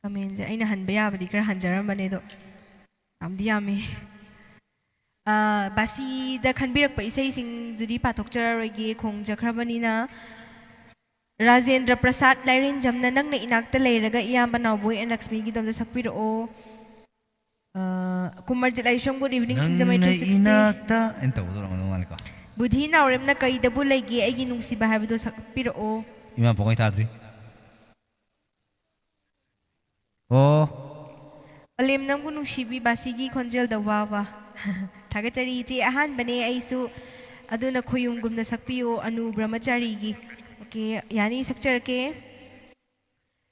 ꯀꯃꯦꯟꯁꯦ ꯑꯩꯅ ꯍꯟꯕ ꯌꯥꯕꯗꯤ ꯈꯔ ꯍꯟꯖꯔꯝꯕꯅꯦ, ꯑꯗꯣ ꯌꯥꯝꯗꯤ ꯌꯥꯝꯃꯤ꯫ ꯑ, ꯕꯥꯁꯤꯗ ꯈꯟꯕꯤꯔꯛꯄ ꯏꯁꯩꯁꯤꯡꯗꯨꯗꯤ ꯄꯥꯊꯣꯛꯆꯔꯔꯣꯏꯒꯦ, ꯈꯣꯡꯖꯈ꯭ꯔꯕꯅꯤꯅ꯫ ꯔꯥꯖꯦꯟꯗ꯭ꯔ ꯄ꯭ꯔꯁꯥꯗ ꯂꯥꯏꯔꯦꯟꯖꯝꯅ "ꯅꯪꯅ ꯏꯅꯥꯛꯇ ꯂꯩꯔꯒ" ꯏꯌꯥꯝꯕ ꯅꯥꯎꯕꯣꯏ ꯑꯦꯟ ꯂꯛꯁꯃꯤꯒꯤꯗꯃꯛꯇ ꯁꯛꯄꯤꯔꯛꯑꯣ꯫ ꯑ, ꯀꯨꯃꯥꯔꯖꯤꯠ ꯂꯥꯏꯁ꯭ꯔꯝ, "Good evening, ꯁꯤꯡꯖꯃꯩ ꯅꯪꯅ three sixty." ꯏꯅꯥꯛꯇ ꯑꯩꯅ ꯇꯧꯒꯗꯧꯔꯝꯒꯗꯧ ꯃꯥꯜꯂꯦꯀꯣ꯫ ꯕꯨꯙꯤ ꯅꯥꯎꯔꯦꯝꯅ "ꯀꯩꯗꯕꯨ ꯂꯩꯒꯦ ꯑꯩꯒꯤ ꯅꯨꯡꯁꯤꯕ" ꯍꯥꯏꯕꯗꯣ ꯁꯛꯄꯤꯔꯛꯑꯣ꯫ ꯏꯃꯥ ꯄꯣꯛꯉꯩ ꯇꯥꯗ꯭ꯔꯤ꯫ ꯑꯣ꯫ ꯑꯂꯦꯝ ꯅꯪꯕꯨ ꯅꯨꯡꯁꯤꯕꯤ ꯕꯥꯁꯤꯒꯤ ꯈꯣꯟꯖꯦꯜꯗ ꯋꯥ ꯋꯥ꯫ ꯊꯥꯒꯠꯆꯔꯤ ꯏꯆꯦ, ꯑꯍꯥꯟꯕꯅꯦ ꯑꯩꯁꯨ, ꯑꯗꯨꯅ ꯈꯣꯌꯨꯝꯒꯨꯝꯅ ꯁꯛꯄꯤꯌꯨ ꯑꯅꯨ ꯕ꯭ꯔꯍꯃꯆꯥꯔꯤꯒꯤ꯫ ꯑꯣꯀꯦ, ꯌꯥꯅꯤ, ꯁꯛꯆꯔꯛꯀꯦ꯫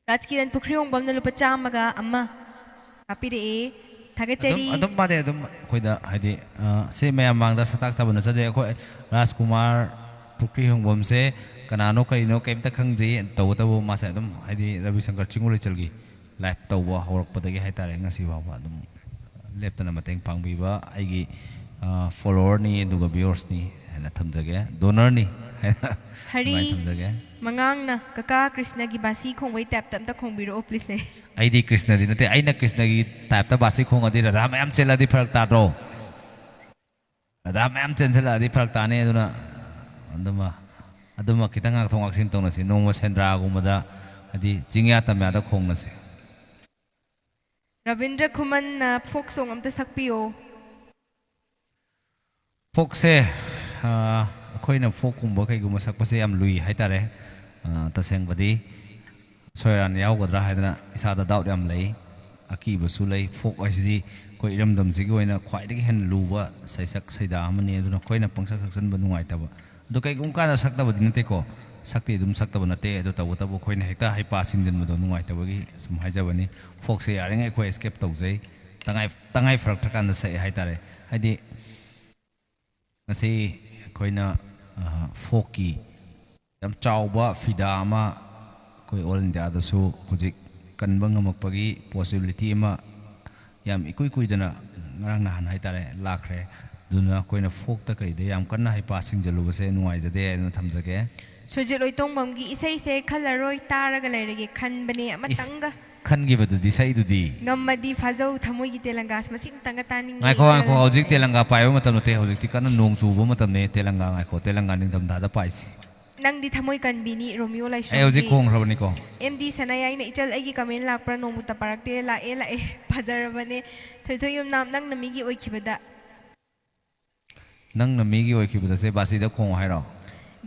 ꯔꯥꯖꯀꯤꯔꯟ ꯄꯨꯈ꯭ꯔꯤꯍꯣꯡꯕꯝꯅ ꯂꯨꯄꯥ ꯆꯥꯝꯃꯒ ꯑꯃ ꯀꯥꯞꯄꯤꯔꯛꯑꯦ꯫ ꯊꯥꯒꯠꯆꯔꯤ꯫ ꯑꯗꯨꯝ, ꯑꯗꯨꯝ ꯃꯥꯗꯤ ꯑꯗꯨꯝ ꯑꯩꯈꯣꯏꯗ ꯍꯥꯏꯗꯤ, ꯑ, ꯁꯤ ꯃꯌꯥꯝ ꯃꯥꯡꯗ ꯁꯛꯇꯥꯛ ꯆꯥꯕ ꯅꯠꯆꯗꯦ꯫ ꯑꯩꯈꯣꯏ ꯔꯥꯖꯀꯨꯃꯥꯔ ꯄꯨꯈ꯭ꯔꯤꯍꯣꯡꯕꯝꯁꯦ ꯀꯅꯥꯅꯣ ꯀꯔꯤꯅꯣ ꯀꯩꯝꯇ ꯈꯪꯗ꯭ꯔꯤ꯫ ꯇꯧꯕꯇꯕꯨ ꯃꯥꯁꯦ ꯑꯗꯨꯝ ꯍꯥꯏꯗꯤ ꯔꯕꯤ ꯁꯪꯀꯔ ꯆꯤꯡꯒꯨ ꯂꯩꯆꯜꯒꯤ live ꯇꯧꯕ ꯍꯧꯔꯛꯄꯗꯒꯤ ꯍꯥꯏꯇꯥꯔꯦ, ꯉꯁꯤ ꯐꯥꯎꯕ ꯑꯗꯨꯝ ꯂꯦꯞꯇꯅ ꯃꯇꯦꯡ ꯄꯥꯡꯕꯤꯕ ꯑꯩꯒꯤ, ꯑ, followerꯅꯤ, ꯑꯗꯨꯒ viewersꯅꯤ ꯍꯥꯏꯅ ꯊꯝꯖꯒꯦ, donorꯅꯤ ꯍꯥꯏꯅ ꯍꯔꯤ ꯑꯗꯨꯃꯥꯏꯅ ꯊꯝꯖꯒꯦ꯫ ꯃꯉꯥꯡꯅ "ꯀꯀꯥ ꯀ꯭ꯔꯤꯁꯅꯒꯤ ꯕꯥꯁꯤ ꯈꯣꯡꯕꯩ typeꯇ ꯑꯝꯇ ꯈꯣꯡꯕꯤꯔꯛꯑꯣ please" ꯍꯥꯏ꯫ ꯑꯩꯗꯤ ꯀ꯭ꯔꯤꯁꯅꯗꯤ ꯅꯠꯇꯦ, ꯑꯩꯅ ꯀ꯭ꯔꯤꯁꯅꯒꯤ typeꯇ ꯕꯥꯁꯤ ꯈꯣꯡꯉꯗꯤ ꯔꯥꯙꯥ ꯃꯌꯥꯝ ꯆꯦꯜꯂꯗꯤ ꯐꯔꯛ ꯇꯥꯗ꯭ꯔꯣ? ꯔꯥꯙꯥ ꯃꯌꯥꯝ ꯆꯦꯟꯁꯤꯜꯂꯛꯑꯗꯤ ꯐꯔꯛ ꯇꯥꯅꯤ꯫ ꯑꯗꯨꯅ ꯑꯗꯨꯃ, ꯑꯗꯨꯃ ꯈꯤꯇꯪ ꯉꯥꯛꯊꯣꯛ ꯉꯥꯛꯁꯤꯟ ꯇꯧꯅꯁꯤ꯫ ꯅꯣꯡꯃ ꯁꯦꯟꯗ꯭ꯔꯥꯒꯨꯝꯕꯗ, ꯍꯥꯏꯗꯤ ꯆꯤꯡꯌꯥ ꯇꯝꯌꯥꯗ ꯈꯣꯡꯅꯁꯤ꯫ ꯔꯕꯤꯟꯗ꯭ꯔ ꯈꯨꯃꯟꯅ "Folk song ꯑꯝꯇ ꯁꯛꯄꯤꯌꯣ"꯫ Folkꯁꯦ, ꯑ, ꯑꯩꯈꯣꯏꯅ folkꯀꯨꯝꯕ ꯀꯩꯒꯨꯝꯕ ꯁꯛꯄꯁꯦ ꯌꯥꯝ ꯂꯨꯏ ꯍꯥꯏꯇꯥꯔꯦ꯫ ꯑ, ꯇꯁꯦꯡꯕꯗꯤ ꯁꯣꯏꯔꯥꯟ ꯌꯥꯎꯒꯗ꯭ꯔꯥ ꯍꯥꯏꯗꯅ ꯏꯁꯥꯗ doubt ꯌꯥꯝ ꯂꯩ, ꯑꯀꯤꯕꯁꯨ ꯂꯩ꯫ Folk ꯍꯥꯏꯁꯤꯗꯤ ꯑꯩꯈꯣꯏ ꯏꯔꯝꯗꯝꯁꯤꯒꯤ ꯑꯣꯏꯅ ꯈ꯭ꯋꯥꯏꯗꯒꯤ ꯍꯦꯟꯅ ꯂꯨꯕ ꯁꯩꯁꯛ ꯁꯩꯗꯥ ꯑꯃꯅꯤ, ꯑꯗꯨꯅ ꯑꯩꯈꯣꯏꯅ ꯄꯪꯁꯛ ꯁꯛꯆꯟꯕ ꯅꯨꯡꯉꯥꯏꯇꯕ꯫ ꯑꯗꯣ ꯀꯩꯒꯨꯝꯕ ꯀꯥꯟꯗ ꯁꯛꯇꯕꯗꯤ ꯅꯠꯇꯦꯀꯣ, ꯁꯛꯇꯤ ꯑꯗꯨꯝ ꯁꯛꯇꯕ ꯅꯠꯇꯦ, ꯑꯗꯣ ꯇꯧꯕꯇꯕꯨ ꯑꯩꯈꯣꯏꯅ ꯍꯦꯛꯇ ꯍꯩꯄꯥ ꯁꯤꯡꯖꯤꯟꯕꯗꯣ ꯅꯨꯡꯉꯥꯏꯇꯕꯒꯤ ꯁꯨꯝ ꯍꯥꯏꯖꯕꯅꯤ꯫ Folkꯁꯦ ꯌꯥꯔꯤꯉꯩ ꯑꯩꯈꯣꯏ escape ꯇꯧꯖꯩ, ꯇꯉꯥꯏ, ꯇꯉꯥꯏ ꯐꯔꯛꯇ꯭ꯔꯀꯥꯟꯗ ꯁꯛꯑꯦ ꯍꯥꯏꯇꯥꯔꯦ꯫ ꯍꯥꯏꯗꯤ ꯉꯁꯤ ꯑꯩꯈꯣꯏꯅ, ꯑ, folkꯀꯤ ꯌꯥꯝ ꯆꯥꯎꯕ ꯐꯤꯗꯥ ꯑꯃ ꯑꯩꯈꯣꯏ all Indiaꯗꯁꯨ ꯍꯧꯖꯤꯛ ꯀꯟꯕ ꯉꯝꯃꯛꯄꯒꯤ possibility ꯑꯃ ꯌꯥꯝ ꯏꯀꯨꯏ ꯀꯨꯏꯗꯅ ꯉꯔꯥꯡ ꯅꯍꯥꯟ ꯍꯥꯏꯇꯥꯔꯦ ꯂꯥꯛꯈ꯭ꯔꯦ꯫ ꯑꯗꯨꯅ ꯑꯩꯈꯣꯏꯅ folkꯇ ꯀꯩꯗ ꯌꯥꯝ ꯀꯟꯅ ꯍꯩꯄꯥ ꯁꯤꯡꯖꯜꯂꯨꯕꯁꯦ ꯅꯨꯡꯉꯥꯏꯖꯗꯦ ꯍꯥꯏꯗꯅ ꯊꯝꯖꯒꯦ꯫ ꯁꯨꯔꯖꯤꯠ ꯂꯣꯏꯇꯣꯡꯕꯝꯒꯤ ꯏꯁꯩꯁꯦ ꯈꯜꯂꯔꯣꯏ, ꯇꯥꯔꯒ ꯂꯩꯔꯒꯦ ꯈꯟꯕꯅꯦ ꯑꯃꯇꯪꯒ꯫ ꯈꯟꯈꯤꯕꯗꯨꯗꯤ ꯏꯁꯩꯗꯨꯗꯤ꯫ ꯉꯝꯃꯗꯤ ꯐꯥꯖꯧ ꯊꯃꯣꯏꯒꯤ ꯇꯦꯂꯪꯒꯥꯁ ꯃꯁꯤꯃꯇꯪꯒ ꯇꯥꯅꯤꯡꯉꯦ꯫ ꯉꯥꯏꯈꯣ ꯉꯥꯏꯈꯣ, ꯍꯧꯖꯤꯛ ꯇꯦꯂꯪꯒꯥ ꯄꯥꯏꯕ ꯃꯇꯝ ꯅꯠꯇꯦ, ꯍꯧꯖꯤꯛꯇꯤ ꯀꯟꯅ ꯅꯣꯡ ꯆꯨꯕ ꯃꯇꯝꯅꯦ꯫ ꯇꯦꯂꯪꯒꯥ ꯉꯥꯏꯈꯣ, ꯇꯦꯂꯪꯒꯥ ꯅꯤꯡꯊꯝꯊꯥꯗ ꯄꯥꯏꯁꯤ꯫ ꯅꯪꯗꯤ ꯊꯃꯣꯏ ꯀꯟꯕꯤꯅꯤ ꯔꯣꯃꯤꯌꯣ ꯂꯥꯏꯁ꯭ꯔꯝꯒꯤ꯫ ꯑꯩ ꯍꯧꯖꯤꯛ ꯈꯣꯡꯈ꯭ꯔꯕꯅꯤꯀꯣ꯫ ꯑꯦꯝ ꯗꯤ ꯁꯅꯥꯌꯥꯏꯅ ꯏꯆꯜ ꯑꯩꯒꯤ ꯀꯃꯦꯟ ꯂꯥꯛꯄ꯭ꯔꯥ ꯅꯣꯡꯃꯇ ꯄꯥꯔꯛꯇꯦ꯫ ꯂꯥꯛꯑꯦ ꯂꯥꯛꯑꯦ꯫ ꯐꯖꯔꯕꯅꯦ꯫ ꯊꯣꯏꯊꯣꯏ ꯌꯨꯝꯅꯥꯝ ꯅꯪꯅ ꯃꯤꯒꯤ ꯑꯣꯏꯈꯤꯕꯗ꯫ ꯅꯪꯅ ꯃꯤꯒꯤ ꯑꯣꯏꯈꯤꯕꯗꯁꯦ ꯕꯥꯁꯤꯗ ꯈꯣꯡꯉꯣ ꯍꯥꯏꯔꯣ?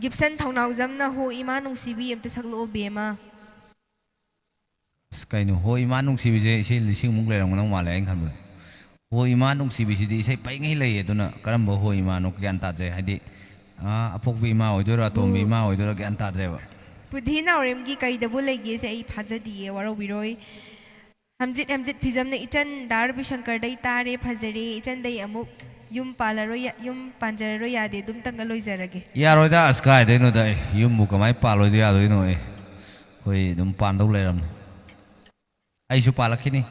ꯒꯤꯞꯁꯟ ꯊꯧꯅꯥꯎꯖꯝꯅ ꯍꯣ ꯏꯃꯥ ꯅꯨꯡꯁꯤꯕꯤ ꯑꯝꯇ ꯁꯛꯂꯛꯑꯣ ꯕꯦꯝꯃ꯫ ꯑꯁ ꯀꯩꯅꯣ, ꯍꯣ ꯏꯃꯥ ꯅꯨꯡꯁꯤꯕꯤꯁꯦ ꯏꯁꯩ ꯂꯤꯁꯤꯡꯃꯨꯛ ꯂꯩꯔꯝꯒꯗꯧ ꯃꯥꯜꯂꯦ ꯑꯩꯅ ꯈꯟꯕꯗ꯫ ꯍꯣ ꯏꯃꯥ ꯅꯨꯡꯁꯤꯕꯤꯁꯤꯗꯤ ꯏꯁꯩ ꯄꯩꯉꯩ ꯂꯩꯌꯦ, ꯑꯗꯨꯅ ꯀꯔꯝꯕ ꯍꯣ ꯏꯃꯥꯅꯣ ꯒ꯭ꯌꯥꯟ ꯇꯥꯗ꯭ꯔꯦ꯫ ꯍꯥꯏꯗꯤ, ꯑꯥ, ꯑꯄꯣꯛꯄ ꯏꯃꯥ ꯑꯣꯏꯗꯣꯏꯔꯥ, ꯑꯇꯣꯝꯕ ꯎꯝ꯫ ꯏꯃꯥ ꯑꯣꯏꯗꯣꯏꯔꯥ, ꯒ꯭ꯌꯥꯟ ꯇꯥꯗ꯭ꯔꯦꯕ꯫ ꯄꯨꯙꯤ ꯅꯥꯎꯔꯦꯝꯒꯤ ꯀꯩꯗꯕꯨ ꯂꯩꯒꯦꯁꯦ ꯑꯩ ꯐꯥꯖꯗꯤꯌꯦ, ꯋꯥꯔꯧꯕꯤꯔꯣꯏ꯫ ꯍꯝꯖꯤꯠ ꯍꯝꯖꯤꯠ ꯐꯤꯖꯝꯅ ꯏꯆꯟ ꯗꯥ ꯔꯕꯤꯁꯪꯀꯔꯗꯩ ꯇꯥꯔꯦ, ꯐꯖꯔꯦ, ꯏꯆꯟꯗꯩ ꯑꯃꯨꯛ ꯌꯨꯝ ꯄꯥꯜꯂꯔꯣꯏ ꯌꯥ-, ꯌꯨꯝ ꯄꯥꯟꯖꯔꯔꯣꯏ ꯌꯥꯗꯦ, ꯑꯗꯨꯝꯇꯪꯒ ꯂꯣꯏꯖꯔꯒꯦ꯫ ꯌꯥꯔꯣꯏꯗ, ꯑꯁ ꯀꯥꯏꯗꯩꯅꯣꯗ, ꯑꯩ ꯌꯨꯝꯕꯨ ꯀꯃꯥꯏꯅ ꯄꯥꯜꯂꯣꯏꯗ ꯌꯥꯗꯣꯏꯅꯣ? ꯑꯦ, ꯑꯩꯈꯣꯏ ꯑꯗꯨꯝ ꯄꯥꯟꯗꯧ ꯂꯩꯔꯝꯅꯤ꯫ ꯑꯩꯁꯨ ꯄꯥꯜꯂꯛꯈꯤꯅꯤ꯫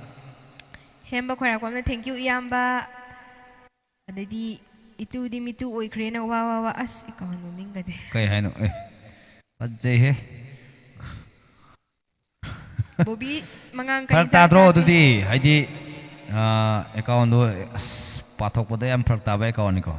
ꯍꯦꯝꯕ ꯈꯣꯏꯔꯥꯛꯄꯝꯅ thank you ꯏꯌꯥꯝꯕ꯫ ꯑꯗꯩꯗꯤ ꯏꯇꯨꯗꯤ ꯃꯤꯇꯨ ꯑꯣꯏꯈ꯭ꯔꯦꯅ ꯋꯥ ꯋꯥ ꯋꯥ꯫ ꯑꯁ, ꯑꯦꯀꯥꯎꯟ ꯃꯃꯤꯡꯒꯗꯤ꯫ ꯀꯩ ꯍꯥꯏꯅꯣ? ꯑꯦ, ꯐꯖꯩꯍꯦ꯫ ꯕꯣꯕꯤ ꯃꯉꯥꯡ ꯀꯔꯤ ꯐꯔꯛ ꯏꯟꯖꯥꯡ ꯇꯥꯗ꯭ꯔꯣ ꯆꯥꯒꯦ? ꯑꯗꯨꯗꯤ? ꯍꯥꯏꯗꯤ, ꯑ, ꯑꯦꯀꯥꯎꯟꯗꯣ, ꯑꯁ, ꯄꯥꯊꯣꯛꯄꯗ ꯌꯥꯝ ꯐꯔꯛ ꯇꯥꯕ ꯑꯦꯀꯥꯎꯟꯅꯤꯀꯣ꯫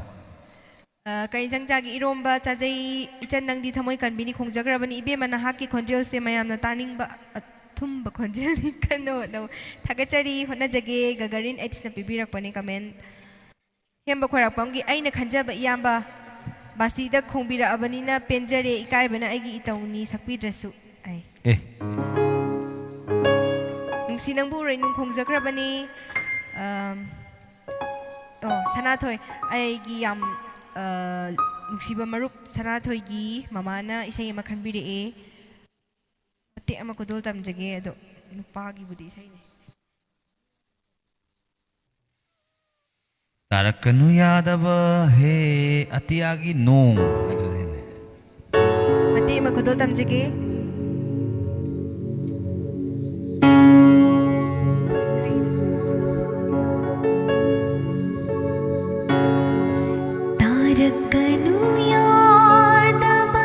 ꯑ, ꯀꯩ ꯏꯟꯖꯥꯡ ꯆꯥꯒꯦ? ꯏꯔꯣꯝꯕ ꯆꯥꯖꯩ꯫ ꯏꯆꯟ ꯅꯪꯗꯤ ꯊꯃꯣꯏ ꯀꯟꯕꯤꯅꯤ ꯈꯣꯡꯖꯈ꯭ꯔꯕꯅꯤ꯫ ꯏꯕꯦꯝꯃ ꯅꯍꯥꯛꯀꯤ ꯈꯣꯟꯖꯦꯜꯁꯦ ꯃꯌꯥꯝꯅ ꯇꯥꯅꯤꯡꯕ ꯑꯊꯨꯝꯕ ꯈꯣꯟꯖꯦꯜꯅꯤ꯫ ꯀꯟꯅ ꯍꯣꯠꯅꯧ꯫ ꯊꯥꯒꯠꯆꯔꯤ, ꯍꯣꯠꯅꯖꯒꯦ꯫ ꯒꯒꯥꯔꯤꯟ ꯑꯩꯠꯁꯅ ꯄꯤꯕꯤꯔꯛꯄꯅꯤ comment꯫ ꯍꯦꯝꯕ ꯈꯣꯏꯔꯥꯛꯄꯝꯒꯤ ꯑꯩꯅ ꯈꯟꯖꯕ ꯏꯌꯥꯝꯕ ꯕꯥꯁꯤꯗ ꯈꯣꯡꯕꯤꯔꯛꯑꯕꯅꯤꯅ ꯄꯦꯟꯖꯔꯦ, ꯏꯀꯥꯏꯕꯅ ꯑꯩꯒꯤ ꯏꯇꯧꯅꯤ ꯁꯛꯄꯤꯗ꯭ꯔꯁꯨ꯫ ꯑꯩ꯫ ꯑꯦ꯫ ꯅꯨꯡꯁꯤ ꯅꯪꯕꯨ ꯎꯔꯩ ꯅꯨꯡ ꯈꯣꯡꯖꯈ꯭ꯔꯕꯅꯤ꯫ ꯑꯝ, ꯑꯣ, ꯁꯅꯥꯊꯣꯏ, ꯑꯩꯒꯤ ꯌꯥꯝ, ꯑ, ꯅꯨꯡꯁꯤꯕ ꯃꯔꯨꯞ ꯁꯅꯥꯊꯣꯏꯒꯤ ꯃꯃꯥꯅ ꯏꯁꯩ ꯑꯃ ꯈꯟꯕꯤꯔꯛꯑꯦ꯫ ꯃꯇꯦꯛ ꯑꯃ ꯈꯨꯗꯣꯜ ꯇꯝꯖꯒꯦ, ꯑꯗꯣ ꯅꯨꯄꯥꯒꯤꯕꯨꯗꯤ ꯏꯁꯩꯅꯦ꯫ ꯇꯥꯔꯛꯀꯅꯨ ꯌꯥꯗꯕ ꯍꯦ ꯑꯇꯤꯌꯥꯒꯤ ꯅꯣꯡ ꯍꯥꯏꯗꯨꯅꯤꯅꯦ꯫ ꯃꯇꯦꯛ ꯑꯃ ꯈꯨꯗꯣꯜ ꯇꯝꯖꯒꯦ꯫ ꯇꯥꯔꯛꯀꯅꯨ ꯌꯥꯗꯕ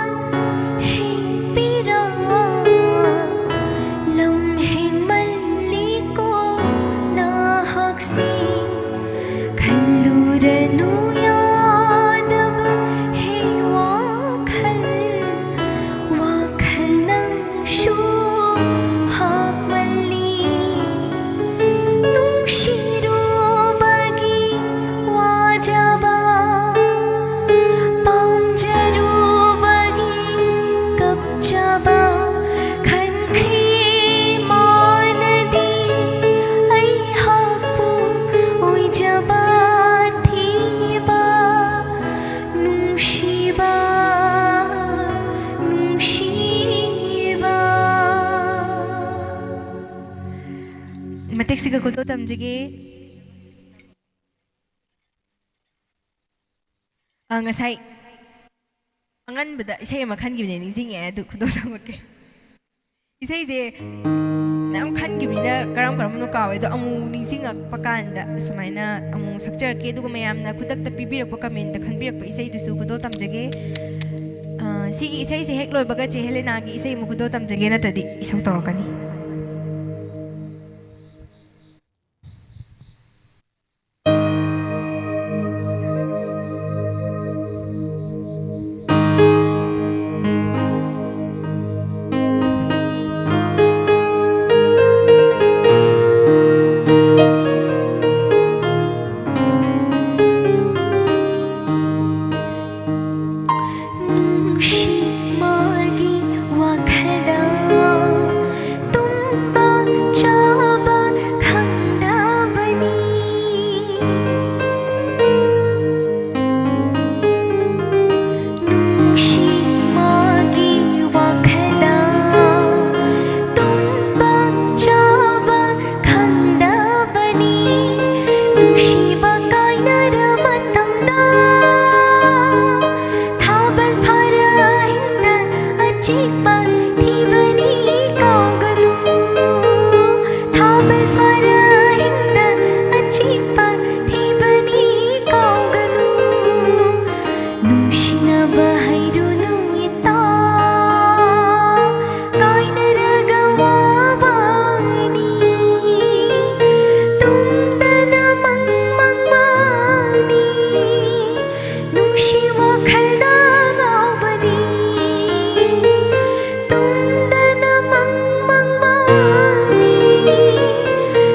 ꯁꯤꯒ ꯈꯨꯗꯣꯜ ꯇꯝꯖꯒꯦ꯫ ꯑ, ꯉꯁꯥꯏ ꯑꯉꯟꯕꯗ ꯏꯁꯩ ꯑꯃ ꯈꯟꯈꯤꯕꯅꯦ, ꯅꯤꯡꯁꯤꯡꯉꯛꯑꯦ, ꯑꯗꯨ ꯈꯨꯗꯣꯜ ꯇꯝꯃꯛꯀꯦ꯫ ꯏꯁꯩꯁꯦ ꯃꯌꯥꯝ ꯈꯟꯈꯤꯕꯅꯤꯅ ꯀꯔꯝ ꯀꯔꯝꯕꯅꯣ ꯀꯥꯎꯋꯦ, ꯑꯗꯣ ꯑꯃꯨꯛ ꯅꯤꯡꯁꯤꯡꯉꯛꯄ ꯀꯥꯟꯗ ꯁꯨꯃꯥꯏꯅ ꯑꯃꯨꯛ ꯁꯛꯆꯔꯛꯀꯦ꯫ ꯑꯗꯨꯒ ꯃꯌꯥꯝꯅ ꯈꯨꯗꯛꯇ ꯄꯤꯕꯤꯔꯛꯄ ꯀꯃꯦꯟꯇ ꯈꯟꯕꯤꯔꯛꯄ ꯏꯁꯩꯗꯨꯁꯨ ꯈꯨꯗꯣꯜ ꯇꯝꯖꯒꯦ꯫ ꯑ, ꯁꯤꯒꯤ ꯏꯁꯩꯁꯦ ꯍꯦꯛ ꯂꯣꯏꯕꯒ ꯆꯦ ꯍꯦꯂꯦꯅꯥꯒꯤ ꯏꯁꯩ ꯑꯃꯨꯛ ꯈꯨꯗꯣꯜ ꯇꯝꯖꯒꯦ, ꯅꯠꯇ꯭ꯔꯗꯤ ꯏꯁꯧ ꯇꯧꯔꯛꯀꯅꯤ꯫ ꯅꯨꯡꯁꯤ ꯃꯥꯒꯤ ꯋꯥꯈꯜꯗ ꯇꯨꯝꯕ ꯆꯥꯕ ꯈꯪꯗꯕꯅꯤ꯫ ꯅꯨꯡꯁꯤ ꯃꯥꯒꯤ ꯋꯥꯈꯜꯗ ꯇꯨꯝꯕ ꯆꯥꯕ ꯈꯪꯗꯕꯅꯤ꯫ ꯅꯨꯡꯁꯤꯕ ꯀꯥꯏꯅꯔ ꯃꯇꯝꯗ ꯊꯥꯕꯜ ꯐꯥꯔ ꯍꯤꯡꯅ ꯑꯆꯦꯠꯄ ꯊꯤꯕꯅꯤ ꯀꯥꯎꯒꯅꯨ꯫ ꯊꯥꯕꯜ ꯐꯥꯔ ꯍꯤꯡꯅ ꯑꯆꯦꯠꯄ ꯊꯤꯕꯅꯤ ꯀꯥꯎꯒꯅꯨ꯫ ꯅꯨꯡꯁꯤꯅꯕ ꯍꯩꯔꯨꯅꯨ ꯏꯇꯥ, ꯀꯥꯏꯅꯔꯒ ꯋꯥꯕꯅꯤ꯫ ꯇꯨꯝꯗꯅ ꯃꯪ ꯃꯪꯕꯅꯤ꯫ ꯅꯨꯡꯁꯤ ꯋꯥꯈꯜꯗ ꯉꯥꯎꯕꯅꯤ꯫ ꯇꯨꯝꯗꯅ ꯃꯪ ꯃꯪꯕꯅꯤ꯫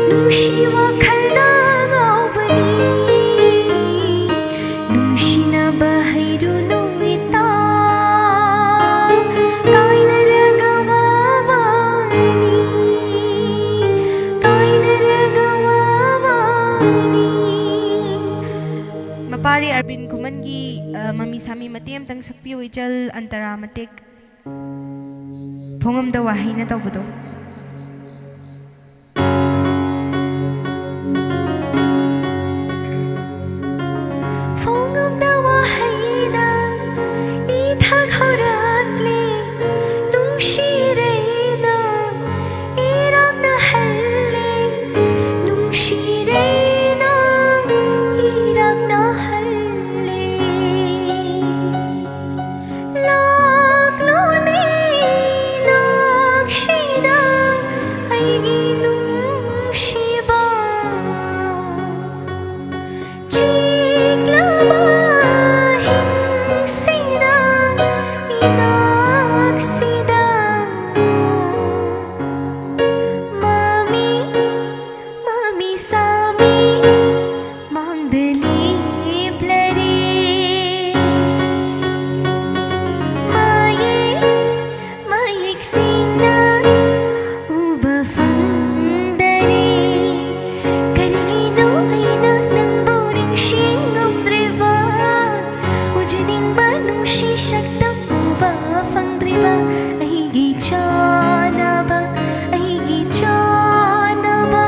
ꯅꯨꯡꯁꯤ ꯋꯥꯈꯜꯗ ꯉꯥꯎꯕꯅꯤ꯫ ꯅꯨꯡꯁꯤꯅꯕ ꯍꯩꯔꯨꯅꯨ ꯏꯇꯥ, ꯀꯥꯏꯅꯔꯒ ꯋꯥꯕꯅꯤ, ꯀꯥꯏꯅꯔꯒ ꯋꯥꯕꯅꯤ꯫ ꯃꯄꯥꯔꯤ ꯑꯔꯕꯤꯟ ꯈꯨꯃꯟꯒꯤ, ꯑ, ꯃꯃꯤ ꯁꯥꯃꯤ ꯃꯇꯦꯛ ꯑꯃꯇꯪ ꯁꯛꯄꯤꯌꯨ, ꯏꯆꯜ ꯑꯟꯇꯔꯥ ꯃꯇꯦꯛ꯫ ꯊꯣꯡꯉꯝꯗ ꯋꯥꯍꯩꯅ ꯇꯧꯕꯗꯣ꯫ ꯁꯤꯡꯅ ꯎꯕ ꯐꯪꯗꯔꯦ꯫ ꯀꯔꯤꯒꯤꯅꯣ ꯑꯩꯅ ꯅꯪꯕꯨ ꯅꯤꯡꯁꯤꯡꯉꯝꯗ꯭ꯔꯤꯕ? ꯎꯖꯅꯤꯡꯕ ꯅꯨꯡꯁꯤ ꯁꯛꯇꯝ ꯎꯕ ꯐꯪꯗ꯭ꯔꯤꯕ ꯑꯩꯒꯤ ꯆꯥꯅꯕ, ꯑꯩꯒꯤ ꯆꯥꯅꯕ,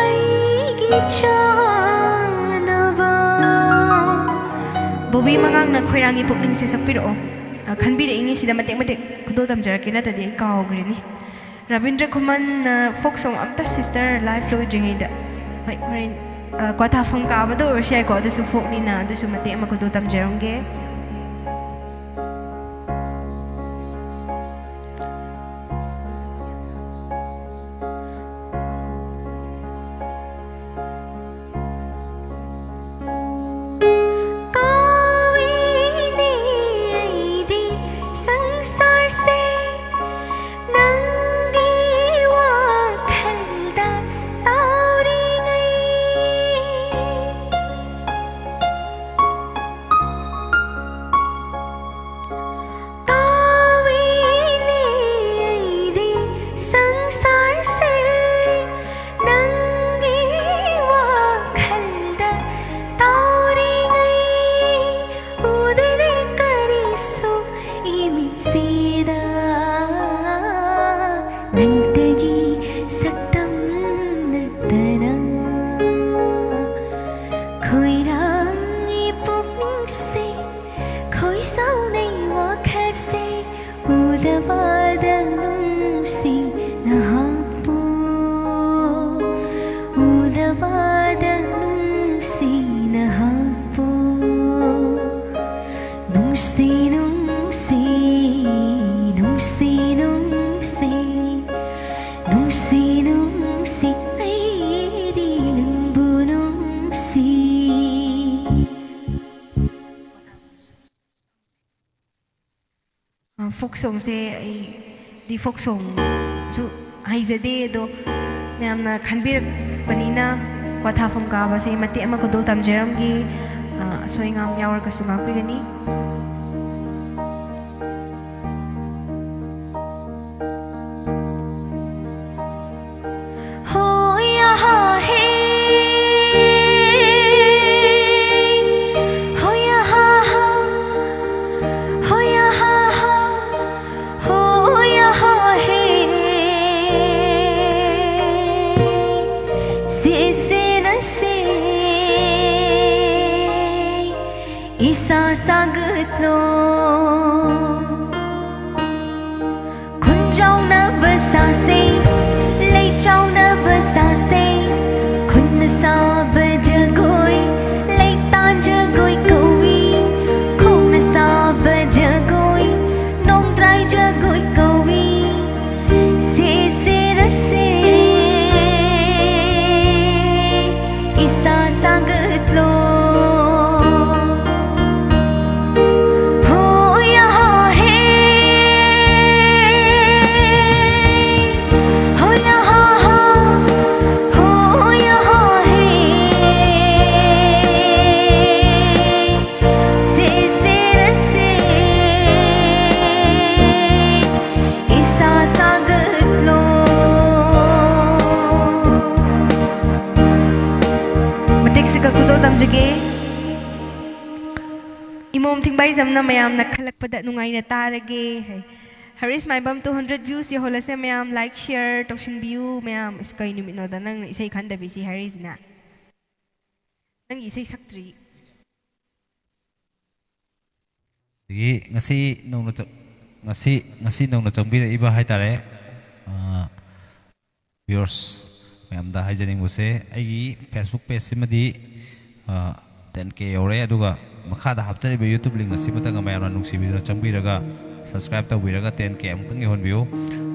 ꯑꯩꯒꯤ ꯆꯥꯅꯕ꯫ ꯕꯣꯕꯤ ꯃꯉꯥꯡꯅ ꯈꯣꯏꯔꯥꯡꯒꯤ ꯄꯨꯛꯅꯤꯡꯁꯦ ꯁꯛꯄꯤꯔꯛꯑꯣ꯫ ꯑ, ꯈꯟꯕꯤꯔꯛꯏꯉꯩꯁꯤꯗ ꯃꯇꯦꯛ ꯃꯇꯦꯛ ꯈꯨꯗꯣꯜ ꯇꯝꯖꯔꯛꯀꯦ, ꯅꯠꯇ꯭ꯔꯗꯤ ꯑꯩ ꯀꯥꯎꯈ꯭ꯔꯅꯤ꯫ ꯔꯕꯤꯟꯗ꯭ꯔ ꯈꯨꯃꯟꯅ ꯐꯣꯛ ꯁꯣꯡ ꯑꯝꯇ ꯁꯤꯁꯇꯔ ꯂꯥꯏꯐ ꯂꯣꯏꯗ꯭ꯔꯤꯉꯩꯗ, ꯍꯣꯏ, ꯍꯣꯔꯦꯟ, ꯑ, ꯀ꯭ꯋꯥꯊꯥꯐꯝ ꯀꯥꯕꯗ ꯑꯣꯏꯔꯁꯨ ꯌꯥꯏꯀꯣ, ꯑꯗꯨꯁꯨ ꯐꯣꯛꯅꯤꯅ, ꯑꯗꯨꯁꯨ ꯃꯇꯦꯛ ꯑꯃ ꯈꯨꯗꯣꯜ ꯇꯝꯖꯔꯝꯒꯦ꯫ ꯀꯥꯎꯏꯅꯦ ꯑꯩꯗꯤ ꯁꯪꯁꯥꯔꯁꯦ ꯅꯪꯒꯤ ꯋꯥꯈꯜꯗ ꯇꯥꯎꯔꯤꯉꯩ꯫ ꯀꯥꯎꯏꯅꯦ ꯑꯩꯗꯤ ꯁꯪꯁꯥꯔꯁꯦ ꯅꯪꯒꯤ ꯋꯥꯈꯜꯗ ꯇꯥꯎꯔꯤꯉꯩ꯫ ꯎꯗꯔꯦ ꯀꯔꯤꯁꯨ ꯏꯃꯤꯠꯁꯤꯗ ꯅꯪꯇꯒꯤ ꯁꯛꯇꯝ ꯅꯠꯇꯅ꯫ ꯈꯣꯏꯔꯥꯡꯒꯤ ꯄꯨꯛꯅꯤꯡꯁꯦ, ꯈꯣꯏꯁꯥꯎꯅꯩ ꯋꯥꯈꯜꯁꯦ, ꯎꯗꯕꯗ ꯅꯨꯡꯁꯤ ꯅꯍꯥꯛꯄꯨ, ꯎꯗꯕꯗ ꯅꯨꯡꯁꯤ ꯅꯍꯥꯛꯄꯨ꯫ ꯅꯨꯡꯁꯤ, ꯅꯨꯡꯁꯤ, ꯅꯨꯡꯁꯤ, ꯅꯨꯡꯁꯤ, ꯅꯨꯡꯁꯤ, ꯅꯨꯡꯁꯤ, ꯑꯩꯗꯤ ꯅꯪꯕꯨ ꯅꯨꯡꯁꯤ꯫ ꯑ, ꯐꯣꯛ ꯁꯣꯡꯁꯦ ꯑꯩꯗꯤ ꯐꯣꯛ ꯁꯣꯡꯁꯨ ꯍꯩꯖꯗꯦ, ꯑꯗꯣ ꯃꯌꯥꯝꯅ ꯈꯟꯕꯤꯔꯛꯄꯅꯤꯅ ꯀ꯭ꯋꯥꯊꯥꯐꯝ ꯀꯥꯕꯁꯦ ꯃꯇꯦꯛ ꯑꯃ ꯈꯨꯗꯣꯜ ꯇꯝꯖꯔꯝꯒꯦ꯫ ꯑ, ꯑꯁꯣꯏ ꯑꯉꯥꯝ ꯌꯥꯎꯔꯒꯁꯨ ꯉꯥꯛꯄꯤꯒꯅꯤ꯫ ꯏꯁꯥ ꯁꯥꯒꯠꯂꯣ꯫ ꯈꯨꯟ ꯆꯥꯎꯅꯕ ꯁꯥꯁꯦ, ꯂꯩ ꯆꯥꯎꯅꯕ ꯁꯥꯁꯦ꯫ ꯈꯨꯠꯅ ꯁꯥꯕ ꯖꯒꯣꯏ, ꯂꯩꯇꯥꯟ ꯖꯒꯣꯏ ꯀꯧꯏ꯫ ꯈꯣꯡꯅ ꯁꯥꯕ ꯖꯒꯣꯏ, ꯅꯣꯡꯗ꯭ꯔꯥꯏ ꯖꯒꯣꯏ ꯀꯧꯏ꯫ ꯁꯦ ꯁꯦꯔꯁꯦ, ꯏꯁꯥ ꯁꯥꯒꯠꯂꯣ꯫ ꯍꯣ ꯌꯥ ꯍꯥ ꯍꯦ, ꯍꯣ ꯌꯥ ꯍꯥ ꯍꯥ, ꯍꯣ ꯌꯥ ꯍꯥ ꯍꯦ꯫ ꯁꯦ ꯁꯦꯔꯁꯦ, ꯏꯁꯥ ꯁꯥꯒꯠꯂꯣ꯫ ꯃꯇꯦꯛꯁꯤꯒ ꯈꯨꯗꯣꯜ ꯇꯝꯖꯒꯦ꯫ ꯏꯃꯣꯝ ꯊꯤꯡꯕꯥꯏꯖꯝꯅ ꯃꯌꯥꯝꯅ ꯈꯜꯂꯛꯄꯗ ꯅꯨꯡꯉꯥꯏꯅ ꯇꯥꯔꯒꯦ ꯍꯥꯏ꯫ ꯍꯔꯤꯁ ꯃꯥꯏꯕꯝ two hundred views ꯌꯧꯍꯜꯂꯁꯦ ꯃꯌꯥꯝ, like, share ꯇꯧꯁꯤꯟꯕꯤꯌꯨ ꯃꯌꯥꯝ꯫ ꯏꯁ, ꯀꯩ ꯅꯨꯃꯤꯠꯅꯣꯗ ꯅꯪꯅ ꯏꯁꯩ ꯈꯟꯗꯕꯤꯁꯤ ꯍꯥꯏꯔꯤꯁꯤꯅ? ꯅꯪꯒꯤ ꯏꯁꯩ ꯁꯛꯇ꯭ꯔꯤ꯫ ꯑꯗꯒꯤ ꯉꯁꯤ ꯅꯧꯅ ꯆ-, ꯉꯁꯤ, ꯉꯁꯤ ꯅꯧꯅ ꯆꯪꯕꯤꯔꯛꯏꯕ ꯍꯥꯏꯇꯥꯔꯦ, ꯑ, viewers ꯃꯌꯥꯝꯗ ꯍꯥꯏꯖꯅꯤꯡꯕꯁꯦ, ꯑꯩꯒꯤ Facebook page ꯁꯤꯃꯗꯤ, ꯑ, ten K ꯌꯧꯔꯦ, ꯑꯗꯨꯒ ꯃꯈꯥꯗ ꯍꯥꯞꯆꯔꯤꯕ YouTube link ꯑꯁꯤꯃꯇꯪꯒ ꯃꯌꯥꯝꯅ ꯅꯨꯡꯁꯤꯕꯤꯗꯨꯅ ꯆꯪꯕꯤꯔꯒ subscribe ꯇꯧꯕꯤꯔꯒ ten K ꯑꯃꯨꯛꯇꯪ ꯌꯧꯍꯟꯕꯤꯌꯨ꯫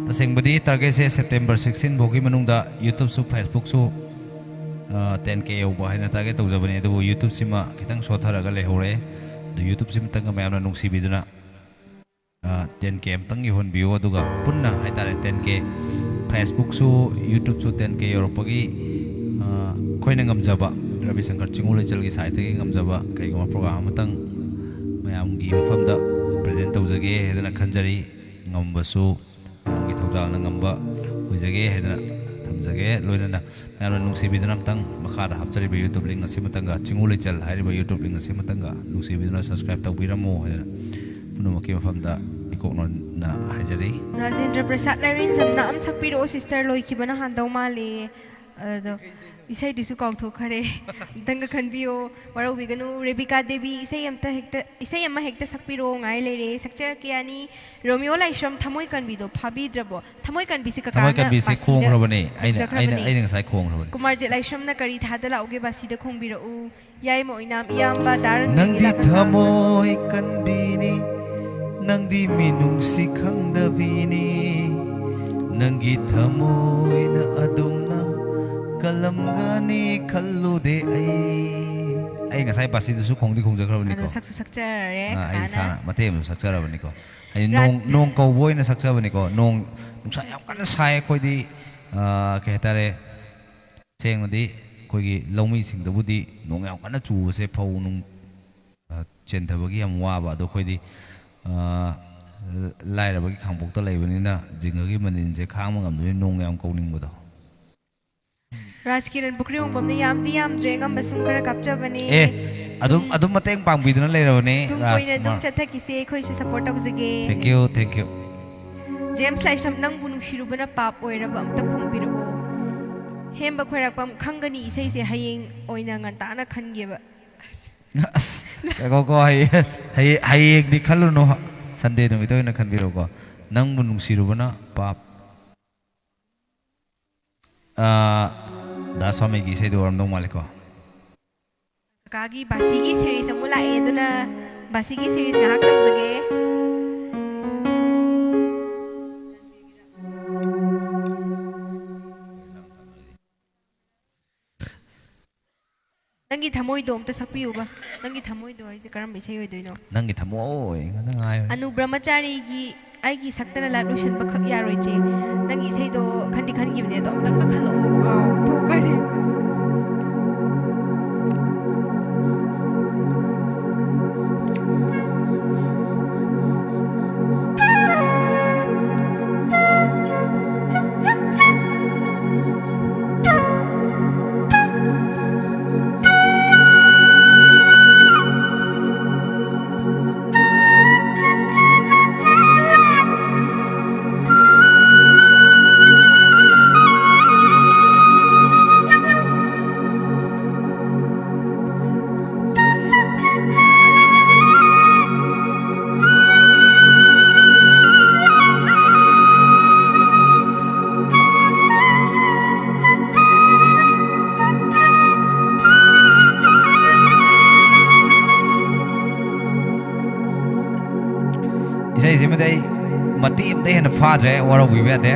ꯇꯁꯦꯡꯕꯗꯤ target ꯁꯦ September sixteen ꯐꯥꯎꯒꯤ ꯃꯅꯨꯡꯗ YouTube ꯁꯨ, Facebook ꯁꯨ, ꯑ, ten K ꯌꯧꯕ ꯍꯥꯏꯅ target ꯇꯧꯖꯕꯅꯤ, ꯑꯗꯨꯕꯨ YouTube ꯁꯤꯃ ꯈꯤꯇꯪ ꯁꯣꯠꯊꯔꯒ ꯂꯩꯍꯧꯔꯦ꯫ ꯑꯗꯨ YouTube ꯁꯤꯃꯇꯪꯒ ꯃꯌꯥꯝꯅ ꯅꯨꯡꯁꯤꯕꯤꯗꯨꯅ, ꯑ, ten K ꯑꯃꯇꯪ ꯌꯧꯍꯟꯕꯤꯌꯨ, ꯑꯗꯨꯒ ꯄꯨꯟꯅ ꯍꯥꯏꯇꯥꯔꯦ ten K, Facebook ꯁꯨ, YouTube ꯁꯨ ten K ꯌꯧꯔꯛꯄꯒꯤ, ꯑ, ꯑꯩꯈꯣꯏꯅ ꯉꯝꯖꯕ, ꯔꯕꯤ ꯁꯪꯀꯔ ꯆꯤꯡꯉꯨ ꯂꯩꯆꯜꯒꯤ side ꯇꯒꯤ ꯉꯝꯖꯕ ꯀꯩꯒꯨꯝꯕ program ꯑꯃꯇꯪ ꯃꯌꯥꯝꯒꯤ ꯃꯐꯝꯗ present ꯇꯧꯖꯒꯦ ꯍꯥꯏꯗꯅ ꯈꯟꯖꯔꯤ꯫ ꯉꯝꯕꯁꯨ ꯃꯌꯥꯝꯒꯤ ꯊꯧꯖꯥꯜꯅ ꯉꯝꯕ ꯑꯣꯏꯖꯒꯦ ꯍꯥꯏꯗꯅ ꯊꯝꯖꯒꯦ꯫ ꯂꯣꯏꯅꯅ ꯃꯌꯥꯝꯅ ꯅꯨꯡꯁꯤꯕꯤꯗꯨꯅ ꯑꯝꯇꯪ ꯃꯈꯥꯗ ꯍꯥꯞꯆꯔꯤꯕ YouTube link ꯑꯁꯤꯃꯇꯪꯒ, ꯆꯤꯡꯉꯨ ꯂꯩꯆꯜ ꯍꯥꯏꯔꯤꯕ YouTube link ꯑꯁꯤꯃꯇꯪꯒ ꯅꯨꯡꯁꯤꯕꯤꯗꯨꯅ subscribe ꯇꯧꯕꯤꯔꯝꯃꯨ ꯍꯥꯏꯗꯅ ꯄꯨꯝꯅꯃꯛꯀꯤ ꯃꯐꯝꯗ ꯏꯀꯣꯛꯅꯅ ꯍꯥꯏꯖꯔꯤ꯫ ꯔꯥꯖꯦꯟꯗ꯭ꯔ ꯄ꯭ꯔꯁꯥꯗ ꯂꯥꯏꯔꯦꯟꯖꯝꯅ ꯑꯃ ꯁꯛꯄꯤꯔꯛꯑꯣ, sister, ꯂꯣꯏꯈꯤꯕꯅ ꯍꯥꯟꯗꯧ ꯃꯥꯜꯂꯦ꯫ ꯑꯗꯣ ꯏꯁꯩꯗꯨꯁꯨ ꯀꯥꯎꯊꯣꯛꯈ꯭ꯔꯦ꯫ ꯑꯝꯇꯪꯒ ꯈꯟꯕꯤꯌꯣ, ꯋꯥꯔꯧꯕꯤꯒꯅꯨ꯫ ꯔꯦꯕꯤꯀꯥ ꯗꯦꯕꯤ, ꯏꯁꯩ ꯑꯝꯇ ꯍꯦꯛꯇ, ꯏꯁꯩ ꯑꯃ ꯍꯦꯛꯇ ꯁꯛꯄꯤꯔꯣ, ꯉꯥꯏ ꯂꯩꯔꯦ꯫ ꯁꯛꯆꯔꯛꯀꯦ ꯌꯥꯅꯤ꯫ ꯔꯣꯃꯤꯌꯣ ꯂꯥꯏꯁ꯭ꯔꯝ, ꯊꯃꯣꯏ ꯀꯟꯕꯤꯗꯣ ꯐꯥꯕꯤꯗ꯭ꯔꯕꯣ? ꯊꯃꯣꯏ ꯀꯟꯕꯤꯁꯦ ꯊꯃꯣꯏ ꯀꯀꯥꯅ ꯀꯟꯕꯤꯁꯦ ꯕꯥꯁꯤꯗ ꯈꯣꯡꯈ꯭ꯔꯕꯅꯦ꯫ ꯑꯩꯅ, ꯑꯩꯅ, ꯈꯣꯡꯖꯈ꯭ꯔꯕꯅꯦ꯫ ꯑꯩꯅ ꯉꯁꯥꯏ ꯈꯣꯡꯈ꯭ꯔꯕꯅꯤ꯫ ꯀꯨꯃꯥꯔꯖꯤꯠ ꯂꯥꯏꯁ꯭ꯔꯝꯅ ꯀꯔꯤ ꯊꯥꯗ ꯂꯥꯛꯎꯒꯦ, ꯕꯥꯁꯤꯗ ꯈꯣꯡꯕꯤꯔꯛꯎ꯫ ꯌꯥꯏꯃ ꯑꯣꯏꯅꯥꯝ ꯏꯌꯥꯝꯕ ꯗꯥ ꯅꯪꯗꯤ ꯔꯟꯕꯤꯔ ꯂꯥꯛꯄ꯫ ꯊꯃꯣꯏ ꯀꯟꯕꯤꯅꯤ, ꯅꯪꯗꯤ ꯃꯤꯅꯨꯡꯁꯤ ꯈꯪꯗꯕꯤꯅꯤ, ꯅꯪꯒꯤ ꯊꯃꯣꯏꯅ ꯑꯗꯨꯝꯅ ꯀꯜꯂꯝꯒꯅꯤ ꯈꯜꯂꯨꯗꯦ ꯑꯩ꯫ ꯑꯩ ꯉꯁꯥꯏ ꯕꯥꯁꯤꯗꯨꯁꯨ ꯈꯣꯡꯗꯤ ꯈꯣꯡꯖꯈ꯭ꯔꯕꯅꯤꯀꯣ꯫ ꯑꯗꯣ ꯁꯛꯁꯨ ꯁꯛꯆꯔꯦ ꯑꯥ, ꯑꯩ ꯀꯀꯥꯅ꯫ ꯏꯁꯥꯅ ꯃꯇꯦꯛ ꯑꯃꯁꯨ ꯁꯛꯆꯔꯕꯅꯤꯀꯣ꯫ ꯍꯥꯏꯗꯤ ꯔꯥꯠ- ꯅꯣꯡ, ꯅꯣꯡ ꯀꯧꯕ ꯑꯣꯏꯅ ꯁꯛꯆꯕꯅꯤꯀꯣ꯫ ꯅꯣꯡ, ꯅꯨꯡꯁꯥ ꯌꯥꯝ ꯀꯟꯅ ꯁꯥꯏ ꯑꯩꯈꯣꯏꯗꯤ, ꯑꯥ, ꯀꯩ ꯍꯥꯏꯇꯥꯔꯦ, ꯁꯦꯡꯅꯗꯤ ꯑꯩꯈꯣꯏꯒꯤ ꯂꯧꯃꯤꯁꯤꯡꯗꯕꯨꯗꯤ ꯅꯣꯡ ꯌꯥꯝ ꯀꯟꯅ ꯆꯨꯕꯁꯦ ꯐꯧ ꯅꯨꯡ, ꯑ, ꯆꯦꯟꯊꯕꯒꯤ ꯌꯥꯝ ꯋꯥꯕ꯫ ꯑꯗꯣ ꯑꯩꯈꯣꯏꯗꯤ, ꯑ, ꯂꯥꯏꯔꯕꯒꯤ ꯈꯥꯡꯄꯣꯛꯇ ꯂꯩꯕꯅꯤꯅ ꯖꯤꯡꯒꯒꯤ ꯃꯅꯤꯟꯁꯦ ꯈꯥꯡꯕ ꯉꯝꯗꯕꯅꯤꯅ ꯅꯣꯡ ꯌꯥꯝ ꯀꯧꯅꯤꯡꯕꯗꯣ꯫ ꯔꯥꯖ ꯀꯤꯔꯟ ꯄꯨꯈ꯭ꯔꯤꯍꯣꯡꯕꯝꯅ ꯌꯥꯝꯗꯤ ꯌꯥꯝꯗ꯭ꯔꯦ, ꯑꯉꯝꯕ ꯁꯨꯝ ꯈꯔ ꯀꯥꯞꯆꯕꯅꯦ꯫ ꯑꯦ, ꯑꯗꯨꯝ, ꯑꯗꯨꯝ ꯃꯇꯦꯡ ꯄꯥꯡꯕꯤꯗꯨꯅ ꯂꯩꯔꯕꯅꯦ, ꯇꯨꯡ ꯀꯣꯏꯅ ꯑꯗꯨꯝ ꯔꯥꯖꯀꯨꯃꯥꯔ꯫ ꯆꯠꯊꯈꯤꯁꯦ, ꯑꯩꯈꯣꯏꯁꯨ support ꯇꯧꯖꯒꯦ꯫ Thank you, thank you꯫ James Laishram, ꯅꯪꯕꯨ ꯅꯨꯡꯁꯤꯔꯨꯕꯅ ꯄꯥꯞ ꯑꯣꯏꯔꯕ ꯑꯝꯇ ꯈꯨꯝꯕꯤꯔꯛꯑꯣ꯫ ꯍꯦꯝꯕ ꯈꯣꯏꯔꯥꯛꯄꯝ, ꯈꯪꯒꯅꯤ ꯏꯁꯩꯁꯦ ꯍꯌꯦꯡ ꯑꯣꯏꯅ ꯉꯟꯇꯥꯅ ꯈꯟꯒꯦꯕ꯫ ꯑꯁ, ꯉꯥꯏꯈꯣꯀꯣ, ꯍꯌꯦꯡ, ꯍꯌꯦꯡ, ꯍꯌꯦꯡꯗꯤ ꯈꯜꯂꯨꯅꯨ, Sunday ꯅꯨꯃꯤꯠꯇ ꯑꯣꯏꯅ ꯈꯟꯕꯤꯔꯣꯀꯣ꯫ ꯅꯪꯕꯨ ꯅꯨꯡꯁꯤꯔꯨꯕꯅ ꯄꯥꯞ꯫ ꯑꯥ, ꯗꯥ ꯁ꯭ꯋꯥꯃꯤꯒꯤ ꯏꯁꯩꯗꯣ ꯑꯣꯏꯔꯝꯗꯧ ꯃꯥꯜꯂꯦꯀꯣ꯫ ꯀꯀꯥꯒꯤ ꯕꯥꯁꯤꯒꯤ series ꯑꯃꯨꯛ ꯂꯥꯛꯑꯦ, ꯑꯗꯨꯅ ꯕꯥꯁꯤꯒꯤ series ꯉꯥꯏꯍꯥꯛ ꯇꯧꯖꯒꯦ꯫ ꯅꯪꯒꯤ ꯊꯃꯣꯏꯗꯣ ꯑꯝꯇ ꯁꯛꯄꯤꯌꯨꯕ꯫ ꯅꯪꯒꯤ ꯊꯃꯣꯏꯗꯣ ꯍꯥꯏꯁꯦ ꯀꯔꯝꯕ ꯏꯁꯩ ꯑꯣꯏꯗꯣꯏꯅꯣ? ꯅꯪꯒꯤ ꯊꯃꯣꯏ ꯉꯥꯛꯇ ꯉꯥꯏꯔꯦ꯫ ꯑꯅꯨ ꯕ꯭ꯔꯍꯃꯆꯥꯔꯤꯒꯤ "ꯑꯩꯒꯤ ꯁꯛꯇꯅ ꯂꯥꯠ ꯂꯣꯏꯁꯤꯟꯕꯈꯛ ꯌꯥꯔꯣꯏ ꯆꯦ"꯫ ꯅꯪꯒꯤ ꯏꯁꯩꯗꯣ ꯈꯟꯗꯤ ꯈꯟꯈꯤꯕꯅꯦ, ꯑꯗꯣ ꯑꯝꯇꯪꯒ ꯈꯜꯂꯛꯑꯣ, ꯀꯥꯎꯊꯣꯛꯈ꯭ꯔꯦ꯫ ꯑꯝꯇ ꯍꯦꯟꯅ ꯐꯥꯗ꯭ꯔꯦ, ꯋꯥꯔꯧꯕꯤꯕ ꯌꯥꯗꯦ꯫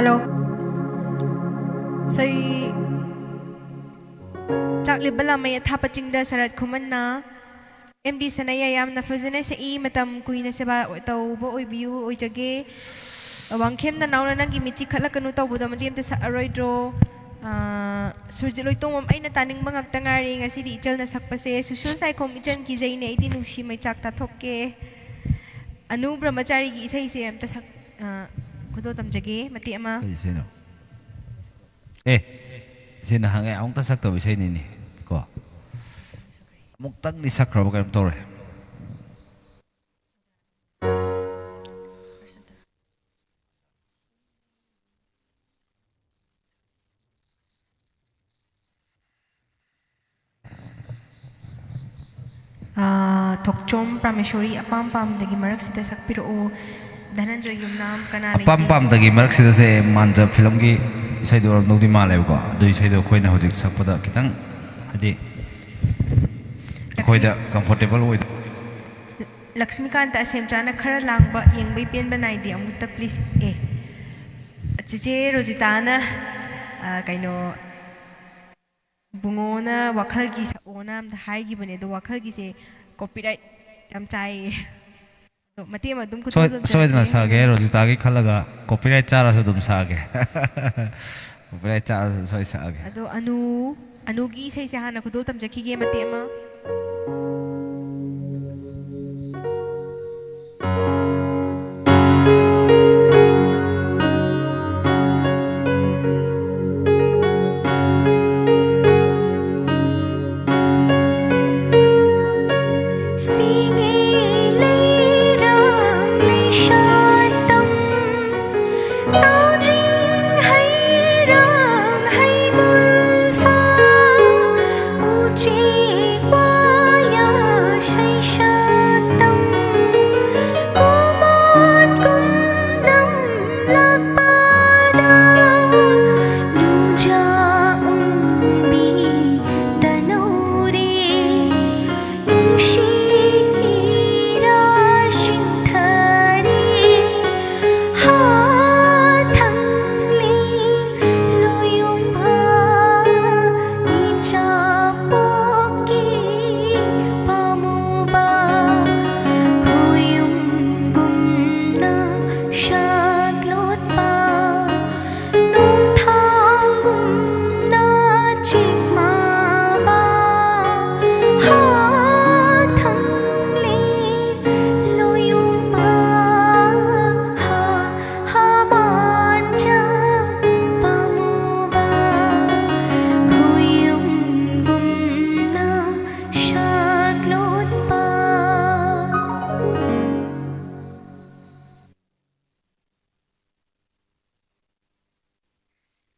ꯍꯜꯂꯣ꯫ ꯁꯣꯏ ꯆꯥꯛꯂꯤꯕ ꯂꯥꯃꯩ ꯑꯊꯥꯞꯄ ꯆꯤꯡꯗ ꯁꯔꯠ ꯈꯨꯃꯟꯅ꯫ ꯑꯦꯝ ꯗꯤ ꯁꯅꯩꯌꯥ ꯌꯥꯝꯅ ꯐꯖꯅ ꯁꯛꯏ, ꯃꯇꯝ ꯀꯨꯏꯅ ꯁꯦꯕꯥ ꯇꯧꯕ ꯑꯣꯏꯕꯤꯌꯨ, ꯑꯣꯏꯖꯒꯦ꯫ ꯋꯥꯡꯈꯦꯝ ꯅꯅꯥꯎꯅ ꯅꯪꯒꯤ ꯃꯤꯠꯆꯤ ꯈꯠꯂꯛꯀꯅꯨ ꯇꯧꯕꯗꯣ ꯃꯇꯦꯛ ꯑꯝꯇ ꯁꯛꯑꯔꯣꯏꯗ꯭ꯔꯣ? ꯑꯥ, ꯁꯨꯔꯖꯤꯠ ꯂꯣꯏꯇꯣꯡꯕꯝ ꯑꯩꯅ ꯇꯥꯅꯤꯡꯕ ꯉꯥꯛꯇ ꯉꯥꯏꯔꯦ ꯉꯁꯤꯗꯤ ꯏꯆꯜꯅ ꯁꯛꯄꯁꯦ꯫ ꯁꯨꯁꯤꯜ ꯁꯥꯏꯈꯣꯝ ꯏꯆꯟ ꯀꯤꯖꯩꯅꯦ ꯑꯩꯗꯤ ꯅꯨꯡꯁꯤ ꯃꯩꯆꯥꯛ ꯇꯥꯊꯣꯛꯀꯦ꯫ ꯑꯅꯨ ꯕ꯭ꯔꯍ꯭ꯃꯆꯥꯔꯤꯒꯤ ꯏꯁꯩꯁꯦ ꯑꯝꯇ ꯁꯛ-, ꯑꯥ, ꯈꯨꯗꯣꯜ ꯇꯝꯖꯒꯦ ꯃꯇꯦꯛ ꯑꯃ꯫ ꯀꯩ ꯏꯁꯩꯅꯣ? ꯑꯦ, ꯁꯤ ꯅꯍꯥꯟꯉꯩ ꯑꯃꯨꯛꯇ ꯁꯛꯇꯕ ꯏꯁꯩꯅꯤꯅꯦ ꯀꯣ꯫ ꯑꯃꯨꯛꯇꯪꯗꯤ ꯁꯛꯈ꯭ꯔꯕ ꯀꯩꯅꯣꯝ ꯇꯧꯔꯦ꯫ ꯑꯥ, ꯊꯣꯛꯆꯣꯝ ꯄ꯭ꯔꯃꯦꯁꯣꯔꯤ ꯑꯄꯥꯝ ꯄꯥꯝꯗꯒꯤ ꯃꯔꯛꯁꯤꯗ ꯁꯛꯄꯤꯔꯛꯑꯣ꯫ ꯙꯅꯟꯖꯣꯏ ꯌꯨꯝꯅꯥꯝ ꯀꯅꯥ ꯑꯄꯥꯝ ꯂꯩꯒꯦ? ꯄꯥꯝꯗꯒꯤ ꯃꯔꯛꯁꯤꯗꯁꯦ ꯃꯥꯟꯖ ꯐꯤꯂꯝꯒꯤ ꯏꯁꯩꯗꯣ ꯑꯣꯏꯔꯝꯗꯧꯗꯤ ꯃꯥꯜꯂꯦꯕꯀꯣ꯫ ꯑꯗꯨ ꯏꯁꯩꯗꯣ ꯑꯩꯈꯣꯏꯅ ꯍꯧꯖꯤꯛ ꯁꯛꯄꯗ ꯈꯤꯇꯪ ꯍꯥꯏꯗꯤ ꯑꯩꯈꯣꯏꯗ ꯂꯛꯁꯃꯤ-, comfortable ꯑꯣꯏꯗ- ꯂꯛꯁꯃꯤꯀꯥꯟꯇ ꯑꯁꯦꯝꯆꯥꯅ ꯈꯔ ꯂꯥꯡꯕ ꯌꯦꯡꯕꯩ ꯄꯦꯟꯕ ꯅꯥꯏꯗꯦ ꯑꯃꯨꯛꯇ please꯫ ꯑꯦ, ꯆꯤꯆꯦ ꯔꯣꯖꯤꯇꯥꯅ, ꯑ, ꯀꯩꯅꯣ, ꯕꯨꯡꯉꯣꯅ ꯋꯥꯈꯜꯒꯤ ꯁꯛꯑꯣꯅ ꯑꯝꯇ ꯍꯥꯏꯈꯤꯕꯅꯦ, ꯑꯗꯣ ꯋꯥꯈꯜꯒꯤꯁꯦ copyright ꯌꯥꯝ ꯆꯥꯏꯌꯦ꯫ ꯑꯗꯣ ꯃꯇꯦꯛ ꯑꯃ ꯑꯗꯨꯝ ꯈꯨꯗꯣꯜ ꯁꯣꯏ-, ꯁꯣꯏꯗꯅ ꯇꯝꯖꯔꯛꯀꯦ꯫ ꯁꯛꯑꯒꯦ, ꯔꯣꯖꯤꯇꯥꯒꯤ ꯈꯜꯂꯒ copyright ꯆꯥꯔꯁꯨ ꯑꯗꯨꯝ ꯁꯛꯑꯒꯦ꯫ Copyright ꯆꯥꯔꯁꯨ ꯁꯣꯏ ꯁꯛꯑꯒꯦ꯫ ꯑꯗꯣ ꯑꯅꯨ, ꯑꯅꯨꯒꯤ ꯏꯁꯩꯁꯦ ꯍꯥꯟꯅ ꯈꯨꯗꯣꯜ ꯇꯝꯖꯈꯤꯒꯦ ꯃꯇꯦꯛ ꯑꯃ꯫ ꯁꯤꯡꯉꯦ ꯂꯩꯔꯥꯡ ꯂꯩꯁꯥꯠꯇꯝ, ꯇꯥꯎꯖꯤꯡ ꯍꯩꯔꯥꯡ ꯍꯩꯃꯨꯜꯐꯥ, ꯎꯆꯦꯛ ꯋꯥꯌꯥ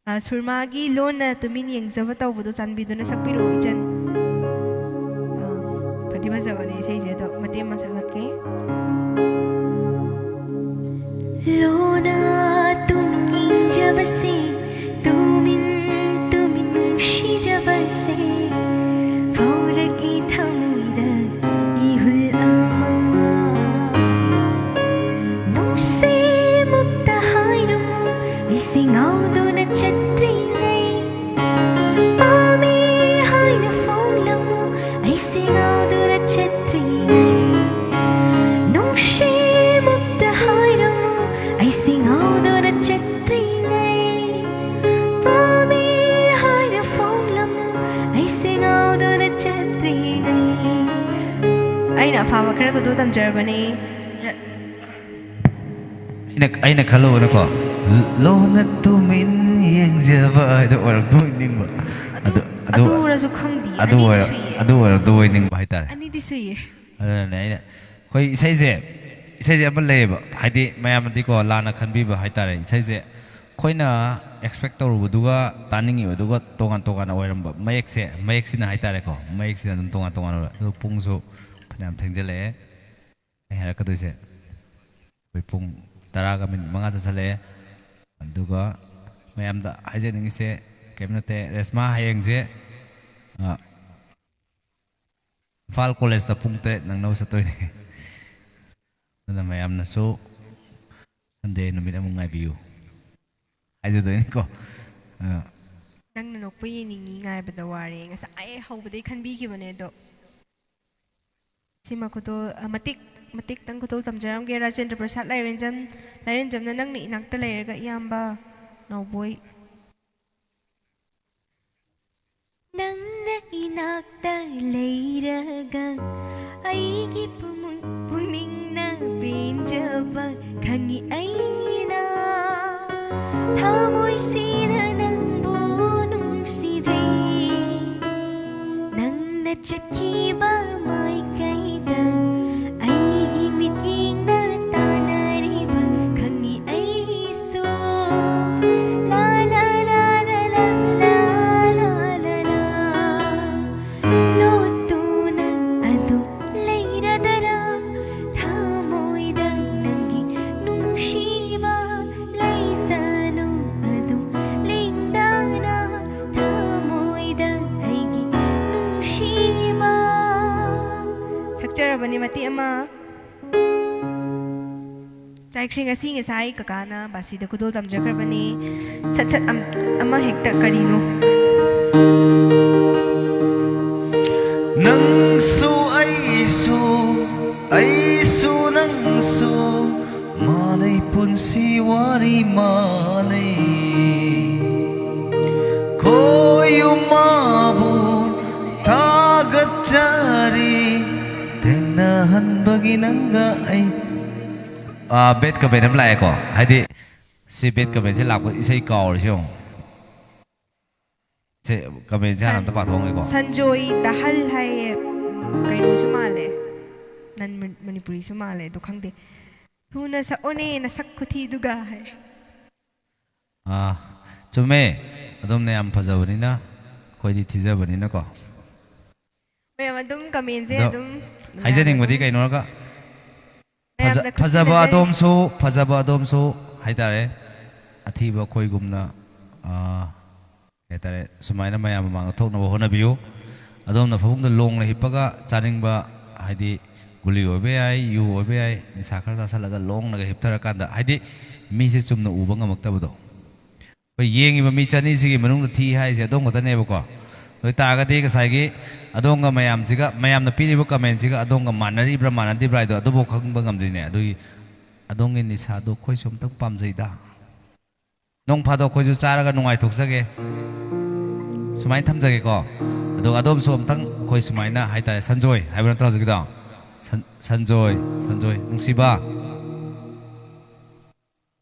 ꯑ, ꯁꯨꯔꯃꯥꯒꯤ ꯂꯣꯟꯅ ꯇꯨꯃꯤꯟ ꯌꯦꯡꯖꯕ ꯇꯧꯕꯗꯣ ꯆꯥꯟꯕꯤꯗꯨꯅ ꯁꯛꯄꯤꯔꯛꯑꯣ, ꯏꯆꯟ꯫ ꯑ, ꯐꯗꯤ ꯐꯖꯕꯅꯦ ꯏꯁꯩꯁꯦ, ꯑꯗꯣ ꯃꯇꯦꯛ ꯑꯃ ꯁꯛꯂꯛꯀꯦ꯫ ꯂꯣꯟꯅ ꯇꯨꯃꯤꯟ ꯌꯦꯡꯖꯕꯁꯦ, ꯇꯨꯃꯤꯟ ꯇꯨꯃꯤꯟ ꯅꯨꯡꯁꯤꯖꯕꯁꯦ, ꯐꯥꯎꯔꯛꯏ ꯊꯃꯣꯏꯗ ꯏꯍꯨꯜ ꯑꯃ꯫ ꯅꯨꯡꯁꯤꯃꯨꯛꯇ ꯍꯥꯏꯔꯝꯃꯨ, ꯑꯩꯁꯦ ꯉꯥꯎꯗꯨꯅ ꯆꯠꯇ꯭ꯔꯤꯉꯩ, ꯄꯥꯝꯃꯤ ꯍꯥꯏꯅ ꯐꯣꯡꯂꯝꯃꯨ, ꯑꯩꯁꯦ ꯉꯥꯎꯗꯨꯅ ꯆꯠꯇ꯭ꯔꯤꯉꯩ꯫ ꯅꯨꯡꯁꯤꯃꯨꯛꯇ ꯍꯥꯏꯔꯝꯃꯨ, ꯑꯩꯁꯦ ꯉꯥꯎꯗꯨꯅ ꯆꯠꯇ꯭ꯔꯤꯉꯩ꯫ ꯄꯥꯝꯃꯤ ꯍꯥꯏꯅ ꯐꯣꯡꯂꯝꯃꯨ, ꯑꯩꯁꯦ ꯉꯥꯎꯗꯨꯅ ꯆꯠꯇ꯭ꯔꯤꯉꯩ꯫ ꯑꯩꯅ ꯑꯐꯕ ꯈꯔ ꯈꯨꯗꯣ ꯇꯝꯖꯔꯕꯅꯤ꯫ ꯑꯩꯅ, ꯑꯩꯅ ꯈꯜꯂꯨꯕꯅꯀꯣ, ꯂꯣꯟꯅ ꯇꯨꯃꯤꯟ ꯌꯦꯡꯖꯕ ꯍꯥꯏꯗꯣ ꯑꯣꯏꯔꯝꯗꯣꯏ ꯅꯤꯡꯕ꯫ ꯑꯗꯨ, ꯑꯗꯨ, ꯑꯗꯨ ꯑꯣꯏꯔꯁꯨ ꯈꯪꯗꯦ, ꯑꯗꯨ ꯑꯅꯤꯗꯤ ꯑꯣꯏꯔ-, ꯁꯨꯏꯌꯦ꯫ ꯑꯗꯨ ꯑꯣꯏꯔꯝꯗꯣꯏ ꯅꯤꯡꯕ ꯍꯥꯏꯇꯥꯔꯦ꯫ ꯑꯅꯤꯗꯤ ꯁꯨꯏꯌꯦ꯫ ꯑꯗꯨꯅꯅꯦ ꯑꯩꯅ, ꯑꯩꯈꯣꯏ ꯏꯁꯩꯁꯦ, ꯏꯁꯩꯁꯦ ꯑꯃ ꯂꯩꯌꯦꯕ, ꯍꯥꯏꯗꯤ ꯃꯌꯥꯝꯅꯗꯤꯀꯣ ꯂꯥꯟꯅ ꯈꯟꯕꯤꯕ ꯍꯥꯏꯇꯥꯔꯦ, ꯏꯁꯩꯁꯦ ꯑꯩꯈꯣꯏꯅ expect ꯇꯧꯔꯨꯕꯗꯨꯒ ꯇꯥꯅꯤꯡꯉꯤꯕꯗꯨꯒ ꯇꯣꯉꯥꯟ ꯇꯣꯉꯥꯟꯅ ꯑꯣꯏꯔꯝꯕ, ꯃꯌꯦꯛꯁꯦ, ꯃꯌꯦꯛꯁꯤꯅ ꯍꯥꯏꯇꯥꯔꯦꯀꯣ, ꯃꯌꯦꯛꯁꯤꯅ ꯑꯗꯨꯝ ꯇꯣꯉꯥꯟ ꯇꯣꯉꯥꯟꯅ ꯑꯣꯏ꯫ ꯑꯗꯨ ꯄꯨꯡꯁꯨ ꯐꯅꯌꯥꯝ ꯊꯦꯡꯖꯜꯂꯛꯑꯦ꯫ ꯑꯩ ꯍꯥꯏꯔꯛꯀꯗꯣꯏꯁꯦ, ꯑꯩꯈꯣꯏ ꯄꯨꯡ ꯇꯔꯥꯒ ꯃꯤꯅꯤꯠ ꯃꯉꯥ ꯆꯠꯁꯜꯂꯛꯑꯦ꯫ ꯑꯗꯨꯒ ꯃꯌꯥꯝꯗ ꯍꯥꯏꯖꯅꯤꯡꯉꯤꯁꯦ ꯀꯔꯤꯝ ꯅꯠꯇꯦ, ꯔꯦꯁꯃꯥ ꯍꯌꯦꯡꯁꯦ, ꯑ, ꯏꯝꯐꯥꯜ ꯀꯣꯂꯦꯖꯇ ꯄꯨꯡ ꯇꯔꯦꯠ ꯅꯪꯅꯕ ꯆꯠꯇꯣꯏꯅꯦ꯫ ꯑꯗꯨꯅ ꯃꯌꯥꯝꯅꯁꯨ ꯁꯟꯗꯦ ꯅꯨꯃꯤꯠ ꯑꯃꯨꯛ ꯉꯥꯏꯕꯤꯌꯨ ꯍꯥꯏꯖꯗꯣꯏꯅꯤꯀꯣ꯫ ꯑ, ꯅꯪꯅ ꯅꯣꯛꯄ ꯌꯦꯡꯅꯤꯡꯉꯤ, ꯉꯥꯏꯕꯗ ꯋꯥꯔꯦ꯫ ꯉꯁꯥꯏ ꯍꯧꯕꯗꯩ ꯈꯟꯕꯤꯈꯤꯕꯅꯦ ꯑꯗꯣ꯫ ꯁꯤꯃ ꯈꯨꯗꯣꯜ, ꯑ, ꯃꯇꯦꯛ, ꯃꯇꯦꯛꯇꯪ ꯈꯨꯗꯣꯜ ꯇꯝꯖꯔꯝꯒꯦ꯫ ꯔꯥꯖꯦꯟꯗ꯭ꯔ ꯄ꯭ꯔꯁꯥꯗ ꯂꯥꯏꯔꯦꯟꯖꯝ, ꯂꯥꯏꯔꯦꯟꯖꯝꯅ ꯅꯪꯅ ꯏꯅꯥꯛꯇ ꯂꯩꯔꯒ ꯏꯌꯥꯝꯕ ꯅꯥꯎꯕꯣꯏ꯫ ꯅꯪꯅ ꯏꯅꯥꯛꯇ ꯂꯩꯔꯒ ꯑꯩꯒꯤ ꯄꯨꯛꯅꯤꯡ-, ꯄꯨꯛꯅꯤꯡꯅ ꯄꯦꯟꯖꯕ ꯈꯪꯉꯤ ꯑꯩꯅ꯫ ꯊꯃꯣꯏꯁꯤꯅ ꯅꯪꯕꯨ ꯅꯨꯡꯁꯤꯖꯩ꯫ ꯅꯪꯅ ꯆꯠꯈꯤꯕ ꯃꯥꯏꯀꯩꯗ ꯑꯩꯒꯤ ꯃꯤꯠꯌꯦꯡꯅ ꯇꯥꯟꯅꯔꯤꯕ ꯈꯪꯉꯤ ꯑꯩꯁꯨ꯫ ꯂꯥ, ꯂꯥ, ꯂꯥ, ꯂꯥꯏꯈ꯭ꯔꯤ ꯉꯁꯤ ꯉꯁꯥꯏ ꯀꯀꯥꯅ ꯕꯥꯁꯤꯗ ꯈꯨꯗꯣꯜ ꯇꯝꯖꯈ꯭ꯔꯕꯅꯤ꯫ ꯁꯠ ꯁꯠ ꯑꯝ-, ꯑꯃ ꯍꯦꯛꯇ ꯀꯔꯤꯅꯣ? ꯅꯪꯁꯨ ꯑꯩꯁꯨ, ꯑꯩꯁꯨ ꯅꯪꯁꯨ, ꯃꯥꯟꯅꯩ ꯄꯨꯟꯁꯤ ꯋꯥꯔꯤ ꯃꯥꯟꯅꯩ꯫ ꯈꯣꯏꯌꯨꯝ ꯃꯥꯕꯨ ꯊꯥꯒꯠꯆꯔꯤ, ꯊꯦꯡꯅꯍꯟꯕꯒꯤ ꯅꯪꯒ ꯑꯩ꯫ ꯑꯥ, ꯕꯦꯠ ꯀꯃꯦꯟ ꯑꯃ ꯂꯥꯛꯑꯦꯀꯣ, ꯍꯥꯏꯗꯤ ꯁꯤ ꯕꯦꯠ ꯀꯃꯦꯟꯁꯦ ꯂꯥꯛꯄ, ꯏꯁꯩ ꯀꯥꯎꯔꯤꯁꯦ ꯌꯦꯡꯉꯣ꯫ ꯁꯦ, ꯀꯃꯦꯟꯁꯦ ꯍꯥꯟꯅ ꯑꯝꯇ ꯄꯥꯊꯣꯛꯑꯝꯒꯦꯀꯣ꯫ ꯁꯟꯖꯣꯏ ꯗꯍꯜ ꯍꯥꯏꯌꯦ, ꯎꯝ, ꯀꯩꯅꯣꯁꯨ ꯃꯥꯜꯂꯦ, ꯅꯟ ꯃꯅꯤꯄꯨꯔꯤꯁꯨ ꯃꯥꯜꯂꯦ, ꯑꯗꯣ ꯈꯪꯗꯦ꯫ "ꯊꯨꯅ ꯁꯛꯑꯣꯅꯦ ꯅꯁꯛ ꯈꯨꯊꯤꯗꯨꯒ" ꯍꯥꯏ꯫ ꯑꯥ, ꯆꯨꯝꯃꯦ꯫ ꯑꯗꯣꯝꯅ ꯌꯥꯝ ꯐꯖꯕꯅꯤꯅ, ꯑꯩꯈꯣꯏꯗꯤ ꯊꯤꯖꯕꯅꯤꯅꯀꯣ꯫ ꯃꯌꯥꯝ ꯑꯗꯨꯝ ꯀꯃꯦꯟꯁꯦ ꯑꯗꯣ ꯑꯗꯨꯝ ꯍꯥꯏꯖꯅꯤꯡꯕꯗꯤ ꯑꯗꯨꯝ ꯀꯩꯅꯣꯒ, ꯐꯖ-, ꯃꯌꯥꯝꯅ ꯈꯨꯠ ꯐꯖꯕ ꯊꯤꯟꯅꯖꯔꯤ꯫ ꯑꯗꯣꯝꯁꯨ, ꯐꯖꯕ ꯑꯗꯣꯝꯁꯨ ꯍꯥꯏꯇꯥꯔꯦ, ꯑꯊꯤꯕ ꯑꯩꯈꯣꯏꯒꯨꯝꯅ, ꯑꯥ, ꯀꯩ ꯍꯥꯏꯇꯥꯔꯦ, ꯁꯨꯃꯥꯏꯅ ꯃꯌꯥꯝ ꯃꯃꯥꯡꯗ ꯊꯣꯛꯅꯕ ꯍꯣꯠꯅꯕꯤꯌꯨ꯫ ꯑꯗꯣꯝꯅ ꯐꯃꯨꯡꯗ ꯂꯣꯡꯅ ꯍꯤꯞꯄꯒ ꯆꯥꯅꯤꯡꯕ, ꯍꯥꯏꯗꯤ ꯒꯨꯂꯤ ꯑꯣꯏꯕ ꯌꯥꯏ, ꯌꯨ ꯑꯣꯏꯕ ꯌꯥꯏ, ꯅꯤꯁꯥ ꯈꯔ ꯆꯥꯁꯤꯜꯂꯒ ꯂꯣꯡꯅꯒ ꯍꯤꯞꯊꯔꯀꯥꯟꯗ, ꯍꯥꯏꯗꯤ ꯃꯤꯁꯦ ꯆꯨꯝꯅ ꯎꯕ ꯉꯝꯃꯛꯇꯕꯗꯣ꯫ ꯑꯩꯈꯣꯏ ꯌꯦꯡꯉꯤꯕ ꯃꯤ ꯆꯅꯤꯁꯤꯒꯤ ꯃꯅꯨꯡꯗ ꯊꯤ ꯍꯥꯏꯔꯤꯁꯦ ꯑꯗꯣꯝ ꯈꯛꯇꯅꯦꯕꯀꯣ꯫ ꯑꯗꯨ ꯑꯣꯏ ꯇꯥꯔꯒꯗꯤ ꯉꯁꯥꯏꯒꯤ ꯑꯗꯣꯝꯒ ꯃꯌꯥꯝꯁꯤꯒ, ꯃꯌꯥꯝꯅ ꯄꯤꯔꯤꯕ ꯀꯃꯦꯟꯁꯤꯒ ꯑꯗꯣꯝꯒ ꯃꯥꯟꯅꯔꯤꯕ꯭ꯔꯥ ꯃꯥꯟꯅꯗ꯭ꯔꯤꯕ꯭ꯔꯥ ꯍꯥꯏꯗꯣ ꯑꯗꯨꯐꯥꯎ ꯈꯪꯕ ꯉꯝꯗ꯭ꯔꯤꯅꯦ꯫ ꯑꯗꯨꯒꯤ ꯑꯗꯣꯝꯒꯤ ꯅꯤꯁꯥꯗꯣ ꯑꯩꯈꯣꯏꯁꯨ ꯑꯝꯇꯪ ꯄꯥꯝꯖꯩꯗ꯫ ꯅꯣꯡ ꯐꯥꯗꯣꯛ ꯑꯩꯈꯣꯏꯁꯨ ꯆꯥꯔꯒ ꯅꯨꯡꯉꯥꯏꯊꯣꯛꯆꯒꯦ꯫ ꯁꯨꯃꯥꯏꯅ ꯊꯝꯖꯒꯦꯀꯣ꯫ ꯑꯗꯨꯒ ꯑꯗꯣꯝꯁꯨ ꯑꯝꯇꯪ ꯑꯩꯈꯣꯏ ꯁꯨꯃꯥꯏꯅ ꯍꯥꯏꯇꯥꯔꯦ, ꯁꯟꯖꯣꯏ ꯍꯥꯏꯕ ꯅꯠꯇ꯭ꯔꯣ ꯍꯧꯖꯤꯛꯀꯤꯗꯣ? ꯁꯟ-, ꯁꯟꯖꯣꯏ, ꯁꯟꯖꯣꯏ, ꯅꯨꯡꯁꯤꯕ꯫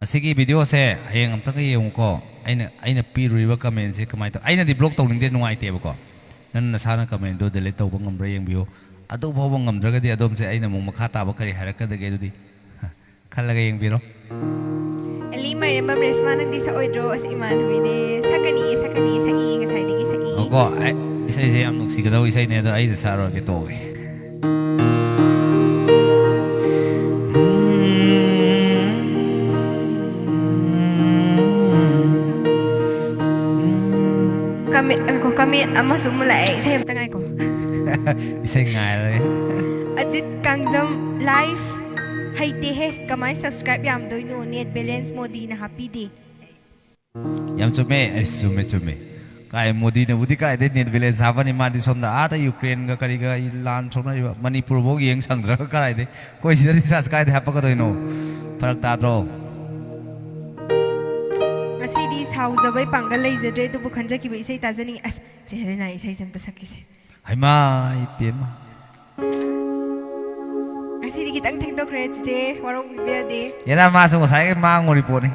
ꯑꯁꯤꯒꯤ ꯚꯤꯗꯤꯑꯣꯁꯦ ꯍꯌꯦꯡ ꯑꯝꯇꯪꯒ ꯌꯦꯡꯉꯨꯀꯣ꯫ ꯑꯩꯅ, ꯑꯩꯅ ꯄꯤꯔꯨꯔꯤꯕ ꯀꯃꯦꯟꯁꯦ ꯀꯃꯥꯏꯅ ꯇꯧ-, ꯑꯩꯅꯗꯤ ꯕ꯭ꯂꯣꯛ ꯇꯧꯅꯤꯡꯗꯦ, ꯅꯨꯡꯉꯥꯏꯇꯦꯕꯀꯣ꯫ ꯅꯪ ꯅꯁꯥꯅ ꯀꯃꯦꯟꯗꯣ ꯗꯤꯂꯤꯠ ꯇꯧꯕ ꯉꯝꯕ꯭ꯔꯥ ꯌꯦꯡꯕꯤꯌꯨ꯫ ꯑꯗꯨ ꯐꯥꯎꯕ ꯉꯝꯗ꯭ꯔꯒꯗꯤ ꯑꯗꯣꯝꯁꯦ ꯑꯩꯅ ꯑꯃꯨꯛ ꯃꯈꯥ ꯇꯥꯕ ꯀꯔꯤ ꯍꯥꯏꯔꯛꯀꯗꯒꯦ ꯑꯗꯨꯗꯤ ꯈꯜꯂꯒ ꯌꯦꯡꯕꯤꯔꯣ꯫ ꯑꯦꯂꯤ ꯃꯥꯏꯔꯦꯝꯕꯝ ꯔꯦꯁꯃꯥ, ꯅꯪꯗꯤ ꯁꯛꯑꯣꯏꯗ꯭ꯔꯣ? ꯑꯁ, ꯏꯃꯥꯟꯅꯕꯤꯅꯦ꯫ ꯁꯛꯀꯅꯤ, ꯁꯛꯀꯅꯤ, ꯁꯛꯏ ꯉꯁꯥꯏꯗꯒꯤ ꯁꯛꯏ꯫ ꯉꯥꯏꯈꯣꯀꯣ, ꯑꯩ, ꯏꯁꯩꯁꯦ ꯌꯥꯝ ꯅꯨꯡꯁꯤꯒꯗꯧꯕ ꯏꯁꯩꯅꯦ, ꯑꯗꯣ ꯑꯩꯅ ꯁꯛꯑꯔꯣꯏꯒꯦ, ꯇꯣꯛꯑꯒꯦ꯫ ꯀꯃꯦꯟ, ꯉꯥꯏꯈꯣ, ꯀꯃꯦꯟ ꯑꯃꯁꯨ ꯑꯃꯨꯛ ꯂꯥꯛꯑꯦ, ꯏꯁꯩ ꯑꯝꯇ ꯉꯥꯏꯈꯣ꯫ ꯏꯁꯩ ꯉꯥꯏꯔꯦ꯫ ꯑꯖꯤꯠ ꯀꯥꯡꯖꯝ live꯫ ꯍꯩꯇꯦꯍꯦ, ꯀꯃꯥꯏ subscribe ꯌꯥꯝꯗꯣꯏꯅꯣ? Net balance ꯃꯣꯗꯤꯅ ꯍꯥꯞꯄꯤꯗꯦ꯫ ꯌꯥꯝ ꯆꯨꯝꯃꯦ꯫ ꯑꯩꯁ, ꯆꯨꯝꯃꯦ, ꯆꯨꯝꯃꯦ꯫ ꯀꯥꯏ, ꯃꯣꯗꯤꯅꯕꯨꯗꯤ ꯀꯥꯏꯗꯩ net balance ꯍꯥꯞꯄꯅꯤ? ꯃꯥꯗꯤ ꯁꯣꯝꯗ ꯑꯥꯗ ꯌꯨꯀ꯭ꯔꯦꯟꯒ ꯀꯔꯤꯒ ꯂꯥꯟ ꯁꯣꯛꯅꯔꯤꯕ, ꯃꯅꯤꯄꯨꯔꯐꯧ ꯌꯦꯡ ꯁꯪꯗ꯭ꯔꯒ ꯀꯗꯥꯏꯗꯩ? ꯑꯩꯈꯣꯏ ꯁꯤꯗ recharge ꯀꯥꯏꯗꯩ ꯍꯥꯞꯄꯛꯀꯗꯣꯏꯅꯣ? ꯐꯔꯛ ꯇꯥꯗ꯭ꯔꯣ? ꯉꯁꯤꯗꯤ ꯁꯥꯎꯖꯕꯩ ꯄꯥꯡꯒꯜ ꯂꯩꯖꯗ꯭ꯔꯦ, ꯑꯗꯨꯕꯨ ꯈꯟꯖꯈꯤꯕ ꯏꯁꯩ ꯇꯥꯖꯅꯤꯡꯉꯤ꯫ ꯑꯁ, ꯆꯦ ꯍꯦꯂꯦꯅꯥ, ꯏꯁꯩꯁꯦ ꯑꯝꯇ ꯁꯛꯈꯤꯁꯦ꯫ ꯍꯩꯃꯥ, ꯏꯄꯦꯝꯃ꯫ ꯉꯁꯤꯗꯤ ꯈꯤꯇꯪ ꯊꯦꯡꯗꯣꯛꯈ꯭ꯔꯦ, ꯆꯤꯆꯦ, ꯋꯥꯔꯧꯕꯤꯕ ꯌꯥꯗꯦ꯫ ꯍꯦꯔꯥ, ꯃꯥꯁꯨ ꯉꯁꯥꯏꯒꯩ ꯃꯥꯡꯉꯨꯔꯤ ꯄꯣꯠꯅꯤ꯫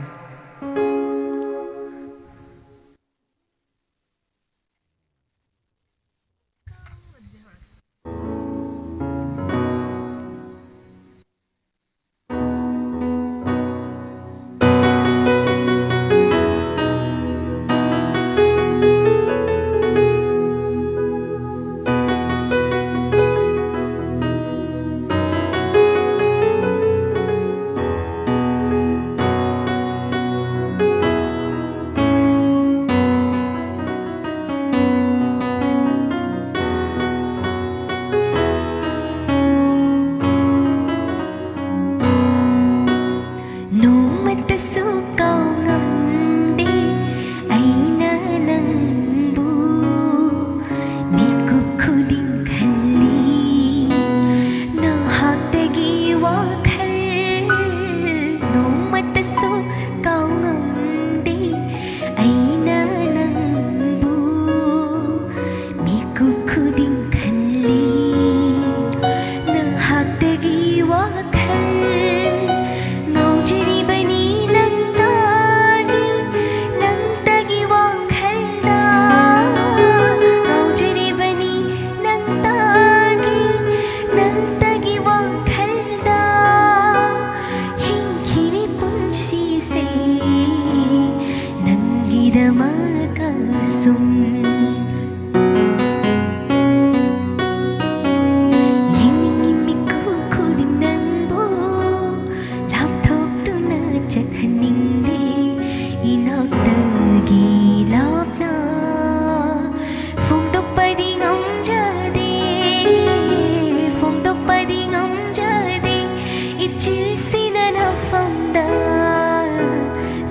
ꯆꯤꯜꯁꯤꯅ ꯅꯐꯝꯗ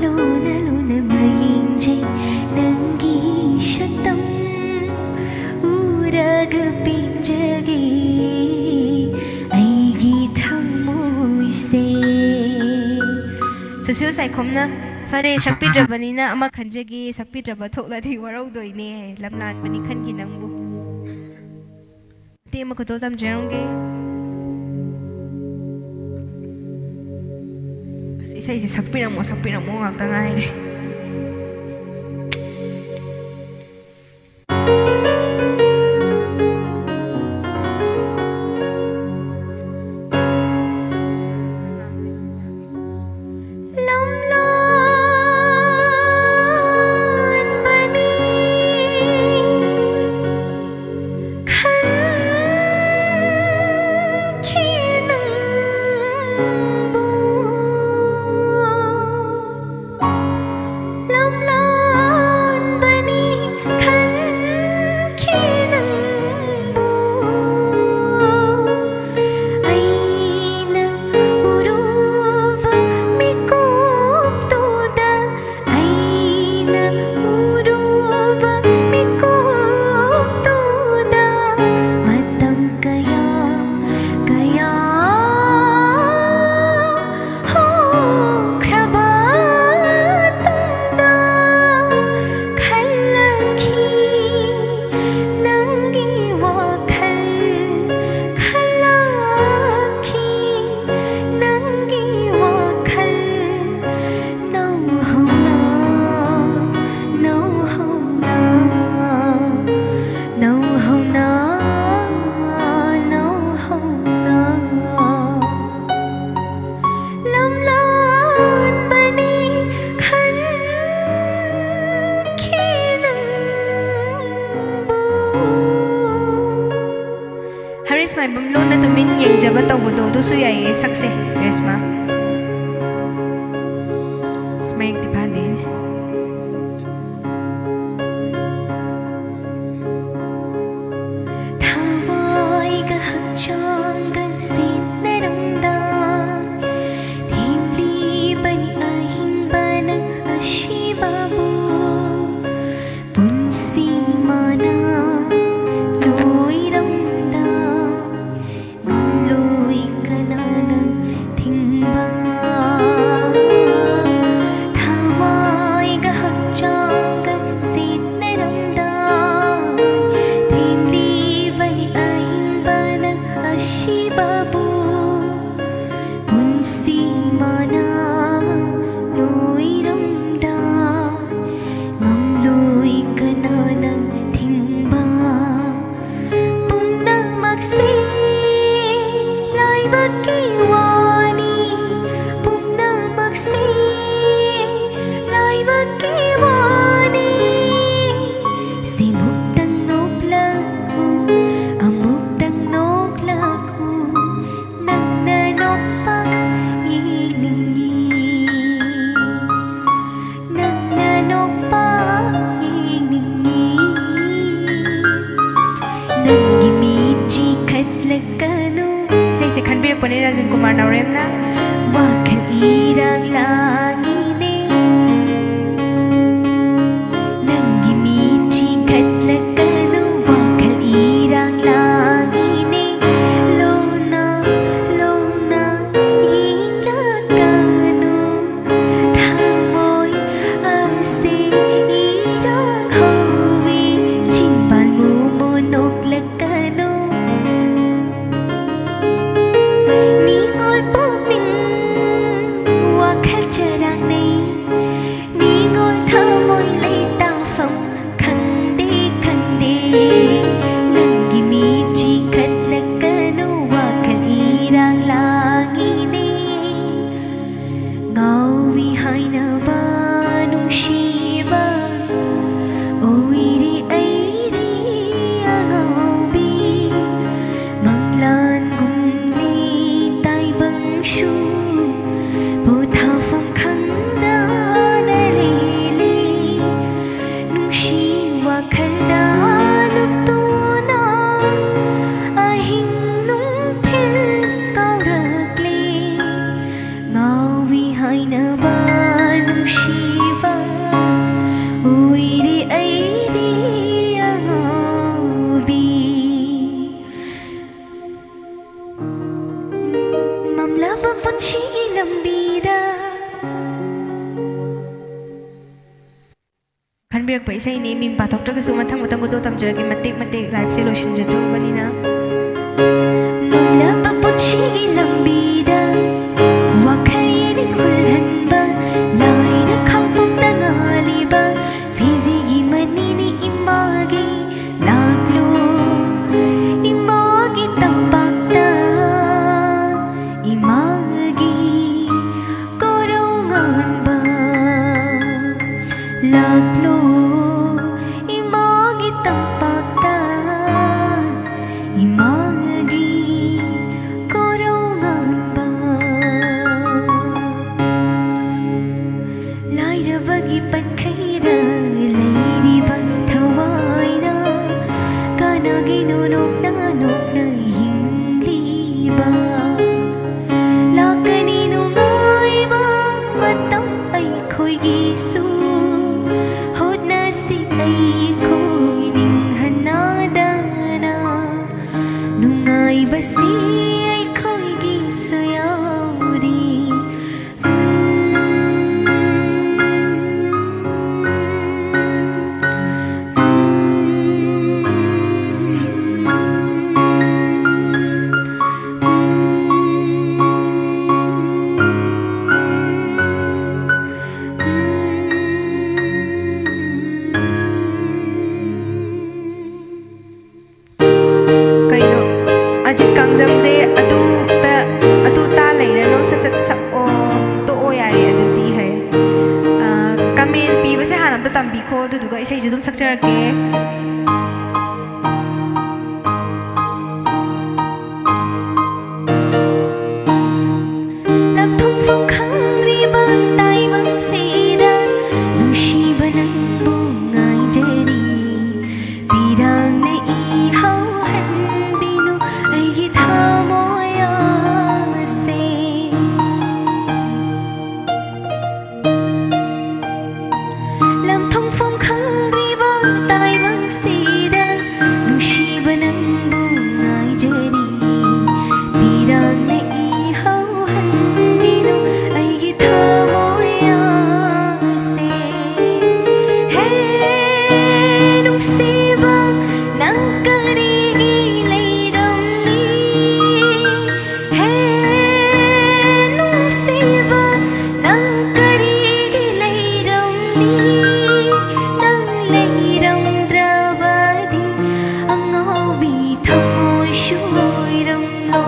ꯂꯨꯅ ꯂꯨꯅ ꯃꯌꯦꯡꯖꯩ ꯅꯪꯒꯤ ꯁꯛꯇꯝ ꯎꯔꯒ ꯄꯦꯟꯖꯒꯦ ꯑꯩꯒꯤ ꯊꯃꯣꯏꯁꯦ꯫ ꯁꯨꯁꯤꯜ ꯁꯥꯏꯈꯣꯝꯅ ꯐꯔꯦ, ꯁꯛꯄꯤꯗ꯭ꯔꯕꯅꯤꯅ ꯑꯃ ꯈꯟꯖꯒꯦ, ꯁꯛꯄꯤꯗ꯭ꯔꯕ ꯊꯣꯛꯂꯗꯤ ꯋꯥꯔꯧꯗꯣꯏꯅꯦ, ꯂꯝ ꯂꯥꯟꯕꯅꯤ ꯈꯟꯈꯤ ꯅꯪꯕꯨ꯫ ꯃꯇꯦꯛ ꯑꯃ ꯈꯨꯇꯣ ꯇꯝꯖꯔꯝꯒꯦ꯫ ꯑꯁ, ꯏꯁꯩꯁꯦ ꯁꯛꯄꯤꯔꯝꯃꯣ, ꯁꯛꯄꯤꯔꯝꯃꯣ ꯉꯥꯛꯇ ꯉꯥꯏꯔꯦ꯫ ꯂꯝꯂꯥꯟꯕꯅꯤ ꯈꯟꯈꯤ ꯅꯪꯕꯨ꯫ ꯂꯝꯂꯥꯟꯕꯅꯤ ꯈꯟꯈꯤ ꯅꯪꯕꯨ꯫ ꯑꯩꯅ ꯎꯔꯨꯕ ꯃꯤꯀꯨꯞꯇꯨꯗ, ꯑꯩꯅ ꯎꯔꯨꯕ ꯃꯤꯀꯨꯞꯇꯨꯗ ꯃꯇꯝ ꯀꯌꯥ ꯀꯌꯥ ꯍꯧꯈ꯭ꯔꯕ ꯇꯨꯡꯗ ꯈꯜꯂꯛꯈꯤ ꯅꯪꯒꯤ ꯋꯥꯈꯜ, ꯈꯜꯂꯛꯈꯤ ꯅꯪꯒꯤ ꯋꯥꯈꯜ꯫ ꯅꯧꯍꯧꯅ, ꯅꯧꯍꯧꯅ, ꯅꯧꯍꯧꯅ, ꯅꯧꯍꯧꯅ꯫ ꯂꯝꯂꯥꯟꯕꯅꯤ ꯈꯟꯈꯤ ꯅꯪꯕꯨ꯫ ꯍꯔꯤꯁ ꯃꯥꯏꯕꯝ ꯂꯣꯟꯅ ꯇꯨꯃꯤꯟ ꯌꯦꯡꯖꯕ ꯇꯧꯕꯗꯣ, ꯑꯗꯨꯁꯨ ꯌꯥꯏꯌꯦ, ꯁꯛꯁꯦ, ꯔꯦꯁꯃꯥ꯫ ꯁꯨꯃꯥꯏꯅꯗꯤ ꯐꯥꯗꯦꯅꯦ꯫ ꯊꯋꯥꯏꯒ ꯍꯛꯆꯥꯡꯒ ꯁꯤꯟꯅꯔꯝꯗ ꯋꯥꯅꯤ ꯄꯨꯝꯅꯃꯛꯁꯦ ꯂꯥꯏꯕꯛꯀꯤ ꯋꯥꯅꯤ꯫ ꯁꯤꯃꯨꯛꯇꯪ ꯅꯣꯛꯂꯛꯎ, ꯑꯃꯨꯛꯇꯪ ꯅꯣꯛꯂꯛꯎ, ꯅꯪꯅ ꯅꯣꯛꯄ ꯌꯦꯡꯅꯤꯡꯉꯤ꯫ ꯅꯪꯅ ꯅꯣꯛꯄ ꯌꯦꯡꯅꯤꯡꯉꯤ꯫ ꯅꯪꯒꯤ ꯃꯤꯠ ꯆꯤꯈꯠꯂꯛꯀꯅꯨ꯫ ꯏꯁꯩꯁꯦ ꯈꯟꯕꯤꯔꯛꯄꯅꯦ ꯔꯥꯖꯦꯟ ꯀꯨꯃꯥꯔ ꯅꯥꯎꯔꯦꯝꯅ꯫ ꯋꯥꯈꯜ ꯏꯔꯥꯡ ꯂꯥꯡꯉꯤꯅꯦ꯫ ꯅꯪꯒꯤ ꯃꯤꯠ ꯆꯤꯈꯠꯂꯛꯀꯅꯨ, ꯋꯥꯈꯜ ꯏꯔꯥꯡ ꯂꯥꯡꯉꯤꯅꯦ꯫ ꯂꯣꯟꯅ, ꯂꯣꯟꯅ ꯌꯦꯡꯂꯛꯀꯅꯨ꯫ ꯊꯃꯣꯏ ꯑꯁꯤ ꯏꯔꯥꯡ ꯍꯧꯋꯤ, ꯆꯤꯟꯕꯥꯟ ꯃꯨ ꯃꯨ ꯅꯣꯛꯂꯛꯀꯅꯨ꯫ ꯅꯤꯡꯉꯣꯜ ꯄꯨꯛꯅꯤꯡ ꯋꯥꯈꯜ ꯆꯔꯥꯡꯅꯩ, ꯅꯤꯡꯉꯣꯜ ꯊꯃꯣꯏ ꯂꯩꯇꯥꯐꯝ ꯈꯪꯗꯦ, ꯈꯪꯗꯦ꯫ ꯅꯪꯒꯤ ꯃꯤꯠ ꯆꯤꯈꯠꯂꯛꯀꯅꯨ, ꯋꯥꯈꯜ ꯏꯔꯥꯡ ꯂꯥꯡꯉꯤꯅꯦ꯫ ꯉꯥꯎꯏ ꯍꯥꯏꯅꯕ ꯅꯨꯡꯁꯤꯕ ꯑꯣꯏꯔꯦ ꯑꯩꯗꯤ ꯑꯉꯥꯎꯕꯤ꯫ ꯃꯪꯂꯥꯟꯒꯨꯝꯂꯤ ꯇꯥꯏꯕꯪꯁꯨ ꯄꯣꯊꯥꯐꯝ ꯈꯪꯗꯅ ꯂꯦꯜꯂꯤ꯫ ꯅꯨꯡꯁꯤ ꯋꯥꯈꯜꯗ ꯂꯨꯞꯇꯨꯅ ꯑꯍꯤꯡ ꯅꯨꯡꯊꯤꯜ ꯀꯥꯎꯔꯛꯂꯦ꯫ ꯉꯥꯎꯏ ꯍꯥꯏꯅꯕ ꯅꯨꯡꯁꯤꯕ ꯑꯣꯏꯔꯦ ꯑꯩꯗꯤ ꯑꯉꯥꯎꯕꯤ꯫ ꯃꯝꯂꯕ ꯄꯨꯟꯁꯤꯒꯤ ꯂꯝꯕꯤꯗ꯫ ꯈꯟꯕꯤꯔꯛꯄ ꯏꯁꯩꯅꯤ꯫ ꯃꯤꯡ ꯄꯥꯊꯣꯛꯇ꯭ꯔꯒꯁꯨ ꯃꯊꯪ ꯃꯊꯪ ꯒꯨꯗꯣ ꯇꯝꯖꯔꯒꯦ, ꯃꯇꯦꯛ ꯃꯇꯦꯛ ꯂꯥꯏꯐꯁꯦ ꯂꯣꯏꯁꯤꯟꯖꯗꯣꯔꯕꯅꯤꯅ꯫ ꯃꯝꯂꯕ ꯄꯨꯟꯁꯤꯒꯤ ꯂꯝꯕꯤꯗ ꯋꯥꯈꯜ ꯌꯦꯅꯤꯡ ꯍꯨꯜꯍꯟꯕ ꯂꯥꯏꯔ ꯈꯥꯡꯄꯣꯛꯇ ꯉꯥꯜꯂꯤꯕ ꯐꯤꯖꯤꯒꯤ ꯃꯅꯤꯅꯤ ꯏꯃꯥꯒꯤ ꯂꯥꯛꯂꯣ ꯏꯃꯥꯒꯤ ꯇꯝꯄꯥꯛꯇ꯫ ꯀꯣ, ꯑꯗꯨꯗꯨꯒ ꯏꯁꯩꯁꯨ ꯑꯗꯨꯝ ꯁꯛꯆꯔꯛꯀꯦ꯫ ꯂꯝꯊꯣꯡꯐꯝ ꯈꯪꯗ꯭ꯔꯤꯕ ꯇꯥꯏꯕꯪꯁꯤꯗ ꯅꯨꯡꯁꯤꯕ ꯅꯪꯕꯨ ꯉꯥꯏꯖꯔꯤ꯫ ꯄꯤꯔꯥꯡꯅ ꯏꯍꯧ ꯍꯟꯕꯤꯅꯨ ꯑꯩꯒꯤ ꯊꯃꯣꯏ ꯑꯁꯦ꯫ ꯂꯝꯊꯣꯡꯐꯝ ꯈꯪꯗ꯭ꯔꯤꯕ ꯇꯥꯏꯕꯪꯁꯤꯗ ꯅꯨꯡꯁꯤꯕ ꯅꯪꯕꯨ ꯉꯥꯏꯖꯔꯤ꯫ ꯄꯤꯔꯥꯡꯅ ꯏꯍꯧ ꯍꯟꯕꯤꯅꯨ ꯑꯩꯒꯤ ꯊꯃꯣꯏ ꯑꯁꯦ꯫ ꯍꯦ ꯅꯨꯡꯁꯤꯕ, ꯅꯪ ꯀꯔꯤꯒꯤ ꯂꯩꯔꯝꯂꯤ? ꯍꯦ ꯅꯨꯡꯁꯤꯕ, ꯅꯪ ꯀꯔꯤꯒꯤ ꯂꯩꯔꯝꯂꯤ? ꯅꯪ ꯂꯩꯔꯝꯗ꯭ꯔꯕꯗꯤ ꯑꯉꯥꯎꯕꯤ ꯊꯃꯣꯏ ꯁꯣꯏꯔꯝꯂꯣ꯫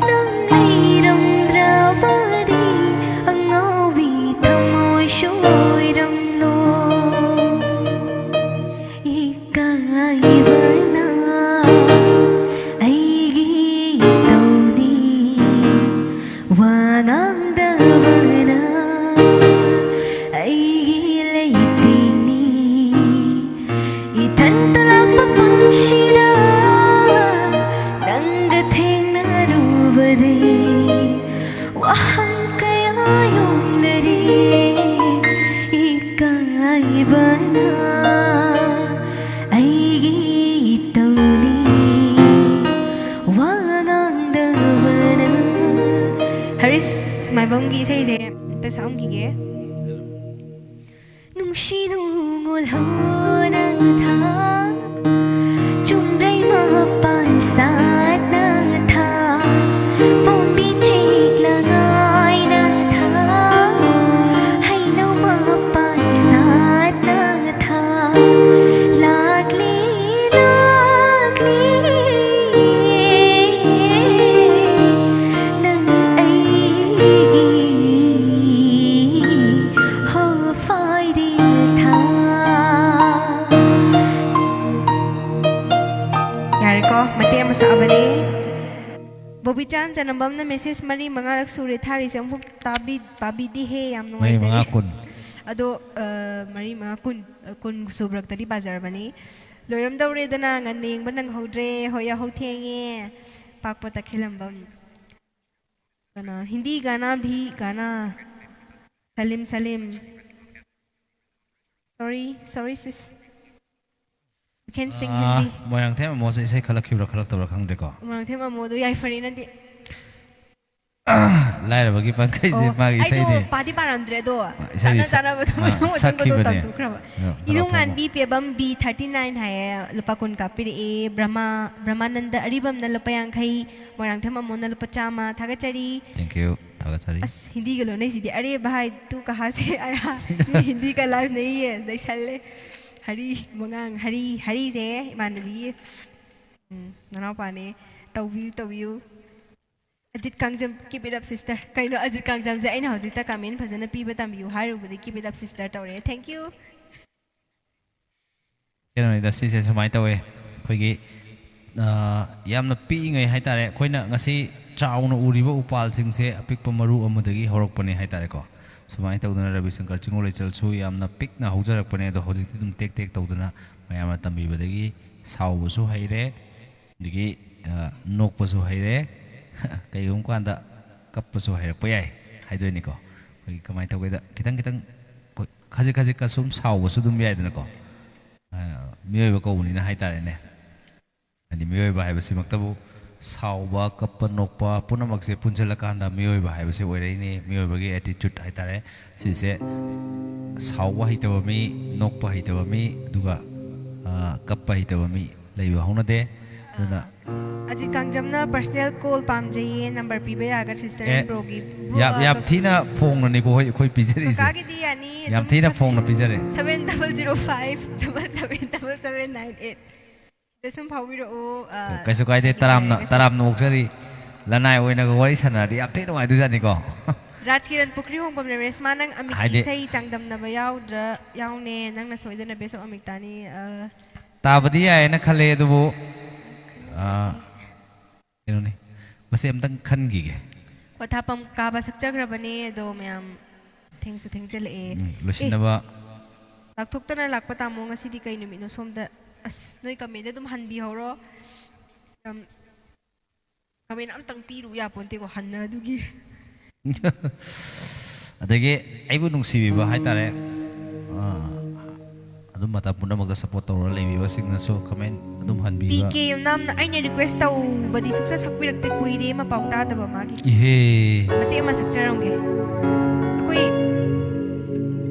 ꯅꯪ ꯂꯩꯔꯝꯗ꯭ꯔꯕꯗꯤ ꯑꯉꯥꯎꯕꯤ ꯊꯃꯣꯏ ꯁꯣꯏꯔꯝꯂꯣ꯫ ꯏꯀꯥꯏꯕꯅ ꯑꯩꯒꯤ ꯏꯇꯧꯅꯤ, ꯋꯥ ꯉꯥꯡꯗꯕꯅ ꯑꯩꯒꯤ ꯂꯩꯇꯦꯡꯅꯤ꯫ ꯏꯊꯟꯇ ꯂꯥꯛꯄ ꯄꯨꯟꯁꯤꯗ ꯅꯪꯒ ꯊꯦꯡꯅꯔꯨꯕꯗꯤ ꯋꯥꯍꯪ ꯀꯌꯥ ꯌꯣꯛꯅꯔꯤ꯫ ꯏꯀꯥꯏꯕꯅ ꯑꯩꯒꯤ ꯏꯇꯧꯅꯤ, ꯋꯥ ꯉꯥꯡꯗꯕꯅ꯫ ꯍꯔꯤꯁ ꯃꯥꯏꯕꯝꯒꯤ ꯏꯁꯩꯁꯦ ꯑꯝꯇ ꯁꯛꯑꯝꯈꯤꯒꯦ꯫ ꯅꯨꯡꯁꯤ ꯅꯨꯡꯉꯣꯜ ꯍꯧꯅ ꯊꯥ, ꯆꯨꯝꯔꯩ ꯃꯄꯥꯟ ꯁꯥꯠꯅ ꯊꯥ, ꯄꯣꯝꯕꯤ ꯆꯦꯛꯂꯉꯥꯏꯅ ꯊꯥ, ꯍꯩꯅꯧ ꯃꯄꯥꯟ ꯁꯥꯠꯅ ꯊꯥ, ꯂꯥꯛꯂꯤ, ꯂꯥꯛꯂꯤ, ꯅꯪ ꯑꯩꯒꯤ ꯍꯣ ꯐꯥꯏꯔꯤꯜ ꯊꯥ꯫ ꯅꯝꯕꯝꯅ ꯃꯦꯁꯦꯖ ꯃꯔꯤ ꯃꯉꯥꯔꯛ ꯁꯨꯔꯦ ꯊꯥꯔꯤꯁꯦ, ꯑꯃꯨꯛ ꯇꯥꯕꯤ-, ꯄꯥꯕꯤꯗꯦꯍꯦ, ꯌꯥꯝ ꯃꯔꯤ ꯃꯉꯥ ꯅꯨꯡꯉꯥꯏꯖꯔꯦ꯫ ꯀꯨꯟ ꯑꯗꯣ, ꯑ, ꯃꯔꯤ ꯃꯉꯥ ꯀꯨꯟ, ꯑ, ꯀꯨꯟ ꯁꯨꯕꯔꯛꯇꯗꯤ ꯄꯥꯖꯔꯕꯅꯤ꯫ ꯂꯣꯏꯔꯝꯗꯧꯔꯦꯗꯅ, ꯉꯟꯅ ꯌꯦꯡꯕ ꯅꯪꯍꯧꯗ꯭ꯔꯦ꯫ ꯍꯣꯏ, ꯌꯥꯍꯧ ꯊꯦꯡꯉꯦ꯫ ꯄꯥꯛꯄ ꯇꯈꯦꯜꯂꯝꯕꯝ꯫ ꯀꯅꯥ? ꯍꯤꯟꯗꯤ ꯒꯥꯅꯥ ꯚꯤ ꯒꯥꯅꯥ꯫ ꯁꯂꯤꯝ, ꯁꯂꯤꯝ꯫ Sorry, sorry, sis. You can sing ah, Hindi. Moirangthem ꯑꯃꯣꯁꯦ ꯏꯁꯩ ꯈꯜꯂꯛꯈꯤꯕ꯭ꯔꯥ ꯈꯜꯂꯛꯇꯕ꯭ꯔꯥ ꯈꯪꯗꯦꯀꯣ꯫ ꯃꯣꯏꯔꯥꯡꯊꯦꯝ ꯑꯃꯣꯗꯣ ꯌꯥꯏꯐꯔꯦ ꯅꯪꯗꯤ꯫ ꯂꯥꯏꯔꯕꯒꯤ ꯄꯥꯡꯈꯩꯁꯦ ꯑꯣ, ꯃꯥꯒꯤ ꯑꯩꯗꯣ ꯏꯁꯩꯅꯤ꯫ ꯄꯥꯗꯤ ꯄꯥꯔꯝꯗ꯭ꯔꯦ ꯑꯗꯣ, ꯏꯁꯩꯗꯤ ꯆꯥꯟꯅ ꯁꯛ-, ꯆꯥꯅꯕꯗꯣ ꯑꯥ, ꯃꯊꯪ ꯃꯊꯪꯗꯣ ꯁꯛꯈꯤꯕꯅꯦ꯫ ꯇꯝꯊꯣꯛꯈ꯭ꯔꯕ꯫ ꯑꯥ, ꯏꯅꯨꯡ ꯀꯅꯥ ꯉꯥꯟꯕꯤ ꯄꯦꯕꯝ ꯕꯤ ꯊꯥꯔꯇꯤ ꯅꯥꯏꯟ ꯍꯥꯏꯌꯦ, ꯂꯨꯄꯥ ꯀꯨꯟ ꯀꯥꯞꯄꯤꯔꯛꯑꯦ꯫ ꯕ꯭ꯔꯍ꯭ꯃ, ꯕ꯭ꯔꯍ꯭ꯃꯥꯅꯟꯗ ꯑꯔꯤꯕꯝꯅ ꯂꯨꯄꯥ ꯌꯥꯡꯈꯩ, ꯃꯣꯏꯔꯥꯡꯊꯦꯝ ꯑꯃꯣꯅ ꯂꯨꯄꯥ ꯆꯥꯝꯃ꯫ ꯊꯥꯒꯠꯆꯔꯤ꯫ Thank you, ꯊꯥꯒꯠꯆꯔꯤ꯫ ꯑꯁ, ꯍꯤꯟꯗꯤꯒ ꯂꯣꯟꯅꯩꯁꯤꯗꯤ꯫ "ꯑꯔꯦ ꯚꯥꯏ, ꯇꯨ ꯀꯍꯥ ꯁꯦ ꯑꯥꯌꯥ? ꯌꯦ ꯍꯤꯟꯗꯤ ꯀꯥ ꯂꯥꯏꯐ ꯅꯍꯤ ꯍꯦ, ꯅꯩꯁꯜꯂꯦ꯫ ꯍꯔꯤ ꯃꯉꯥꯡ, ꯍꯔꯤ, ꯍꯔꯤꯁꯦ ꯏꯃꯥꯟꯅꯕꯤꯒꯤ, ꯎꯝ, ꯅꯅꯥꯎꯄꯥꯅꯦ꯫ ꯇꯧꯕꯤꯌꯨ, ꯇꯧꯕꯤꯌꯨ꯫ Ajit Kangjam, keep it up, sister꯫ ꯀꯩꯅꯣ, ꯑꯖꯤꯠ ꯀꯥꯡꯖꯝꯁꯦ ꯑꯩꯅ ꯍꯧꯖꯤꯛꯇ comment ꯐꯖꯅ ꯄꯤꯕ ꯇꯝꯕꯤꯌꯨ ꯍꯥꯏꯔꯨꯕꯗꯤ keep it up, sister ꯇꯧꯔꯛꯑꯦ꯫ Thank you꯫ ꯀꯩꯅꯣꯅꯤꯗ, ꯁꯤꯁꯦ ꯁꯨꯃꯥꯏꯅ ꯇꯧꯋꯦ꯫ ꯑꯩꯈꯣꯏꯒꯤ, ꯑ, ꯌꯥꯝꯅ ꯄꯤꯛꯏꯉꯩ ꯍꯥꯏꯇꯥꯔꯦ, ꯑꯩꯈꯣꯏꯅ ꯉꯁꯤ ꯆꯥꯎꯅ ꯎꯔꯤꯕ ꯎꯄꯥꯜꯁꯤꯡꯁꯦ ꯑꯄꯤꯛꯄ ꯃꯔꯨ ꯑꯃꯗꯒꯤ ꯍꯧꯔꯛꯄꯅꯦ ꯍꯥꯏꯇꯥꯔꯦꯀꯣ꯫ ꯁꯨꯃꯥꯏꯅ ꯇꯧꯗꯅ ꯔꯕꯤ ꯁꯪꯀꯔ ꯆꯤꯡꯉꯨ ꯂꯩꯆꯜꯁꯨ ꯌꯥꯝꯅ ꯄꯤꯛꯅ ꯍꯧꯖꯔꯛꯄꯅꯦ, ꯑꯗꯣ ꯍꯧꯖꯤꯛꯇꯤ ꯑꯗꯨꯝ ꯇꯦꯛ ꯇꯦꯛ ꯇꯧꯗꯅ ꯃꯌꯥꯝꯅ ꯇꯝꯕꯤꯕꯗꯒꯤ ꯁꯥꯎꯕꯁꯨ ꯍꯩꯔꯦ, ꯑꯗꯒꯤ, ꯑ, ꯅꯣꯛꯄꯁꯨ ꯍꯩꯔꯦ꯫ ꯀꯩꯒꯨꯝꯕ ꯀꯥꯟꯗ ꯀꯞꯄꯁꯨ ꯍꯩꯔꯛꯄ ꯌꯥꯏ ꯍꯥꯏꯗꯣꯏꯅꯤꯀꯣ꯫ ꯑꯩꯈꯣꯏꯒꯤ ꯀꯃꯥꯏꯅ ꯇꯧꯒꯦꯗ, ꯈꯤꯇꯪ ꯈꯤꯇꯪ ꯑꯩꯈꯣꯏ ꯈꯖꯤꯛ ꯈꯖꯤꯛꯀ ꯁꯨꯝ ꯁꯥꯎꯕꯁꯨ ꯑꯗꯨꯝ ꯌꯥꯏꯗꯅꯀꯣ꯫ ꯑ, ꯃꯤꯑꯣꯏꯕ ꯀꯧꯕꯅꯤꯅ ꯍꯥꯏꯇꯥꯔꯦꯅꯦ꯫ ꯍꯥꯏꯗꯤ ꯃꯤꯑꯣꯏꯕ ꯍꯥꯏꯕꯁꯤꯃꯛꯇꯕꯨ ꯁꯥꯎꯕ, ꯀꯞꯄ, ꯅꯣꯛꯄ ꯄꯨꯝꯅꯃꯛꯁꯦ ꯄꯨꯟꯁꯤꯜꯂꯀꯥꯟꯗ ꯃꯤꯑꯣꯏꯕ ꯍꯥꯏꯕꯁꯦ ꯑꯣꯏꯔꯛꯏꯅꯦ꯫ ꯃꯤꯑꯣꯏꯕꯒꯤ attitude ꯍꯥꯏꯇꯥꯔꯦ꯫ ꯁꯤꯁꯦ ꯁꯥꯎꯕ ꯍꯩꯇꯕ ꯃꯤ, ꯅꯣꯛꯄ ꯍꯩꯇꯕ ꯃꯤ, ꯑꯗꯨꯒ, ꯑ, ꯀꯞꯄ ꯍꯩꯇꯕ ꯃꯤ ꯂꯩꯕ ꯍꯧꯅꯗꯦ꯫ ꯑꯗꯨꯅ ꯑꯖꯤꯠ ꯀꯥꯡꯖꯝꯅ personal call ꯄꯥꯝꯖꯩꯌꯦ, number ꯄꯤꯕ ꯌꯥꯒꯗ꯭ꯔꯥ sister ꯑꯦ, and broꯒꯤ? ꯌꯥꯝ, ꯌꯥꯝ ꯊꯤꯅ ꯐꯣꯡꯅꯅꯤꯀꯣ ꯑꯩꯈꯣꯏ, ꯑꯩꯈꯣꯏ ꯄꯤꯖꯔꯤꯁꯦ꯫ ꯀꯀꯥꯒꯤꯗꯤ ꯌꯥꯅꯤ꯫ ꯌꯥꯝ ꯊꯤꯅ ꯐꯣꯡꯅ ꯄꯤꯖꯔꯦ꯫ Seven double zero five double seven double seven nine eight꯫ ꯁꯤꯗ ꯁꯨꯝ ꯐꯥꯎꯕꯤꯔꯛꯑꯣ꯫ ꯑ, ꯀꯩꯁꯨ ꯀꯥꯏꯗꯦ, ꯍꯥꯏꯗꯤ ꯇꯔꯥꯝꯅ, ꯂꯩꯔꯒꯁꯨ꯫ ꯇꯔꯥꯝꯅ ꯑꯣꯛꯆꯔꯤ꯫ ꯂꯅꯥꯏ ꯑꯣꯏꯅꯒ ꯋꯥꯔꯤ ꯁꯥꯟꯅꯔꯗꯤ ꯌꯥꯝ ꯊꯤ ꯅꯨꯡꯉꯥꯏꯗꯣꯏꯖꯥꯠꯅꯤꯀꯣ꯫ ꯔꯥꯖ ꯀꯤꯔꯟ ꯄꯨꯈ꯭ꯔꯤ ꯍꯣꯡꯕꯝ ꯔꯦꯁꯃꯥ, ꯅꯪ ꯑꯃꯤꯛꯀꯤ ꯍꯥꯏꯗꯤ ꯏꯁꯩ ꯆꯥꯡꯗꯝꯅꯕ ꯌꯥꯎꯗ꯭ꯔꯥ? ꯌꯥꯎꯅꯦ, ꯅꯪꯅ ꯁꯣꯏꯗꯅ best of ꯑꯃꯤꯛꯇꯥꯅꯤ꯫ ꯑ, ꯇꯥꯕꯗꯤ ꯌꯥꯏꯌꯦꯅ ꯈꯜꯂꯦ, ꯑꯗꯨꯕꯨ, ꯑ, ꯀꯩꯅꯣꯅꯤ, ꯃꯁꯤ ꯑꯝꯇꯪ ꯈꯟꯈꯤꯒꯦ꯫ ꯄꯣꯊꯥꯐꯝ ꯀꯥꯕ ꯁꯛꯆꯈ꯭ꯔꯕꯅꯦ, ꯑꯗꯣ ꯃꯌꯥꯝ ꯊꯦꯡꯁꯨ ꯊꯦꯡꯖꯜꯂꯛꯑꯦ꯫ ꯎꯝ, ꯂꯣꯏꯁꯤꯟꯅꯕ꯫ ꯂꯥꯛꯊꯣꯛꯇꯅ ꯂꯥꯛꯄ ꯇꯥꯃꯣ, ꯉꯁꯤꯗꯤ ꯀꯩ ꯅꯨꯃꯤꯠꯅꯣ ꯁꯣꯝꯗ? ꯑꯁ, ꯅꯣꯏ ꯀꯃꯦꯟꯗ ꯑꯗꯨꯝ ꯍꯟꯕꯤꯍꯧꯔꯣ꯫ ꯌꯥꯝ, ꯀꯃꯦꯟ ꯑꯝꯇꯪ ꯄꯤꯔꯨ ꯌꯥꯄꯣꯟꯇꯦꯀꯣ, ꯍꯟꯅ ꯑꯗꯨꯒꯤ꯫ ꯑꯗꯒꯤ ꯑꯩꯕꯨ ꯅꯨꯡꯁꯤꯕꯤꯕ ꯍꯥꯏꯇꯥꯔꯦ, ꯑꯥ, ꯑꯗꯨꯝ ꯃꯇꯝ ꯄꯨꯝꯅꯃꯛꯇ ꯁꯞꯄꯣꯔꯠ ꯇꯧꯔꯒ ꯂꯩꯕꯤꯕꯁꯤꯡꯅꯁꯨ ꯀꯃꯦꯟ ꯑꯗꯨꯝ ꯍꯟꯕꯤꯕ꯫ ꯄꯤ ꯀꯦ ꯌꯨꯝꯅꯥꯝꯅ ꯑꯩꯅ ꯔꯤꯀ꯭ꯋꯦꯁ ꯇꯧꯕꯗꯤ ꯁꯨꯡꯁꯛ ꯁꯛꯄꯤꯔꯛꯇꯦ, ꯀꯨꯏꯔꯦ ꯑꯃ ꯄꯥꯎ ꯇꯥꯗꯕ ꯃꯥꯒꯤ꯫ ꯏꯍꯦ꯫ ꯃꯇꯦꯛ ꯑꯃ ꯁꯛꯆꯔꯝꯒꯦ꯫ ꯑꯩꯈꯣꯏ,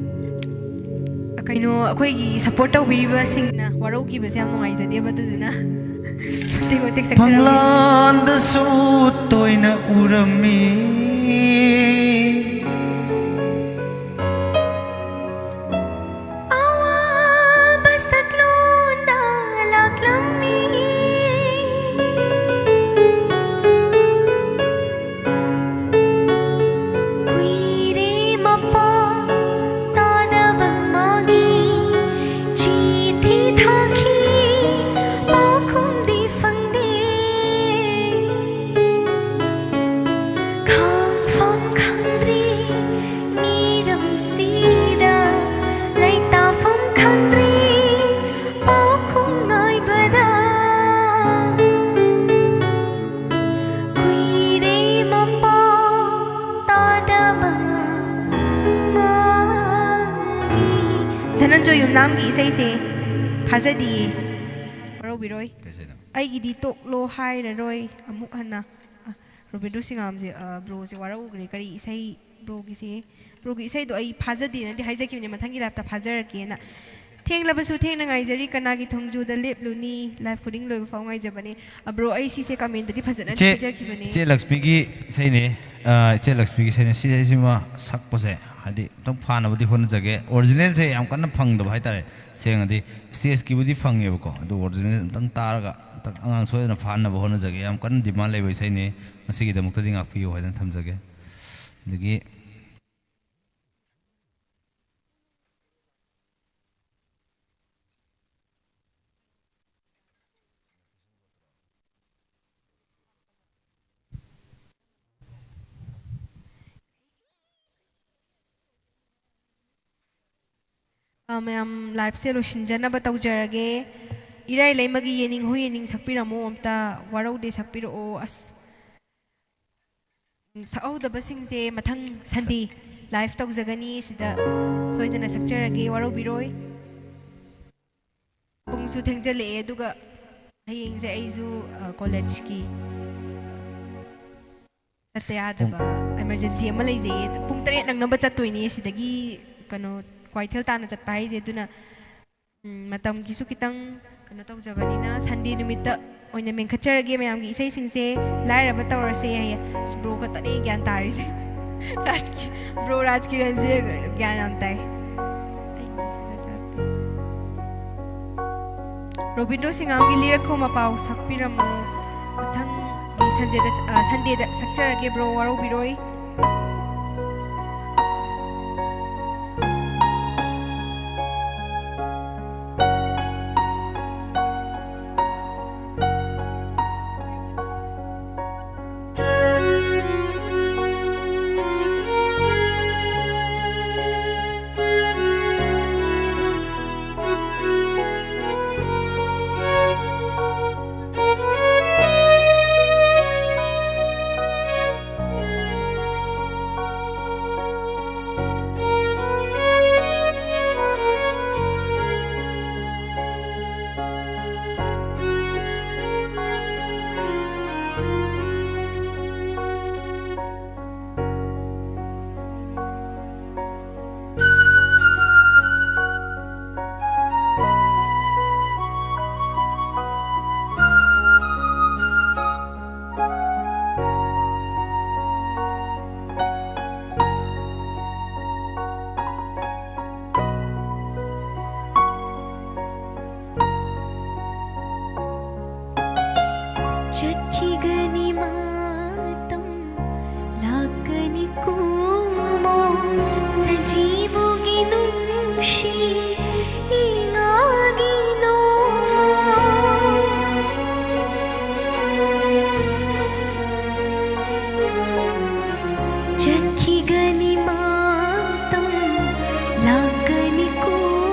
ꯀꯩꯅꯣ, ꯑꯩꯈꯣꯏꯒꯤ ꯁꯞꯄꯣꯔꯠ ꯇꯧꯕꯤꯔꯤꯕꯁꯤꯡꯅ ꯋꯥꯔꯧꯈꯤꯕꯁꯦ ꯌꯥꯝ ꯅꯨꯡꯉꯥꯏꯖꯗꯦꯕ, ꯑꯗꯨꯗꯨꯅ ꯃꯇꯦꯛ ꯃꯇꯦꯛ ꯁꯛꯆꯔꯝꯒꯦ꯫ ꯐꯪꯂꯥꯟꯗꯁꯨ ꯇꯣꯏꯅ ꯎꯔꯝꯃꯤ꯫ ꯑꯋꯥꯕ ꯁꯛꯂꯣꯟꯗ ꯂꯥꯛꯂꯝꯃꯤ꯫ ꯀꯨꯏꯔꯦ ꯃꯄꯥꯎ ꯇꯥꯗꯕ ꯃꯥꯒꯤ, ꯆꯤꯊꯤ ꯊꯥꯈꯤ, ꯄꯥꯎꯈꯨꯝꯗꯤ ꯐꯪꯗꯦ꯫ ꯈꯪꯐꯝ ꯈꯪꯗ꯭ꯔꯤ ꯃꯤꯔꯝꯁꯤꯗ, ꯂꯩꯇꯥꯐꯝ ꯈꯪꯗ꯭ꯔꯤ ꯄꯥꯎꯈꯨꯝ ꯉꯥꯏꯕꯗ꯫ ꯀꯨꯏꯔꯦ ꯃꯄꯥꯎ ꯇꯥꯗꯕ ꯃꯥꯒꯤ꯫ ꯙꯅꯟꯖꯣꯏ ꯌꯨꯝꯅꯥꯝꯒꯤ ꯏꯁꯩꯁꯦ ꯐꯥꯖꯗꯤꯌꯦ, ꯋꯥꯔꯧꯕꯤꯔꯣꯏ꯫ ꯀꯩ ꯏꯁꯩꯅꯣ? ꯑꯩꯒꯤꯗꯤ ꯇꯣꯛꯂꯣ ꯍꯥꯏꯔꯔꯣꯏ ꯑꯃꯨꯛ ꯍꯟꯅ꯫ ꯑ, ꯔꯣꯕꯤꯟꯗ꯭ꯔꯣ ꯁꯤꯡꯉꯥꯝꯁꯦ, ꯑ, ꯕ꯭ꯔꯣꯁꯦ ꯋꯥꯔꯧꯈ꯭ꯔꯦ꯫ ꯀꯔꯤ ꯏꯁꯩ ꯕ꯭ꯔꯣꯒꯤꯁꯦ? ꯕ꯭ꯔꯣꯒꯤ ꯏꯁꯩꯗꯣ ꯑꯩ ꯐꯥꯖꯗꯦꯅꯗꯤ ꯍꯥꯏꯖꯈꯤꯕꯅꯦ, ꯃꯊꯪꯒꯤ ꯂꯥꯏꯞꯇ ꯐꯥꯖꯔꯛꯀꯦꯅ꯫ ꯊꯦꯡꯂꯕꯁꯨ ꯊꯦꯡꯅ ꯉꯥꯏꯖꯔꯤ, ꯀꯅꯥꯒꯤ ꯊꯣꯡꯖꯨꯗ ꯂꯦꯞꯂꯨꯅꯤ? ꯂꯥꯏꯐ ꯈꯨꯗꯤꯡ ꯂꯣꯏꯕ ꯐꯥꯎ ꯉꯥꯏꯖꯕꯅꯦ꯫ ꯑ, ꯕ꯭ꯔꯣ, ꯑꯩ ꯁꯤꯁꯦ ꯀꯃꯦꯟꯇꯗꯤ ꯐꯖꯅꯗꯤ ꯏꯆꯦ, ꯄꯤꯖꯈꯤꯕꯅꯦ꯫ ꯏꯆꯦ ꯂꯛꯁꯃꯤꯒꯤ ꯏꯁꯩꯅꯦ꯫ ꯑ, ꯏꯆꯦ ꯂꯛꯁꯃꯤꯒꯤ ꯏꯁꯩꯅꯦ꯫ ꯁꯤ ꯏꯁꯩꯁꯤꯃ ꯁꯛꯄꯁꯦ ꯍꯥꯏꯗꯤ ꯑꯝꯇꯪ ꯐꯥꯅꯕꯗꯤ ꯍꯣꯠꯅꯖꯒꯦ꯫ ꯑꯣꯔꯤꯖꯤꯅꯦꯜꯁꯦ ꯌꯥꯝ ꯀꯟꯅ ꯐꯪꯗꯕ ꯍꯥꯏꯇꯥꯔꯦ꯫ ꯁꯦꯡꯅꯗꯤ ꯁ꯭ꯇꯦꯖꯀꯤꯕꯨꯗꯤ ꯐꯪꯉꯦꯕꯀꯣ, ꯑꯗꯨ ꯑꯣꯔꯤꯖꯤꯅꯦꯜ ꯑꯝꯇꯪ ꯇꯥꯔꯒ ꯑꯝꯇꯪ ꯑꯉꯥꯡ ꯁꯣꯏꯗꯅ ꯐꯥꯅꯕ ꯍꯣꯠꯅꯖꯒꯦ꯫ ꯌꯥꯝ ꯀꯟꯅ ꯗꯤꯃꯥꯟ ꯂꯩꯕ ꯏꯁꯩꯅꯦ꯫ ꯃꯁꯤꯒꯤꯗꯃꯛꯇꯗꯤ ꯉꯥꯛꯄꯤꯌꯨ ꯍꯥꯏꯗꯅ ꯊꯝꯖꯒꯦ꯫ ꯑꯗꯒꯤ ꯑ, ꯃꯌꯥꯝ liveꯁꯦ ꯂꯣꯏꯁꯤꯟꯖꯅꯕ ꯇꯧꯖꯔꯒꯦ꯫ ꯏꯔꯥꯏ ꯂꯩꯃꯒꯤ ꯌꯦꯅꯤꯡ ꯍꯨꯏ ꯌꯦꯅꯤꯡ ꯁꯛꯄꯤꯔꯝꯃꯣ, ꯑꯝꯇ ꯋꯥꯔꯧꯗꯦ ꯁꯛꯄꯤꯔꯛꯑꯣ꯫ ꯑꯁ, ꯎꯝ, ꯁꯛꯍꯧꯗꯕꯁꯤꯡꯁꯦ ꯃꯊꯪ Sunday live ꯇꯧꯖꯒꯅꯤ, ꯁꯤꯗ ꯁꯣꯏꯗꯅ ꯁꯛꯆꯔꯒꯦ, ꯋꯥꯔꯧꯕꯤꯔꯣꯏ꯫ ꯄꯨꯡꯁꯨ ꯊꯦꯡꯖꯜꯂꯛꯑꯦ, ꯑꯗꯨꯒ ꯍꯌꯦꯡꯁꯦ ꯑꯩꯁꯨ, ꯑ, collegeꯀꯤ ꯆꯠꯇ ꯌꯥꯗꯕ emergency ꯑꯃ ꯂꯩꯖꯩꯌꯦ꯫ ꯄꯨꯡ ꯇꯔꯦꯠ ꯅꯪꯅꯕ ꯆꯠꯇꯣꯏꯅꯦ꯫ ꯁꯤꯗꯒꯤ ꯀꯩꯅꯣ, ꯀ꯭ꯋꯥꯏꯊꯦꯜ ꯇꯥꯅ ꯆꯠꯄ ꯍꯥꯏꯁꯦ꯫ ꯑꯗꯨꯅ, ꯎꯝ, ꯃꯇꯝꯒꯤꯁꯨ ꯈꯤꯇꯪ ꯀꯩꯅꯣ ꯇꯧꯖꯕꯅꯤꯅ, Sunday ꯅꯨꯃꯤꯠꯇ ꯑꯣꯏꯅ ꯃꯦꯟꯈꯠꯆꯔꯒꯦ꯫ ꯃꯌꯥꯝꯒꯤ ꯏꯁꯩꯁꯤꯡꯁꯦ ꯂꯥꯏꯔꯕ ꯇꯧꯔꯁꯦ ꯍꯥꯏꯌꯦ꯫ ꯑꯁ, bro ꯈꯛꯇꯅꯦ ꯒ꯭ꯌꯥꯟ ꯇꯥꯔꯤꯁꯦ꯫ ꯔꯥꯖꯀꯤ-, bro ꯔꯥꯖꯀꯤꯔꯟꯁꯦ ꯒ꯭ꯌꯥꯟ ꯌꯥꯝ ꯇꯥꯏ꯫ ꯔꯣꯕꯤꯟꯗ꯭ꯔꯣ ꯁꯤꯡꯉꯥꯝꯒꯤ ꯂꯤꯔꯛꯈꯣ ꯃꯄꯥꯎ ꯁꯛꯄꯤꯔꯝꯃꯣ꯫ ꯃꯊꯪꯒꯤ Sundayꯗ, ꯑ, Sundayꯗ ꯁꯛꯆꯔꯒꯦ bro, ꯋꯥꯔꯧꯕꯤꯔꯣꯏ꯫ ꯆꯠꯈꯤꯒꯅꯤ ꯃꯇꯝ, ꯂꯥꯛꯀꯅꯤ ꯀꯨꯝꯃꯣ, ꯁꯖꯤꯕꯨꯒꯤ ꯅꯨꯡꯁꯤ ꯏꯉꯥꯒꯤꯅꯣ꯫ ꯆꯠꯈꯤꯒꯅꯤ ꯃꯇꯝ, ꯂꯥꯛꯀꯅꯤ ꯀꯨꯝꯃꯣ꯫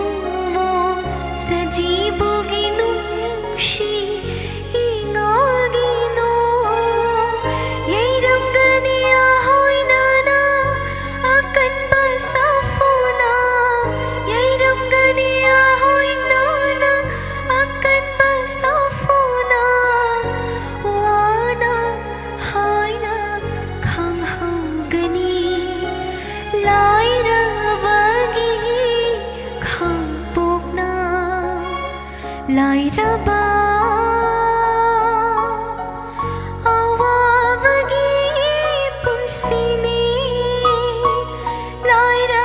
ꯂꯥꯏꯔꯕꯒꯤ ꯈꯥꯡꯄꯣꯛꯅ ꯂꯥꯏꯔꯕ ꯑꯋꯥꯕꯒꯤ ꯄꯨꯟꯁꯤꯅꯤ꯫ ꯂꯥꯏꯔꯕꯒꯤ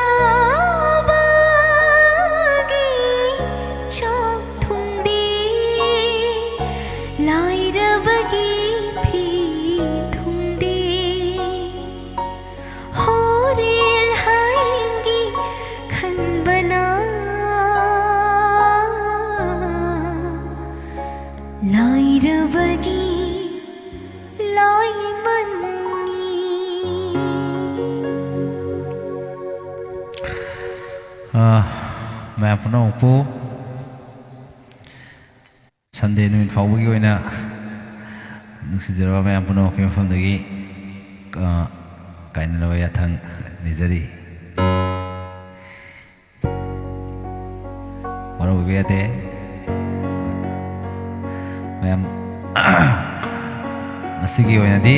ꯆꯥꯛ ꯊꯨꯝꯗꯤ, ꯂꯥꯏꯔꯕꯒꯤ ꯐꯤ ꯊꯨꯝꯗꯤ꯫ ꯍꯣꯔꯦꯜ ꯍꯌꯦꯡꯒꯤ ꯈꯟꯕꯅ ꯂꯥꯏꯔꯕꯒꯤ ꯂꯥꯏꯃꯟꯅꯤ꯫ ꯑꯥ, ꯃꯌꯥꯝ ꯄꯨꯝꯅꯃꯛꯄꯨ ꯁꯟꯗꯦ ꯅꯨꯃꯤꯠ ꯐꯥꯎꯕꯒꯤ ꯑꯣꯏꯅ ꯅꯨꯡꯁꯤꯖꯔꯕ ꯃꯌꯥꯝ ꯄꯨꯝꯅꯃꯛꯀꯤ ꯃꯐꯝꯗꯒꯤ, ꯑ, ꯀꯥꯏꯅꯅꯕ ꯌꯥꯊꯪ ꯅꯤꯖꯔꯤ꯫ ꯋꯥꯔꯧꯕꯤꯕ ꯌꯥꯗꯦ꯫ ꯃꯌꯥꯝ, ꯉꯁꯤꯒꯤ ꯑꯣꯏꯅꯗꯤ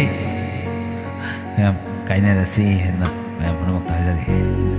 ꯃꯌꯥꯝ ꯀꯥꯏꯅꯔꯁꯤ ꯍꯥꯏꯅ ꯃꯌꯥꯝ ꯄꯨꯝꯅꯃꯛꯇ ꯍꯥꯏꯖꯔꯤ꯫